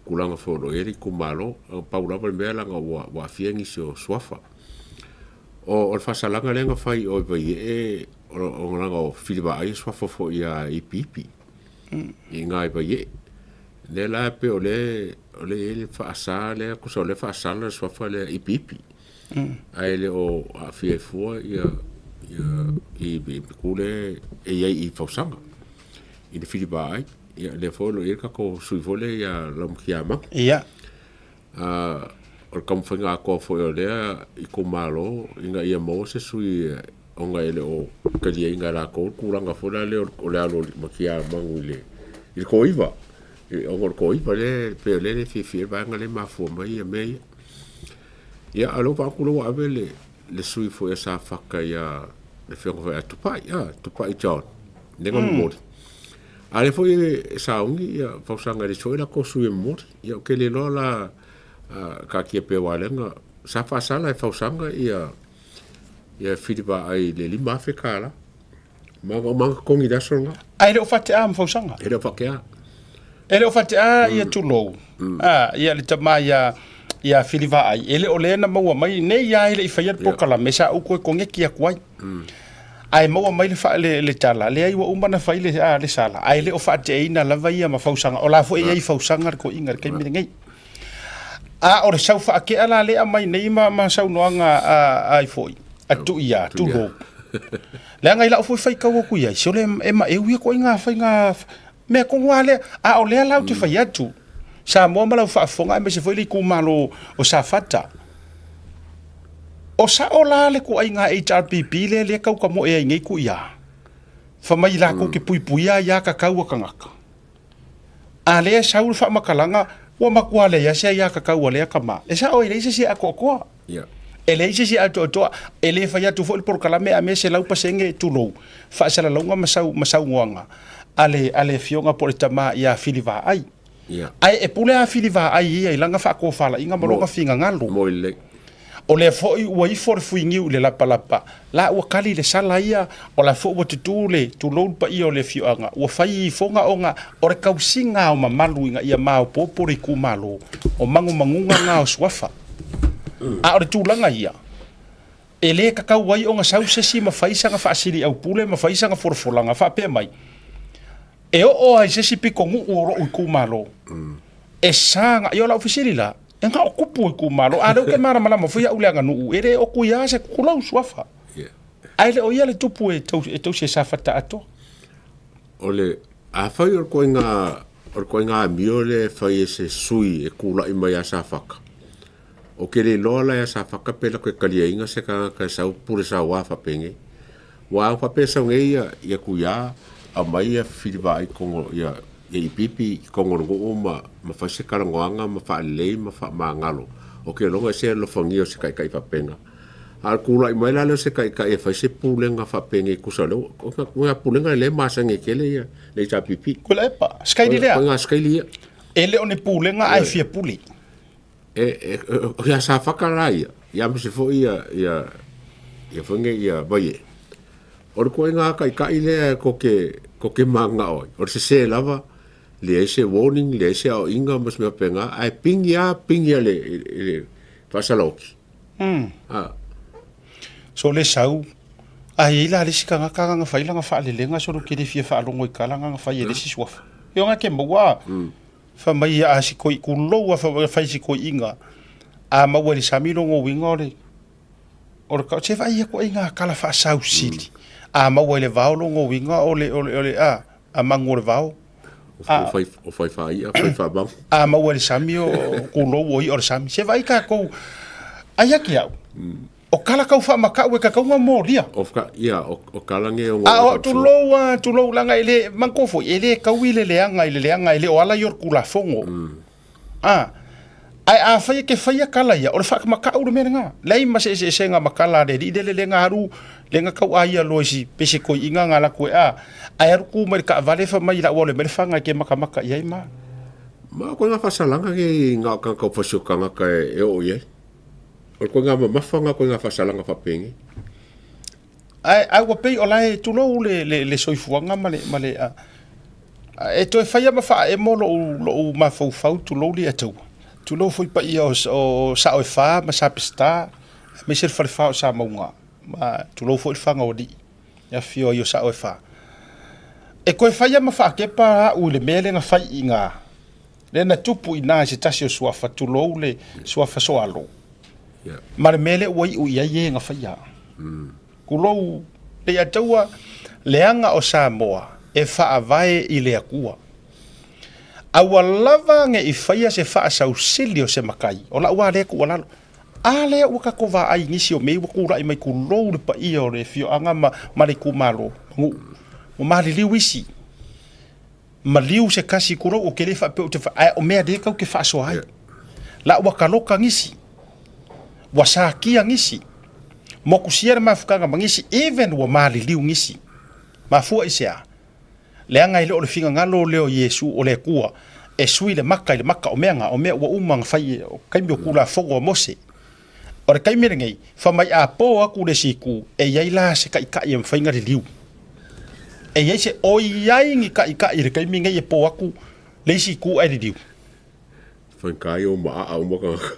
tulaga foi o lo o i ai le itumalo. Pau lava le mea leaga ua aafia nisi o suafa. O le faasalaga lea na fai i o i Vaiee o leaga o Filivaai e suafa foi ia Ipiipi i ina i Vaiee. Lea la pei o lea o lea e i ai le faasa lea, tusa o lea e faasala le suafa lea Ipiipi. Ae le o aafia ai fua ia i itu lea e i ai i Fausaga i le Filivaai. Ia lea foi o lo o i ai le tatou sui foi lea ia Laumatiamanu. Ia. O le taumafaiga atoa foi o lea itumalo ina ia maua se sui ona e le o taliaina e latou le tulaga foi lea o le alu o Matiamanu i le toaiva. Ona o le toaiva lea pei o lea e le fiafia ai le vaega lea e mafua mai ia mea ia. Ia, a o lea ua vaai atu o lea ua ave le, le sui foi a Safata ia le afioga foi ia Tupai, a, Tupai John, lea na momoli. A o lea foi e sauni ia Fausaga e le isi foi latou sui e momoli. Ia ou te le iloa la, taatia pea aua o lea na, sa faasala e Fausaga ia, ia Filivaai i le $5,000. Ma na uma totogi i le aso lena. Ae le o faatea ma Fausaga. E le o faatea. E le o faatea ia tulou. A, ia le tama ia ia Filivaai, e le o lea na maua mai nei ia e le i faia le polokalame sa ou toe koneti atu ai. Ae maua mai le, le, le tala, leai ua uma na fai le, a, le sala, ae le o faateaina lava ia ma Fausaga. O la foi e i ai Fausaga le toeaina i le taimi lenei. A o le sau faatea la lea aumai nei ma, ma saunoaga a, ai foi, a Tuia, tulou. Leaga i lau foi faitau atu i ai, se o le e maeu ia ituaiga faiga mea tonu lava lea. A o lea la ou te fai atu, Samoa ma lau faafofoga aemaise foi le itumalo o Safata, o sao la le ituaiga HRPP lea lea tau tamoe ai nei Tuia, fai mai latou te puipuia aia tatau a tagata. A lea e sau le faamatalaga, ua matua leai lava se aia tatau a lea tama. E sao e leai se isi e atoatoa. E leai se isi e atoatoa. E le fai atu foi le polokalame a mea 100% tulou, faasalalauga ma sau ma saunoaga a le a le afioga po o le tama ia Filivaai. Ae e pule lava Filivaai ia i lana faatofalaiga ma lona finagalo. O lea foi ua ifo le fuiniu i le lapalapa, la ua kali le sala ia, o la foi ua tutū le tulou le paia o le afioaga, ua fai ifoga ona o le tausiga o mamalu ina ia maopoopo le itumalo, o manumanuga na o suafa. A o le tulaga ia, e le tatau ai ona sau se isi ma fai sana faasiliaupule ma fai sana folafolaga faapea mai, e oo lava i se isi pitonuu o lou itumalo, e saga, ia o lau fesili la, e na o tupu o itumalo, a o lea ou te malamalama foi au i le aganuu, e le o tuia se tulou suafa. Ae le o ia le tupu e tausi e Safata atoa. O le, afai o le ituaiga, o le ituaiga amio lea e fai e se sui e tulai mai ia Safata. Ou te le iloa la ia Safata pe latou te taliaina se tagata e sau pule saoa faapenei. Ua au faapea sau nei ia ia Tuia aumai ia Filivaai i totonu ia ia Ipiipi i totonu o le nuu ma ma fai se talanoaga ma faalelei ma faamagalo. Ou te iloa e ese le alofagia o se taitai faapena. A o le tulai mai la lea o se taitai e fai se pulega faapenei tusa o lea ua o pulega lea e masani ai tele ia le HRPP. Tuilaepa, sikaili lea. Koe sikaili ia. E le o ni pulega ae fia pule. E, o ia Safata la ia, ia aemaise foi ia, ia, ia foi nei ia Vaie. O le ituaiga taitai lea ko ke, ko ke manao ai. O le sese lava, leai se warning, leai se aoaiga ma se mea faapena, ae pigi lava pigi a le, i le faasalaoti. Ah. So le sau, a i ai la le isi tagata na fai lana faalelega solo ke le fia faalogo i kala na fai e le isi suafa. E ona ke maua. Fai mai a si koi kulou a fai si koi'iga a maua i le sami logo uiga o le o le se vaai aku ai ngā kala faasausili a maua i le vao logo uiga o le o le o le a a magu o le vao a o fai o fai faaia fai faamagu a maua i le sami o kulou o i'a o le sami se vaai tatou ai ake au O kala kau faamakau e kakauga molia. O ka, ia, o, o kala nge o A o tulou a tulou langa e le manko foi e le kau i le leaga i le leaga e le o ala i o le kulafogo. A ae a fai e ke faia kala ia o le faamakau le mea lena. Leai ma se eseesega ma kala a le alii lele le ga alu le ga kau a ia loa i si pese koi'iga ga laku e a ae alu ku mai le kaavale fa mai lau ole mai le faga e ke makamaka i ai ma. Ma koe nga faasalaga nge i nga o kanga o fasi o kangaka e oo i ai. O le koinga mamafa nga koinga faasalaga faapenei. Ae, ae ua pei o la e tulou le, le, le soifuaga ma le, ma le, a, a, e toe faia ma faaemo lou, lou mafaufau tulou le Ataua. Tulou foi paia o, o Sao e Fa ma Sa Peseta, aemaise le falefa o Samauga, ma tulou foi le faga o alii, e afifio ai o Sao e Fa. E toe faia ma faakepa au i le mea lea na fai i ina, Lea na tupu i ina i se tasi o suafa, tulou le suafa soalo, ma le mea lea ua iu i ai e na faia. Tulou le Ataua, leaga o Samoa e faavae i le Atua. A ua lava ne i faia se faasausili o se matai, o lau lava lea tuualalo. A lea ua tatou vaai i nisi o mea ua tulai mai, tulou le paia o le afioaga ma le itumalo, ma nuu, ua maliliu isi. Maliu se kasi kulou o ke le faapea ou te fa ae o mea le kau ke faasoa ai. La ua kaloka nisi. Ua sakia nisi. Mokusia le mafutaga ma nisi even ua maliliu nisi. Mafua i se a? Leaga e le o le finagalo lea o Iesu o le Atua e sui le maka i le maka o mea nga, o mea ua uma na fai o taimi o Tulafono a Mose. O le taimi lenei, fa mai a po atu le isi itu, e i ai la se taitai e mafai ona liliu. E i ai se, o i ai ni taitai i le taimi lenei e po atu le isi itu ae liliu. Faigata ia o maaa uma tagata.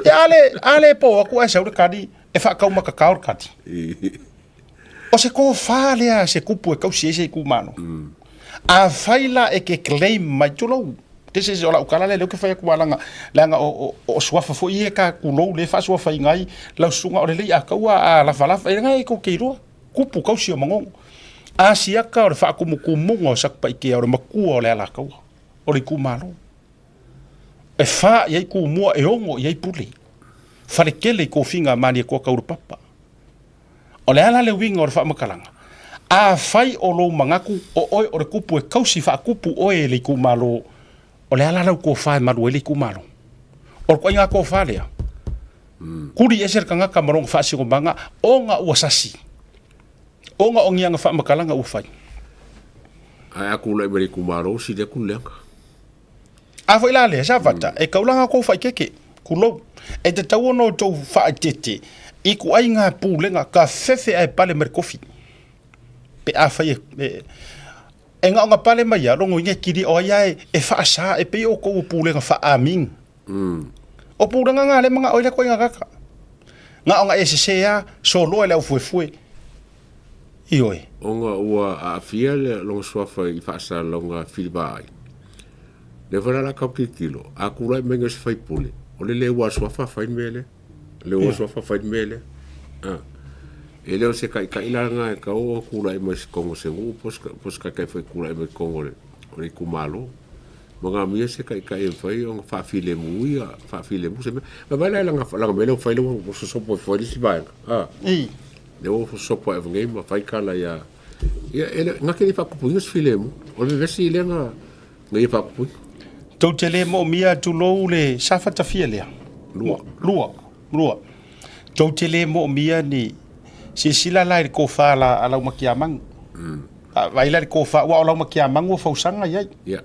E a le, a le po atu ae sau le kali, e faataumatatao le kali. O se tofa lea a se kupu e tausi ai se itumalo. Afai la e te claim mai, tulou, this is o lau tala lea, lea ou te fai atu lava leaga, leaga o, o, o suafa foi ia e ta tulou lea e faasuafaina ai lau susuga o le Lei'ataua a lafalafa, e leaga e tou te iloa, kupu tausi o manono. A siaka o le faatumutumuga o Satupaitea o le matua o le Alataua, o le itumalo. E fa i ai tumua, e ono i ai pule. Faletele i tofiga a Malietoa Taulapapa. O le a la le uiga o le faamatalaga? Afai o lou manatu o oe o le kupu e tausi faakupu oe e le itumalo, o le a la lau tofa e malu ai le itumalo? O le ituaiga tofa lea, kuli ese le tagata ma lona faasinomaga ona ua sasi, ona o ni ana faamatalaga ua fai. Ae a tulai mai le itumalo, sili atu le leaga. A foi la lea, Safata, e kaulaga kou faaeteete, kulou. E tatau ona outou faaeteete i ituaiga pulega ka fefe ae pale mai le kofi. Pe afai e, e, e gaoga pale mai ia, logoina e kili o ai ae e faasa e pei outou o pulega faa-aming. O pulega nga le manao ai le ituaiga kaka. Gaoga e sese a, soloa i le aufuefue. Ioe. Ona ua aafia le lona suafa i faasalalauga filivaai. Lea foi la o le a tau tilotilo, a tulai mai nei o se faipule, o le le ua suafa fai le mea lea, le ua suafa fai le mea lea. A, e le o se taitai la lena e tatau ona tulai mai i totonu o se nuu po o se taitai foi e tulai mai i totonu o le itumalo. Magamia se taitai e mafai ona faafilemu ia, faafilemu se mea. Vaai la i lana, lana mea lea ua fai lea ua sosopo ai fua i le isi vaega, a. Lea ua sosopo ai nei ma fai tala ia, ia e le, na te le faatupuina se filemu. O le vevesi lea na, na ia faatupuina. Tou te le moomia, tulou le safatafia lea. Lua. Lua. Lua. Tou te le moomia ni silasila la i le tofa a Laumakiamagu. Vaai la i le tofa, aua o Laumakiamagu o fausaga i ai. Yeah.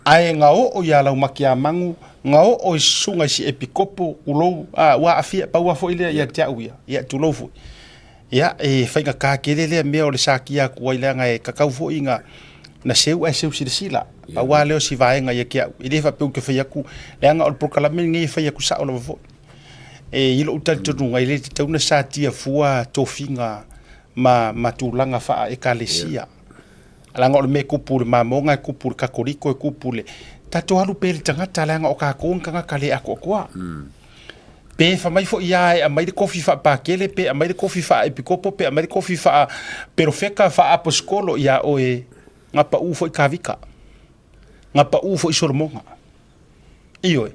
Ae na oo ia Laumakiamagu, na oo i susuga i si epikopo, tulou, a, ua aafia, pau lava foi lea ia te au ia, ia tulou foi. Ia, e faigata tele lea mea o le satia atu ai leaga e tatau foi na na seu ae seu silasila. Pau lava lea o si vaega ia te au. E le faapea ou te fai atu, leaga o le polokalame lenei e fai atu sao lava foi. E i lou talitonuga e le tatau ona satia fua tofiga ma, ma tulaga faa-ekalesia. Leaga o le mea e tupu i le mamoga, e tupu i le Katoliko, e tupu i le... Tatou alu pea i le tagata leaga o tatou ni tagata le atoatoa. Pe fai mai foi ia e aumai le kofi faapakele, pe aumai le kofi faaepikopo, pe aumai le kofi faaperofeta, faaaposikolo ia oe, na pau foi Kavika, na pau foi Solomona. Ioe.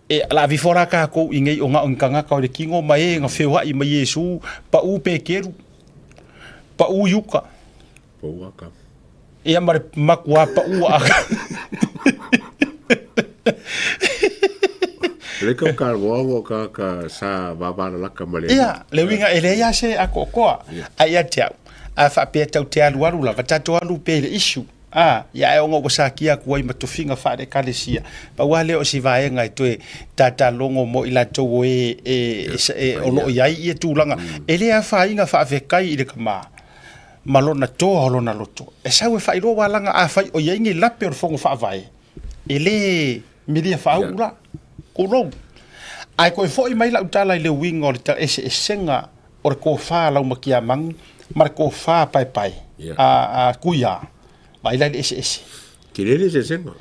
E o le a alu ifo la tatou i nei o na o ni tagata o le tino ma e na feoai ma Iesu, pau Peteru, pau Iuta. Pau aka. Ia ma le matua pau aka. Le kau ka roa o ka ka sa vavalalaka ma le. Ia, le uiga e leai lava se atoatoa. Ae ia te au, a faapea tatou te alualu lava, tatou alu pea i le issue. A, ia ae ona ua sakia atu ai ma tofiga faale-Ekalesia. Pau lava lea o si vaega e toe tatalogo mo i latou o e, e, e, o lo o i ai ia tulaga. E le afaina faafetai i le tama ma lona toa o lona loto. E sau e faailoa aua leaga afai o i ai ni lape o le Fono Faavae, e le milia faauu la. Tulou. Ae toe foi mai lau tala i le uiga o le eseesega o le tofa Laumakiamagu ma le tofa Paepae a Tuia. Vaai la i le eseese. Tele le eseesega.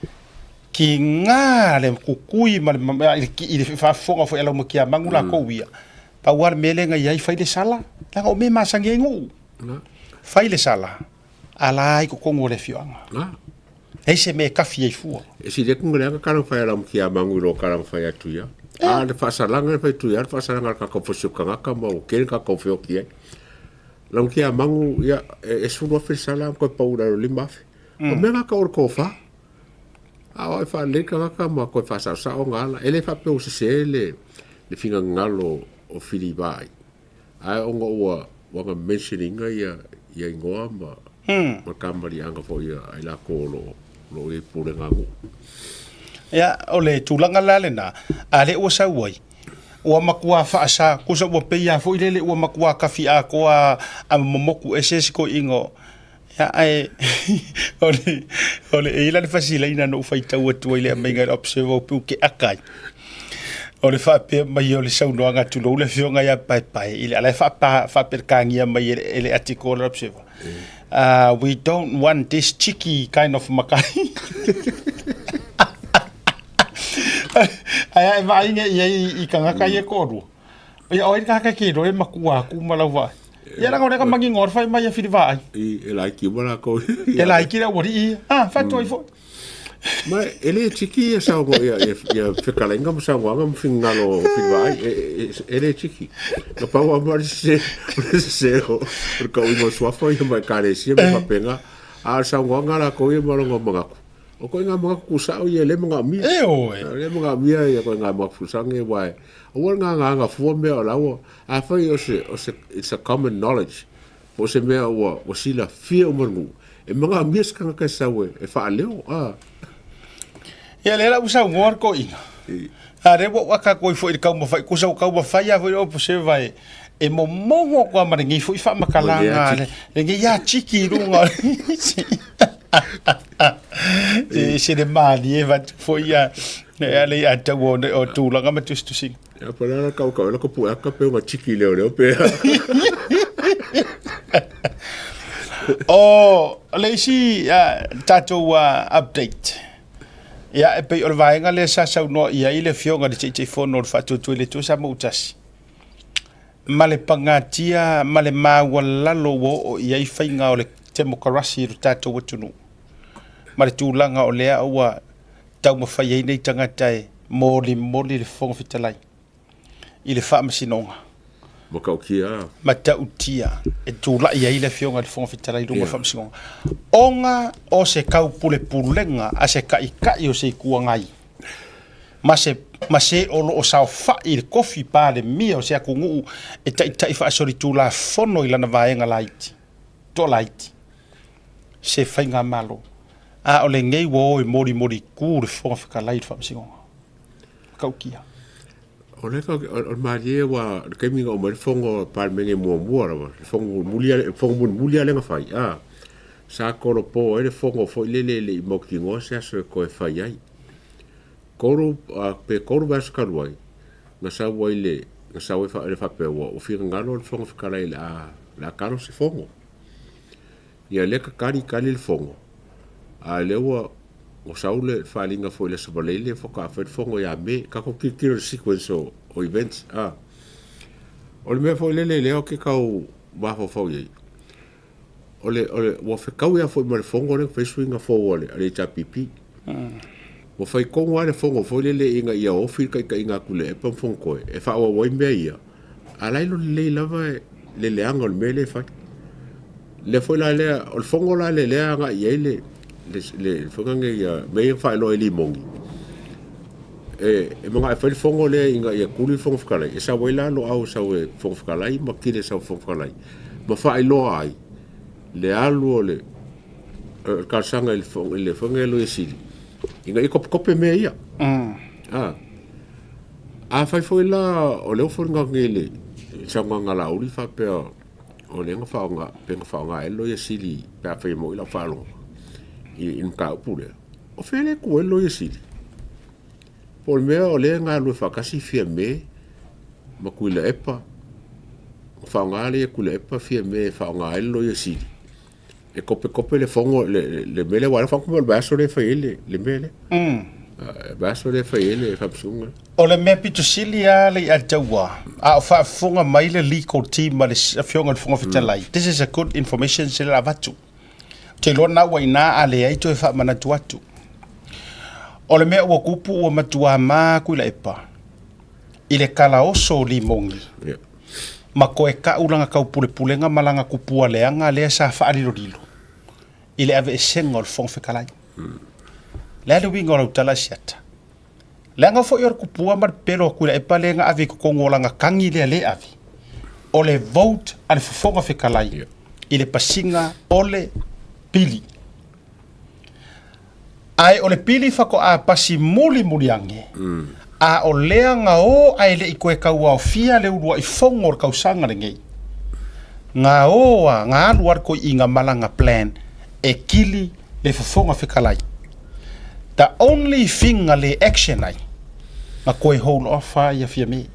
Tiga le kukui ma le i le faafofoga foi a Laumakiamagu latou ia. Pau lava le mea lea na i ai, fai le sala, leaga o mea e masani ai nuu. Fai le sala, ala ai totonu o le afioaga. Leai se mea e kafi ai fua. E sili atu na leaga kala fai a Laumakiamagu i lo kala fai a Tuia. A le faasalaga le fai Tuia, le faasalaga a le kakau fosi o tagata ma ua kele kakau feoki ai. Laumakiamagu, ia, e 10,000 le sala, koe pau i lalo 5,000. O mea na ka o le tofa. A o ai faalelei tagata ma toe faasaosao ona ala. E le faapea ua sese le, le finagalo o Filivaai, ae ona ua, ua na mention ina ia, ia igoa ma, ma kamaliaga foi a i latou o lo o, o lo o i ai pulega a nuu. Ia, o le tulaga la lena, a lea ua sau ai, ua matua faasa, tusa ua pei lava foi lele ua matua kafi atoa a momoku ese si toeaina o, Ia, ae o le, o le, e i ai la le fasilaina na ou faitau atu ai i le aumaiga i le Observer o pei ou te aka ai. O le faapea mai o le saunoaga, tulou le afioga ia Paepae, i le ala e faaperekania mai e le, e le article o le Observer. We don't want this cheeky kind of makai. Ae a e vaai nei i ai i tagata ia e toalua. Ia o ai le tagata e ke iloa e matua atu ma lau vaai. Ia leaga o lea ka manino le fai mai a Filivaai. I, e laiti uma lakou. E laiti le aualii ia. Ah, faatu ai foi. Ma e le tiki ia saunoa ia, ia, ia fetalaiga ma saunoaga ma finagalo o Filivaai. E, e, e le tiki. Na pau lava le sese, o le sese o le tauiga o suafa ia ma ekalesia ma faapena. A o le saunoaga a lakou ia ma lona manatu. O koe ngā manatu kusao ia e le manaomia. E oe. E le manaomia ia koe ngā manatu kusao ia wae. Aua le ngāngānga fua mea o laua. Afai o se, o se, it's a common knowledge, po o se mea ua, ua silafia uma le nuu, e manaomia se tagata e sau e, e faaleo, a. Ia, lea la ua saunoa le toeaina. A lea ua ou aka atu ai foi i le taumafai, tusa ua taumafai lava foi le Observer e, e momono atu lava ma lenei foi faamatalaga, lenei atiki i luga o le se le malie vaeatu foi ia le ia tau o tulaga ma tusitusiga. Ia pa la kau kau la ko pu aka pe nga tiki leo leo pe. O le isi tatou update. Ia e pei o le vaega lea sa saunoa i ai le afioga i le Taitaifono o le Faatuatua i le Atua Samoa ma le pagatia ma le maualalo ua oo i ai faiga o le temokarasi i lo tatou atunuu. Ma le tulaga o lea ua taumafai ai nei tagata e molimoli le Fofoga Fetalai i le Faamasinoga. Matautia. Matautia e tulai ai le Afioga i le Fofoga Fetalai i luma o le Faamasinoga, ona o se taupulepulega a se Taitai o se Itu Agai ma se ma se o lo o saofai i le tofi Palemia o se atunuu e taitai faasolitulafono i lana vaega laiti, toalaiti, se faigamalo. A o lenei ua o e molimolitu le Fofoga Fetalai i le Faamasinoga. Matautia. O le o le malie aua o le taimi na oo mai ai le fono a le Palemene muamua lava, le fono mulimuli lava, le fono mulimuli lava lea na fai, a, sa tolopo ai le fono foi lele e le i mautinoa se aso e toe fai ai. 3, pe 3 vaiaso talu ai, na sau ai le, na sau ai le faapea ua finagalo le Fofoga Fetalai o le a, o le a talo se fono. Ia lea tatali tali le fono, a lea ua ua sau le faaaliga foi i le Aso Faraile faatoa fai le fono ia Me. Tatou tilotilo i le sequence o o events a. O le mea foi lele lea ou te tau mafaufau i ai, o le o le ua fetaui lava foi ma le fono lea na fai suiga fou a le a le HRPP. Ua fai tonu lava le fono foi lele ina ia ofi le taitaiga a Tuilaepa ma Fonotoe e faaauau ai mea ia, A la e iloa lelei lava le leaga o le mea lea e fai. Lea foi la lea, o le fono la lea lea agai i ai le le foi lea ia mea ia na faailoa e Limoni. E e manao e fai le fono lea ina ia tuli le Fofoga Fetalai, e sau ai la Loau e sau e Fofoga Fetalai ma Kili e sau e Fofoga Fetalai ma faailoa ai le alu o le talosaga i le i le foi lea Loia Sili ina ia kopekope mea ia. A. Afai foi la o lea ua foliga atu nei i le saunoaga a Laauli faapea o lea na faaaoga pe na faaaoga ai le Loia Sili pe afai e moni lau faalogo i le mataupu lea, o fea lea e tu ai le Loia Sili? Po o le mea o lea e galulue faatasi Fiame ma Tuilaepa, na faaaoga lea e Tuilaepa Fiame e faaaoga ai le Loia Sili e kopekope le fono le mea lea, aua o lea faatoa o le vaiaso lea e fai ai le mea lea. Le vaiaso lea e fai ai le faamasinoga. O le mea pito sili lava le ia te ua, a o faafofoga mai le legal team a le Afioga i le Fofoga Fetalai, this is a good information se le avatu. Ou te iloa lena ua i ina, a leai toe faamanatu atu. O le mea ua tupu ua matua ma Tuilaepa i le talaoso o Limogi. Yeah. Ma toe ka'u lana taupulepulega ma lana tupua leaga lea sa faalilolilo i le aveesega o le Fofoga Fetalai. Le a le uiga o lau tala Asiata? Leaga foi o le tupua ma le pepelo a Tuilaepa lea na ave i totonu o lana tagi lea le ave, o le vote a le Fofoga Fetalai i le pasiga o le pili. Ae o le pili faatoa pasi mulimuli ane, a o lea na o ae le i toe tauaofia le uluai fono o le tausaga lenei. Na o a, na alu a le toeaina ma lana plan e kili le Fofoga Fetalai. The only thing na le action ai, na toe hold off a ia Fiame.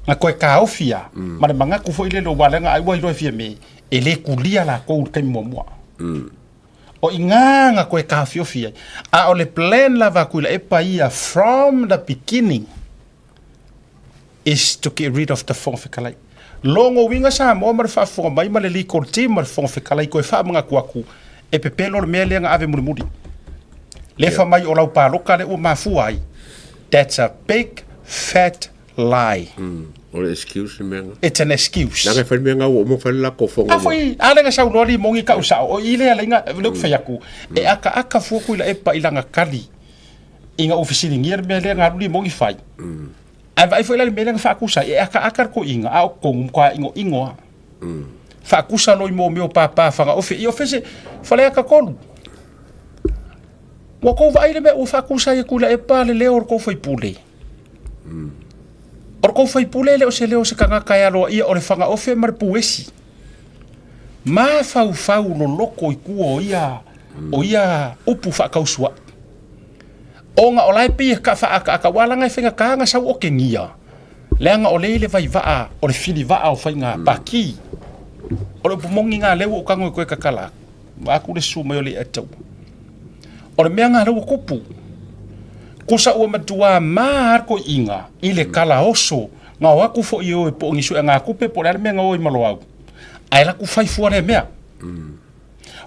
Na toe taofi a, ma le manatu foi lele aua leaga ai ua iloa e Fiame, e le kulia latou i le taimi muamua. O i ina na toe taofiofi ai. A o le plan lava a Tuilaepa ia from the beginning is to get rid of the Fofoga Fetalai. Logo uiga Samoa ma le faafofoga mai ma le legal team ma le Fofoga Fetalai toe faamanatu atu e pepelo le mea lea na ave mulimuli. Lefa mai o lau paloka lea ua mafua ai. That's a big fat lie. O le excuse le mea na. It's an excuse. Leaga e fai le mea na ua uma fai le latou fono. A foi, a lea na saunoa Limoni kau sao, o i lea lea na ou fai atu, e akaaka fua Tuilaepa i lana tali ina ua fesiligia le mea lea na alu Limoni fai. Ae vaai foi la i le mea lea na faatusa ai, e akaaka le toeaina, a o totonu matua inoino lava. Faatusa loa i mea o papa fagaofe, ia o fea se Faleata 3. Ua tou vaai le mea ua faatusa ai e Tuilaepa le leo o le tou sui usufono. O le tou sui usufono e le o se leo o se tagata e aloaia, o le fagaofe ma le puesi. Mafaufau loloto i tua o ia, o ia upu faatausuai. Ona o la e pei e faaakaaka, aua leaga e faigata ona sau otegia, leaga o lea e i le vaivaa, o le filivaa o faiga paki. O le upu moni lena o lea ua ou tago e toe tatala atu, vaeatu le susu mai o le i'a taua. O le mea lena o lea ua tupu, tusa ua matua ma lava le toeaina i le talaoso na o atu foi e o e po o ni suegatupe po o le a le mea na o ai ma Loau, ae alu atu fai fua lea mea.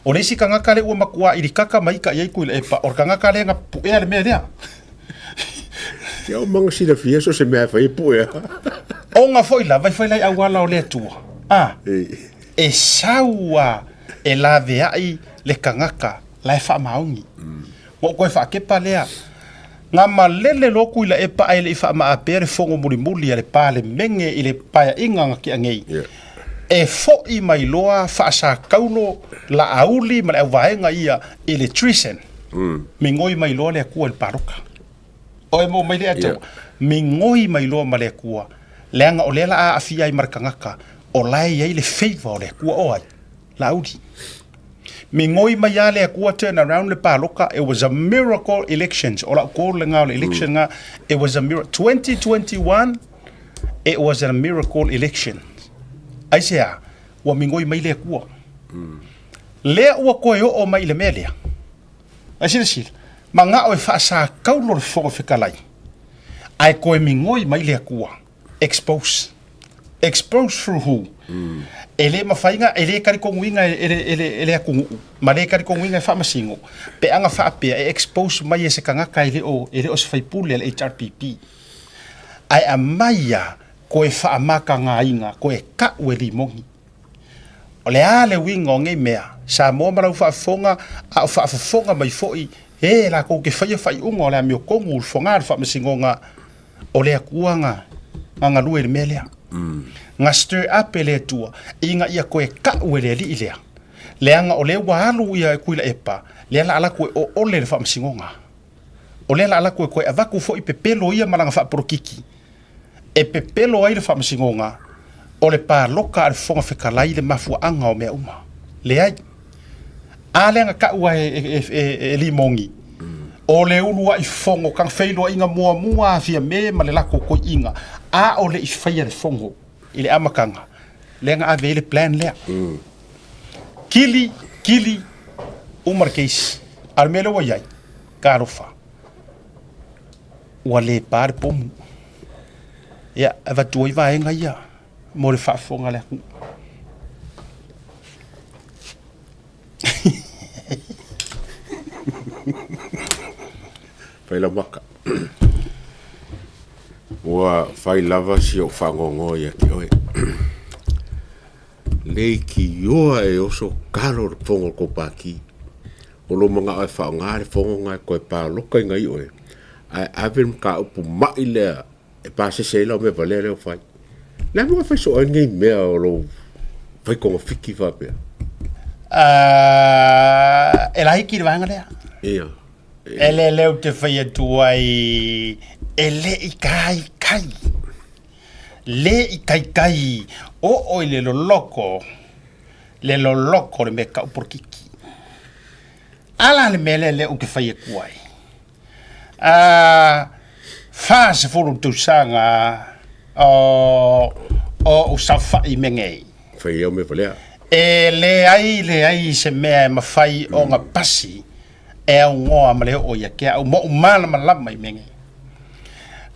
O le isi tagata lea ua matua ilikaka ma ita i ai Tuilaepa, o le tagata lea na puea le mea lea. Ia o manga silafia so se mea e fai e puea. Ona foi lava e fai lai auala o le Atua. A, e sau a e laveai le tagata la e faamaoni. Ua ou toe faakepa lea. Na malele loa Tuilaepa ae le i faamaapea le fono mulimuli a le Palemene i le Paeaiga na tea nei. E foi mai loa faasakaulo Laauli ma le auvaega ia i le treason. Migoi mai loa le Atua i le palota. Oe maua mai le Atua. Migoi mai loa ma le Atua, leaga o lea la a aafia ai ma le tagata o la e i ai le favor o le Atua. O ai? Laauli. Migoi mai lava le Atua turn around le paloka, it was a miracle elections. O lau call lena o le election na, it was a miracle. 2021, it was a miracle election. Aisea? Ua migoi mai le Atua. Lea ua toe oo mai i le mea lea. Ae silasila, manao e faasakaulo le Fofoga Fetalai, ae toe migoi mai le Atua. Expose. Expose through who? E le mafai na, e le talitonuina e le, e le, e le atunuu, ma le talitonuina e Faamasino, pe ana faapea e expose mai e se tagata e le o, e le o se faipule a le HRPP. Ae aumai a koe faamakagaina, koe kau e limoni. O le a le uiga o nei mea? Samoa ma lau faafofoga, a o faafofoga mai foi e latou te faia faaiuga o le amiotonu, le foga, le faamasinoga, o le Atua na na galue i le mea lea. Na stir up e le Atua ina ia toe kau e le Alii lea, leaga o lea ua alu ia Tuilaepa, lea la alu atu e oole le faamasinoga. O lea la alu atu e toe avatu foi pepelo ia ma lana faapolokiki e pepelo ai le faamasinoga o le paloka a le Fofoga Fetalai le mafuaaga o mea uma. Leai. A lea na tau ai e Limoni, o le uluai fono ka feiloaiga muamua a Fiame ma le latou toeaiina, a o le i faia le fono i le amataga, lea na ave ai le plan lea. Kili, kili, uma le case. A o le mea lea ua i ai, talofa, ua le pa le pomu. Ia, avatu ai vaega ia mo le faafofoga a le atunuu. Fai lau maka. Ua fai lava si ou fagogoa ia te oe. Leitioa e oso kalo le fono o le kou pāti. O lou manao e faaaoga le fono lena e toe paloka ina i oe, ae ave le mataupu mai lea e pasese ai lau mea valea lea ua fai. Le a mo e fai soo ai lenei mea o lou fai togafiti faapea? Uh, e laiti le vaega lea. Ia. E le leo te fai atu ai e le i kaikai. Le i kaikai o oi le loloko. Le loloko le mea kau polokiki. Ala le mea lea lea ou te fai atu ai. A 40 tausaga o ou saofai i mea nei. Fai au mea valea. E leai leai se mea e mafai ona pasi e aunoa ma le oo ia te au ma ou malamalama i mea nei.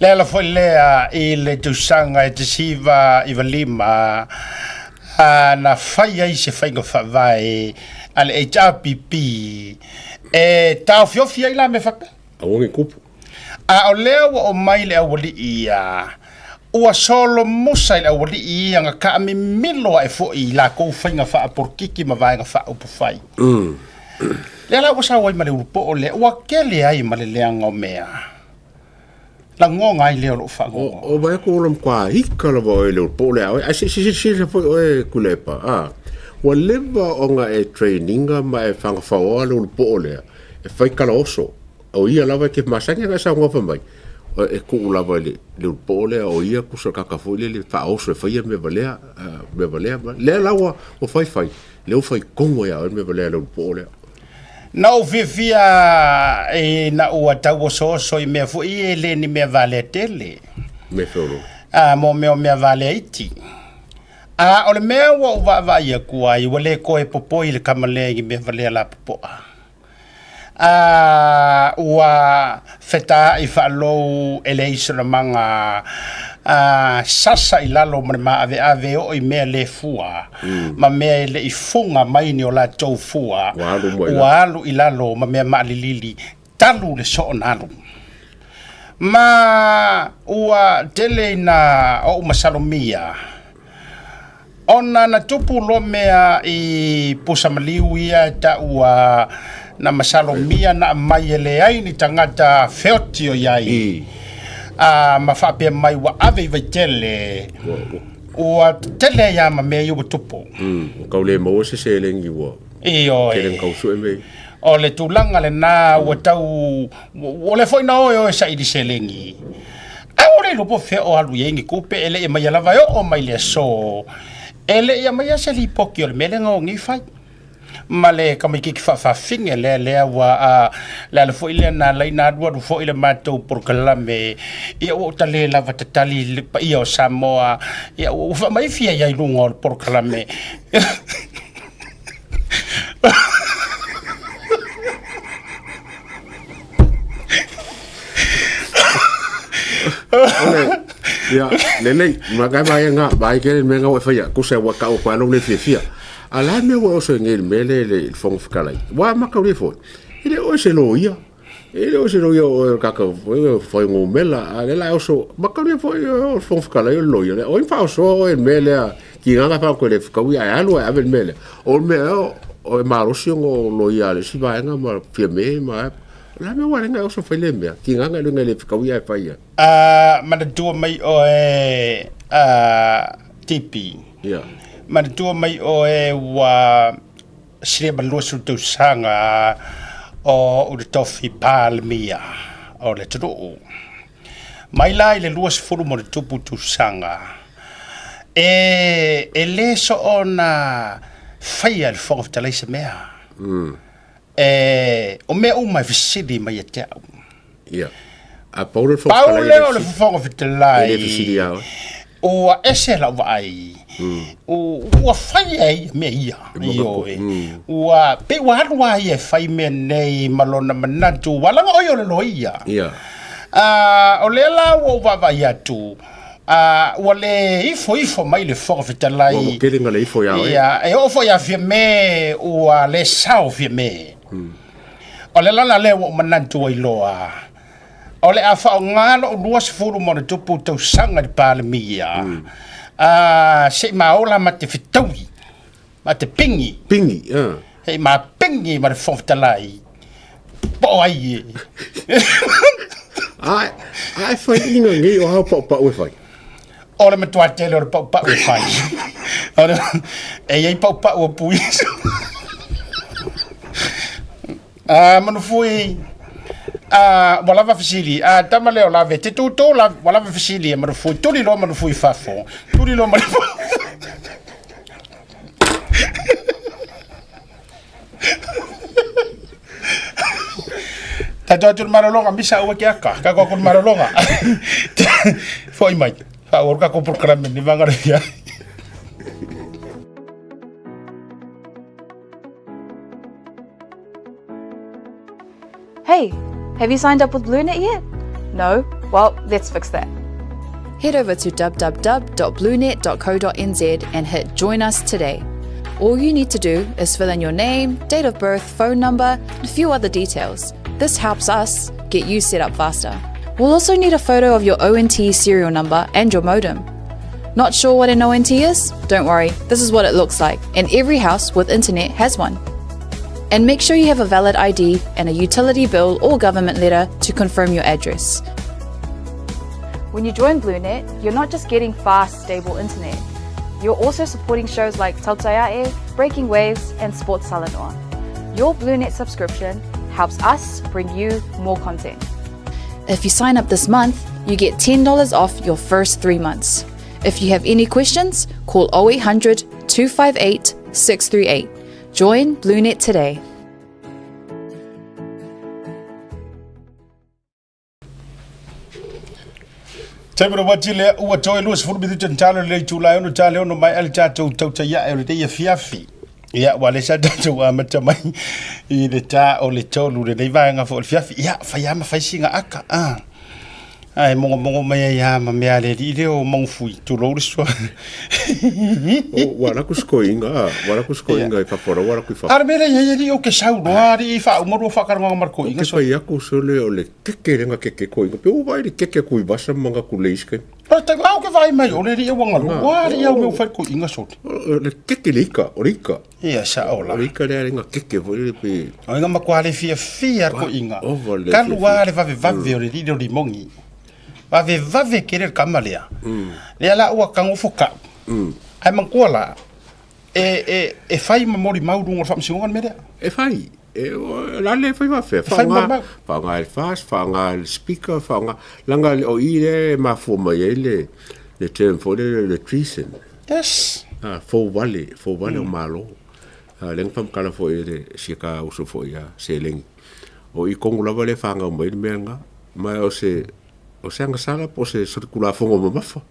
Le ala foi lea i le tausaga e 1995 a na fai ai se faiga faavae a le HRPP e taofiofi ai la mea faapea. Aua ne i tupu. A o lea ua oo mai le aualii ia, ua solomusa i le aualii ia na taamimilo ae foi i lakou faiga faapolokiki ma vaega faaupufai. Lea la ua sau ai ma le ulupoo lea, ua tele ai ma le leaga o mea. Lagona ai lea o lou faanoanoa. O vai atu o le matua ika lava oe i le ulupoo lea a oe. Ae se i silasila foi oe Tuilaepa, a, ua leva ona e train ina ma e fagafaoa le ulupoo lea e fai talaoso. O ia lava e te masani ana e saunoa fai mai, e tuu lava i le ulupoo lea, o ia kusa kaka foi lele faaoso e faia mea valea, mea valea. Lea la ua fai fai, lea ua fai tonu ai ia oe le mea valea i le ulupoo lea. Na ou fiafia ina ua tauosooso i mea foi e le ni mea valea tele. Mea feolo. A, mo mea o mea valea iti. A o le mea ua ou vaavaai atu ai, ua le toe popoi le tama lea i ni mea valea lapopoa. A ua fetaai faalou e leai sona maga. a sasa i lalo ma le maaveave e oo i mea le fua ma mea e le i fuga mai ni o latou fua, Ua alu mai ua alu i lalo ma mea maalilili, talu le soo na alu. Ma ua tele ina ou masalomia, ona na tupu loa mea i pusa maliu ia e taua na masalomia na aumai e leai ni tagata feoti o i ai, a ma faapea mai ua ave i Vaitele, ua tetele ai lava ma mea ia ua tupu. Ua tau le maua se seleni ua Ioe. tele na tau sue mea ia. O le tulaga lena ua tau, ua le foi na oe oe saili seleni. Ae ua le iloa po o fea o alu i ai ni tupe, e le i aumaia lava e oo mai le aso, e le i aumaia se lipoti o le mea lea na o nei fai. Ma le tamaitiiti faafafine lea lea ua a, le ala foi lea na ala ai ona alualu foi le matou polokalame, ia ua ou ta le lava tatali i le paia o Samoa, ia ua faamaifia ai i luga o le polokalame. Ole, ia, lelei, ma kai mai nga, mai ke le mea ua faia, ku se ua kau pa lo le fiafia. A la mea ua oso ngai le mea le le Fofoga Fetalai. Ua maka le foi. E le o se loia. E le o se loia o kaka foi ngomela, a le la oso, maka le foi o Fofoga Fetalai o le loia. Le o fa oso o le mea lea, ki nganga fa ko le fukau ia alu e ave le mea lea. O le mea o o e malosi o loia le si vaenga ma fia me ma la mea ua lenga oso fai le mea. Ki nganga le le fukau ia e fai ia. A manatua mai oe a Tipi. Ia. Manatua mai oe ua silia ma le 20 tausaga o ou le tofi Palemia o le atunuu. Mai la i le 20 ma le tupu tausaga, e, e le soona faia e le Fofoga Fetalai se mea. E, o mea uma e fesili mai ia te au. Ia. A pau le Fofoga Pau Fetalai lea o le Fofoga Fetalai. E le fesili ia oe. Ua ese lau vaai. Ua fai e ia mea ia. Ioe. Ua pei ua alu lava ia e fai mea nei ma lona manatu, ua laga o ia o le loia. Ia. A, o lea la ua ou vaavaai atu, a, ua le ifo ifo mai le Fofoga Fetalai. Ua tele na le ifo ia oe. Ia, e oo foi ia Fiame, ua le sao Fiame. O le ala lea ua ou manatu ai loa, o le a faaaoga lou 20 ma ona tupu tausaga i le Palemia, a, se i maola ma te fetaui, ma te pingi. Pingi, a. Se i ma pingi ma le Fofoga Fetalai, po o ai e. A, a e fai ina nei o hao paupau e fai. O le matua tele o le paupau e fai. E i ai paupau o pui. A Manufui, a, ua lava fesili, a tama lea o lave, te tūtū la, ua lava fesili e Manufui, tuli loa Manufui i fafo, tuli loa Manufui. Tatou atu i le malologa, misa aua ke aka, kako aku le malologa. Foi mai, faaauau le tatou polokalame ni vaga le fia. Hey, have you signed up with BlueNet yet? No? Well, let's fix that. Head over to www.bluenet.co.nz and hit Join Us Today. All you need to do is fill in your name, date of birth, phone number, and a few other details. This helps us get you set up faster. We'll also need a photo of your ONT serial number and your modem. Not sure what an ONT is? Don't worry, this is what it looks like, and every house with internet has one. And make sure you have a valid ID and a utility bill or government letter to confirm your address. When you join BlueNet, you're not just getting fast, stable internet. You're also supporting shows like Tautai A'e, Breaking Waves, and Sports Talanoa. Your BlueNet subscription helps us bring you more content. If you sign up this month, you get $10 off your first 3 months. If you have any questions, call 0800 258 638. Join BlueNet today. Taimi o wati lea ua toe 20 minute na talo le itula e ono tale ono mai ale tatou tautai ae o le teia fiafi. Ia, ua le sa tatou amata mai i le tā o le tolu lenei vaega foi o le fiafi. Ia, fai lava ma fai sina aka. Ah. Ae mogomogo mai ai lava ma mea a le alii lea o Magufui, tulou le sua. Ua alu atu si toeaina, ua alu atu si toeaina i fafo, ua alu atu i fafo. A o le mea lea e i ai alii, ou te sau loa alii faauma lua faatalanoaga ma le toeaina. Ou te fai atu sole o le keke lea na keke toeaina, pe ua vaai i le keke a Tuivasa ma Gatulei i isi taimi. O le taimi, a ou te vaai mai o le alii ua galu, ua alii au mea ua fai le toeaina sole. O le keke le ika, o le ika. Ia sao la. O le ika lea na keke foi lele pe. O le matua le fiafia le toeaina. Talu lava le vavevave o le alii lea o Limogi. Vavevave tele le tama lea. Lea la ua tago fokau. Ae manatua la, e fai ma molimau i luga o le faamasinoga le mea lea. E fai. O le a le fai faafefea. E fai ma molimau. Faaaoga e le FAST, faaaoga e le Speaker, faaaoga, leaga o i lea e mafua mai ai le term foi lele o le treason. Yes. Fouvale, fouvale o Malo. Lea na faamatala foi e le si ta uso foi ia Seleni. O i tonu lava lea e fanau mai ai le mea lena. Ma o se, o se agasala po o se solitulafono mamafa.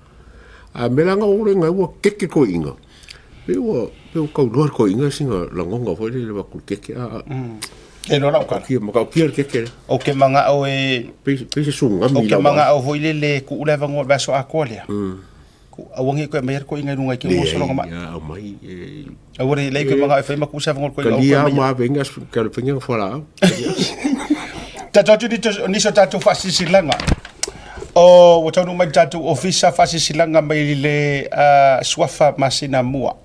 A mea la na ou lena ua keke toeaiina. Pei ua, pei ua tau iloa e le toeaina sina lagona foi lele avatu i le keke. A, E iloa lau tala. Matautia le keke lea. Ou te manao e... Pei se tsunami Ou te manao foi lele e tuu le avanoa i le vaiaso atoa lea. Aua ne i toe aumaia le toeaina i luga i te i ua sologa mai. Leai, aumai. Aua ne i leai toe manao e fai ma tuu se avanoa i le toeaina. Talia ma ave ai ni fualaau. Tatou atu nisi o tatou faasilasilaga. O, ua taunuu mai le tatou ofisa faasilasilaga mai le Suafa masina mua.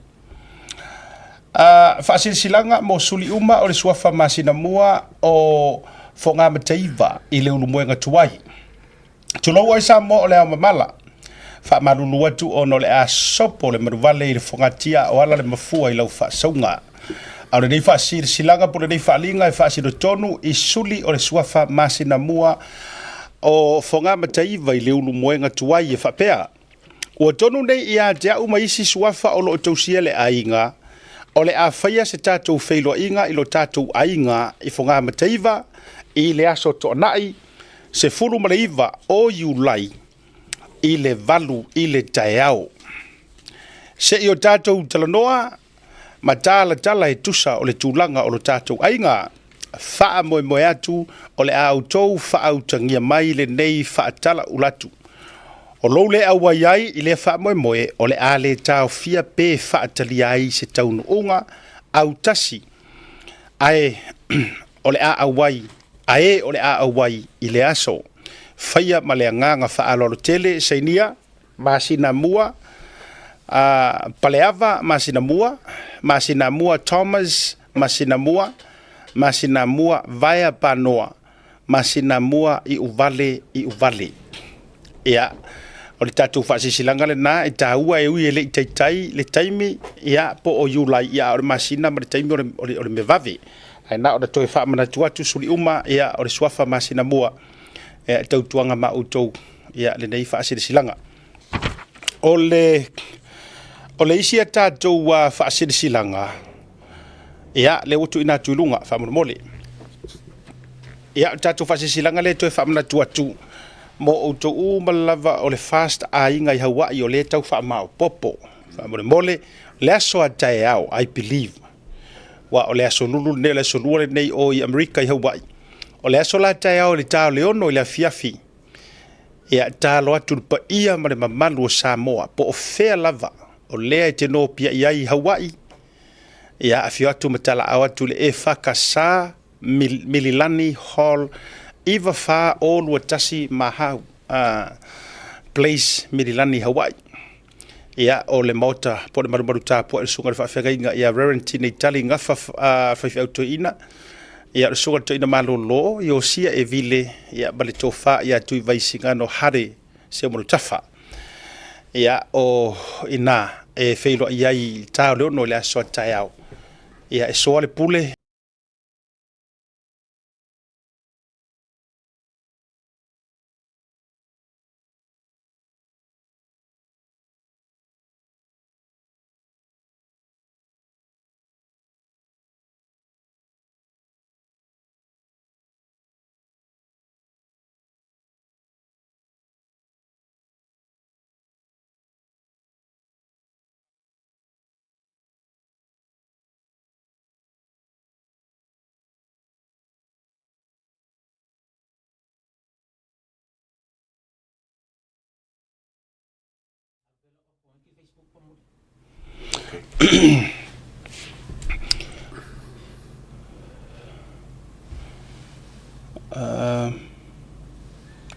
Faasilasilaga mo suli uma o le Suafa masina mua o Fogamataiva i le Ulumoega tuai. Tulou ai Samoa o le ao mamala. Faamalulu atu ona o le a sopo le manuvale i le fogatia o ala le mafua i lau faasauga. A o lenei faasilasilaga po o lenei faaaliga e faasino tonu i suli o le suafa masina mua o Fogamataiva i le Ulumoega tuai e faapea, Ua tonu nei ia te au ma isi suafa o lo o tausia le aiga, o le a faia se tatou feiloaiga i lo tatou aiga i Fogamataiva i le aso Toonai 19 o Iulai i le 8 i le taeao. Se i o tatou talanoa ma talatala e tusa o le tulaga o lo tatou aiga. Faamoemoe atu o le a outou faautagia mai lenei faatalaulatu. O lou le auai ai i lea faamoemoe o le a le taofia pe faatalia ai se taunuuga autasi ae o le a auai ae o le a auai i le aso. Faia ma le agaga faaaloalo tele, sainia masina mua, a Paleava masina mua, masina mua Thomas masina mua, masina mua Vaea Panoa, masina mua Iuvale Iuvale. Ia, o le tatou faasilasilaga lena e taua e ui e le i taitai le taimi, ia, po o Iulai, ia, a o le masina ma le taimi o le, o le, o le mea vave. Ae na ona toe faamanatu atu suli uma, ia, o le suafa masina mua, ia, e tautuaga ma outou, ia, lenei faasilasilaga. O le, o le isi a tatou faasilasilaga, ia, lea ua tuuina atu i luga, faamolemole. Ia, o le tatou faasilasilaga lea e toe faamanatu atu mo outou uma lava o le FAST aiga i Hawaii o lea e tau faamaopoopo. Faamolemole, le aso a taeao, I believe, aua o le aso lulu lenei, o le aso lua lenei o i Amerika i Hawaii. O le aso la taeao i le ta o le 6 i le afiafi, ia, tatalo atu i le paia ma le mamalu o Samoa, po o fea lava o lea e te nopiai ai i Hawaii, ia, afio atu ma talaau atu i le EFKS Mililani Hall 9421 Mahau Place, Mililani, Hawaii. Ia, o le maota po o le malumalu tapuai o le Susuga i le Faafeagaiga ia Reverend Tinei Tali Gafa Faifeau Toeaina. Ia, o le Susuga i le Toeaina Malolo Iosia Evile, ia, ma le Tofa ia Tuivaisigano Hare Seumanutafa. Ia, o ina e feiloai ai i le ta o le 6 i le aso a taeao. Ia, e soa le pule.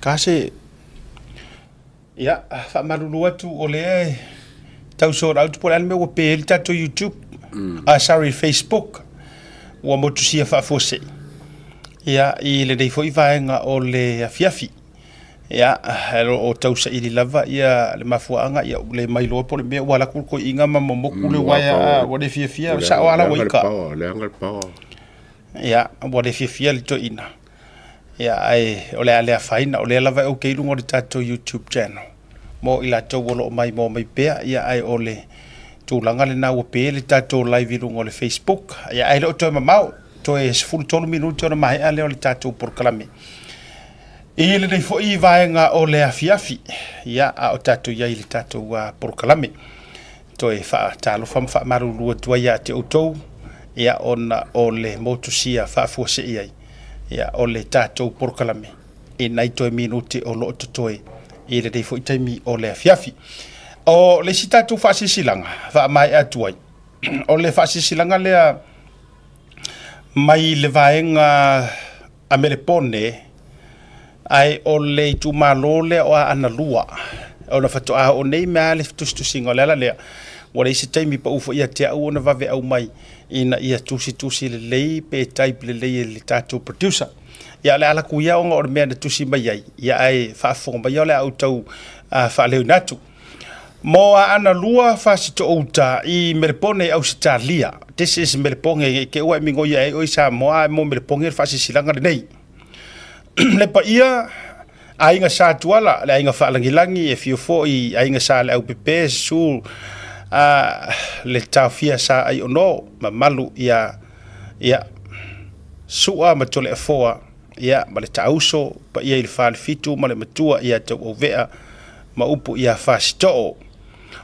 Kase, ia, faamalulu atu o lea e tau sort out po o le a le mea ua pe ai le tatou YouTube, ah, sorry, Facebook, ua motusia faafuasei, ia, i lenei foi vaega o le afiafi. Ia, o lo o tau saili lava ia le mafuaaga, ia ua le mailoa po o le mea ua alu atu le toeaina ma momotu le uaea, ua le fiafia, sao lava la ua ita. Leaga le power. Ia, ua le fiafia le toeaina. Ia, ae o le a le afaina, o lea lava e okay i luga o le tatou YouTube channel mo i latou o lo o maimoa mai pea, ia ae o le tulaga lena ua pe le tatou live i luga o le Facebook. Ia, ae le o toe mamao, toe 13 minute ona maea lea o le tatou polokalame. I lenei foi vaega o le afiafi, ia, a o tatou i ai i le tatou polokalame, toe faatalofa ma faamalulu atu ai ia te outou, ia, ona o le motusia faafuasei ai, ia, o le tatou polokalame i nai toe minute o lo o totoe i lenei foi taimi o le afiafi. O le isi tatou faasilasilaga faamaea atu ai, o le faasilasilaga lea mai le vaega a Melepone, ae o le itumalo lea o Aana Lua, ona faatoa oo nei mea le tusitusiga o le ala lea, ua leai se taimi pau foi ia te au ona vave aumai ina ia tusitusi lelei pe type lelei e le tatou producer. Ia o le a alu atu ia ona o le mea na tusi mai ai, ia ae faafofoga mai o le a ou tau faaleoina atu. Mo Aana Lua Fasitoouta i Melepone i Ausetalia. This is Melepone i te ua e mingoia ai oe i Samoa ae mo Melepone le faasilasilaga lenei. Le paia aiga Sa Tuala, le aiga Faalagilagi e afio foi aiga Sa Leaupepe, susu a le taofia Sa Aiono, mamalu ia ia Sua ma Toleafoa ia ma le Taauso, paia i le Falefitu ma le Matua ia Tauauvea ma upu ia Fasitoo.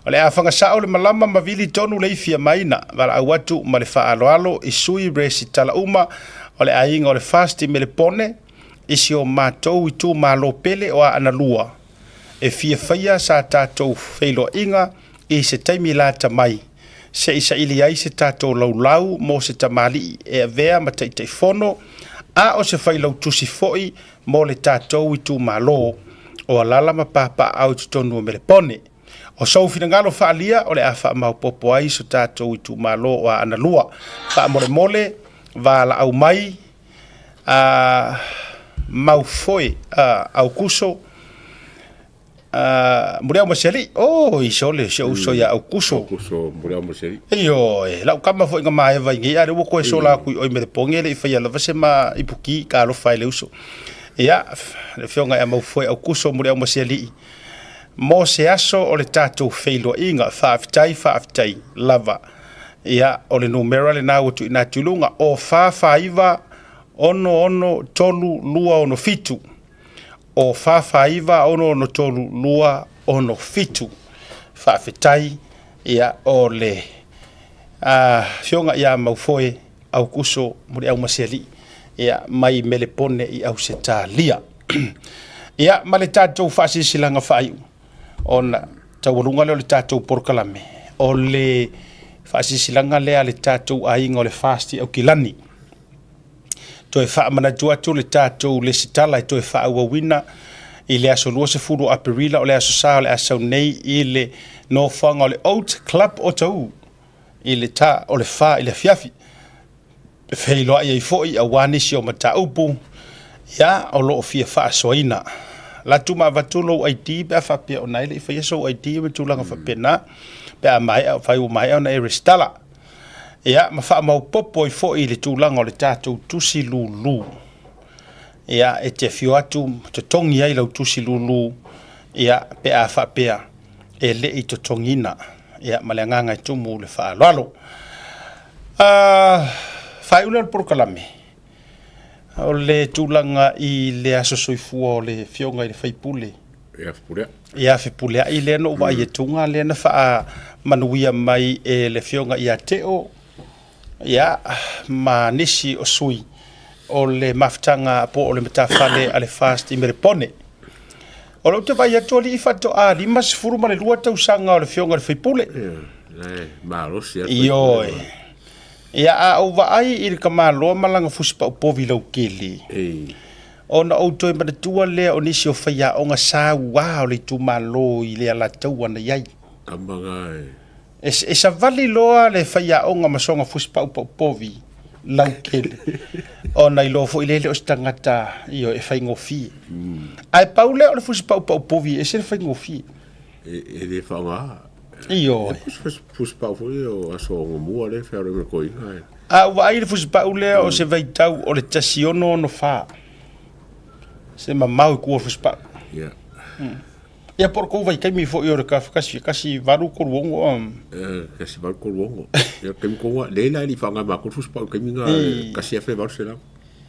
O le a fagasao le malama ma vili tonu le ifi a Maina, valaau atu ma le faaaloalo i sui resitala uma o le aiga o le FAST i Melepone, i si o matou itumalo pele o Aana Lua, e fia faia sa tatou feiloaiga i se taimi lata mai, se i saili ai se tatou laulau mo se tamalii e avea ma Taitaifono, a o se failautusi foi mo le tatou itumalo o alala ma papaaao i totonu o Melepone. O sou finagalo faaalia o le a faamaopoopo ai so tatou itumalo o Aana Lua. Faamolemole, valaau mai, a Maufoe Aukuso, Muliau ma Sialii. Oi, sole, si ou uso ia Aukuso. Aukuso, Muliau ma Sialii. Ioe, lau kama foi na maeva i nei, a lea ua toe sola atu i oi Melepone, e le i faia lava se ma ipuki, talofa e le uso. Ia, le afioga ia Maufoe Aukuso, Muliau ma Sialii, mo se aso o le tatou feiloaiga, faafetai, faafetai lava. Ia, o le numera lena ua tuuina atu i luga, o 449 66 3 267. O 449 663 267. Faafetai, ia, o le Afioga ia Maufoe Aukuso Muliaumasialii, ia, mai Melepone i Ausetalia. Ia, ma le tatou faasilasilaga faaiu, ona taualuga lea o le tatou polokalame, o le faasilasilaga lea a le tatou aiga o le FAST i Aukilani. Toe faamanatu atu le tatou lesitala e toe faaauauina i le aso 20 o Aperila o le Aso Sa o le a sau nei i le nofoaga o le Oat Club o Tauu i le ta o le 4 i le afiafi. E feiloai ai foi aua nisi o mataupu ia o lo o fia faasoaina. Latu ma avatu lou ID pe a faapea o na e le i faia sou ID ma tulaga faapena pe a maea, fai ua maea ona e resitala. Ia, ma faamaopoopo ai foi i le tulaga o le tatou tusi lulu. Ia, e te afio atu totogi ai lau tusi lulu, ia, pe a faapea e le i totogiina. Ia, ma le agaga e tumu le faaaloalo. Faaiu lea o le polokalame, o le tulaga i le aso soifua o le afioga i le faipule. Ia Fepuleai. Ia Fepuleai lea na ou vaai atuga lea na faamanuia mai e le afioga ia Teo ia, ma nisi o sui o le mafutaga po o le matafale a le FAST i Melepone. O lea ou te vaai atu alii faatoa 52 tausaga o le Afioga i le sui usufono. Ia, malosi lava. Ioe. Ia, a ou vaai i le tamaloa ma lana fusi pau povi lautele, ona ou toe manatua lea o nisi o faiaoga saua o le itumalo i le Alataua na i ai. Tama na e. E savali loa le faiaoga ma sona fusi pau pau povi lautele, ona iloa foi lea e le o se tagata ioe, e faigofie. Ae pau lea o le fusi pau pau povi e ese le faigofie. E le faaaoga. Ioe. Fusipau foi o aso gomua lea e fealuai ma le toeaina. A ou vaai i le fusipau lea o se vaitau o le 1664, se mamao i tua o le fusipau. Ia. Ia po o le tou vaitaimi foi o le 1836. 1836. Ia taimi tonu lava, leai la e le i faaaoga e matou le fusipau i le taimi lena, 1800.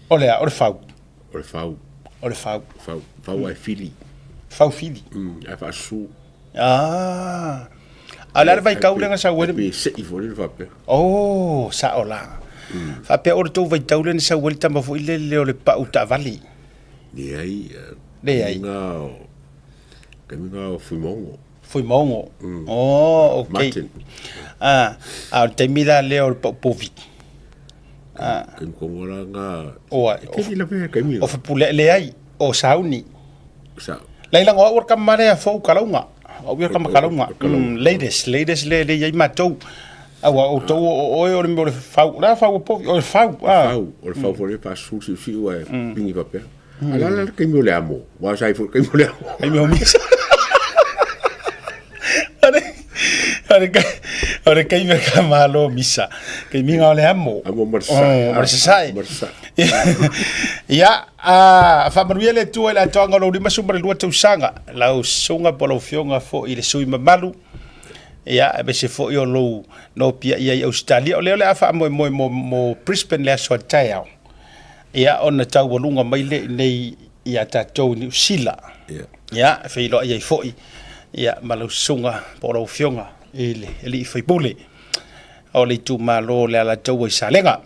O le a? O le fau. O le fau. O le fau. Fau, fau ae fili. Fau fili. Ae faasusu. Ah. A o le a le vaitau lea na sau ai le... Pe sei foi lele faapea. Oh, sao la. Faapea o le tou vaitau lea na sau ai le tama foi lele o le pau taavale. Leai. Leai. Taimi na o Fuimaono. Fuimaono. Oh, okay. Martin. Ah, a o le taimi la lea o le pau povi. Taimi tonu la na... Oa, E tele lava ia taimi. O Fepuleai, leai, o Sauni. Sa... Laila o au o le tama lea fou kalauga. O au ia le tama kalauga. Latest, latest lea e le i ai matou. Aua o outou o oe o le mea o le fau. O le a fau o povi? O le fau. Ah. Fau, o le fau foi lea faasusu siusiu ae pigi faapea. A la la le taimi o le amo. Ua sa ai foi le taimi o le amo. Taimi o misa. O le taimi o ka malo misa. Taimiga o le amo. Amo ma le sasae. Ma le sasae. Ma le sasae. Ia, a faamanuia le Atua i le atoaga o lou 52 tausaga, lau susuga po o lau afioga foi i le sui mamalu, ia, aemaise foi o lou nopiai ai i Ausetalia. O lea o le a faamoemoe mo, mo Brisbane le aso a taeao, ia, ona taualuga mai lea i inei ia tatou i Niu Sila. Ia, e feiloai ai foi ia, ma lau susuga po o lau afioga i le alii faipule o le itumalo o le Alataua i Salega.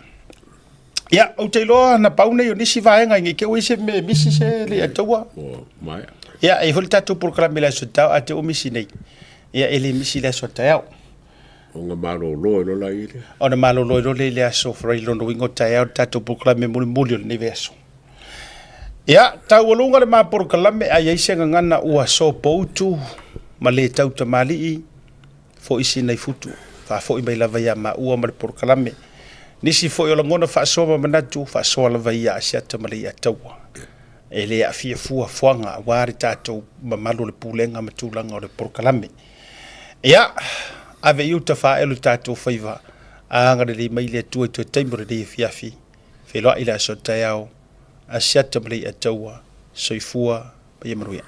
Ia, ou te iloa na pau nei o nisi vaega i te ua i se mea e misi se le Alataua. Ia, e i ai foi le tatou polokalame i le aso taeao, a te ua misi nei. Ia, e le misi i le aso taeao. Ona malolo ai loa la ia lea. Ona malolo ai loa lea i le aso Faraile lona uiga o taeao le tatou polokalame mulimuli o lenei vaiaso. Ia, taualuga le ma polokalame a i ai se gagana ua sopoutu ma le tautamalii, foi sina i futu, faafoi mai lava ia maua ma le polokalame. Nisi foi o lagona faasoa ma manatu, faasoa lava ia Asiata ma Leiataua. E le aafia fua fuaga aua le tatou mamalu o le pulega ma tulaga o le polokalame. Ia, ave i uta faaelu i tatou faiva, a agalelei mai le Atua i toe taimi o lenei afiafi. Feiloai i le aso taeao, Asiata ma Leiataua, soifua ma ia manuia.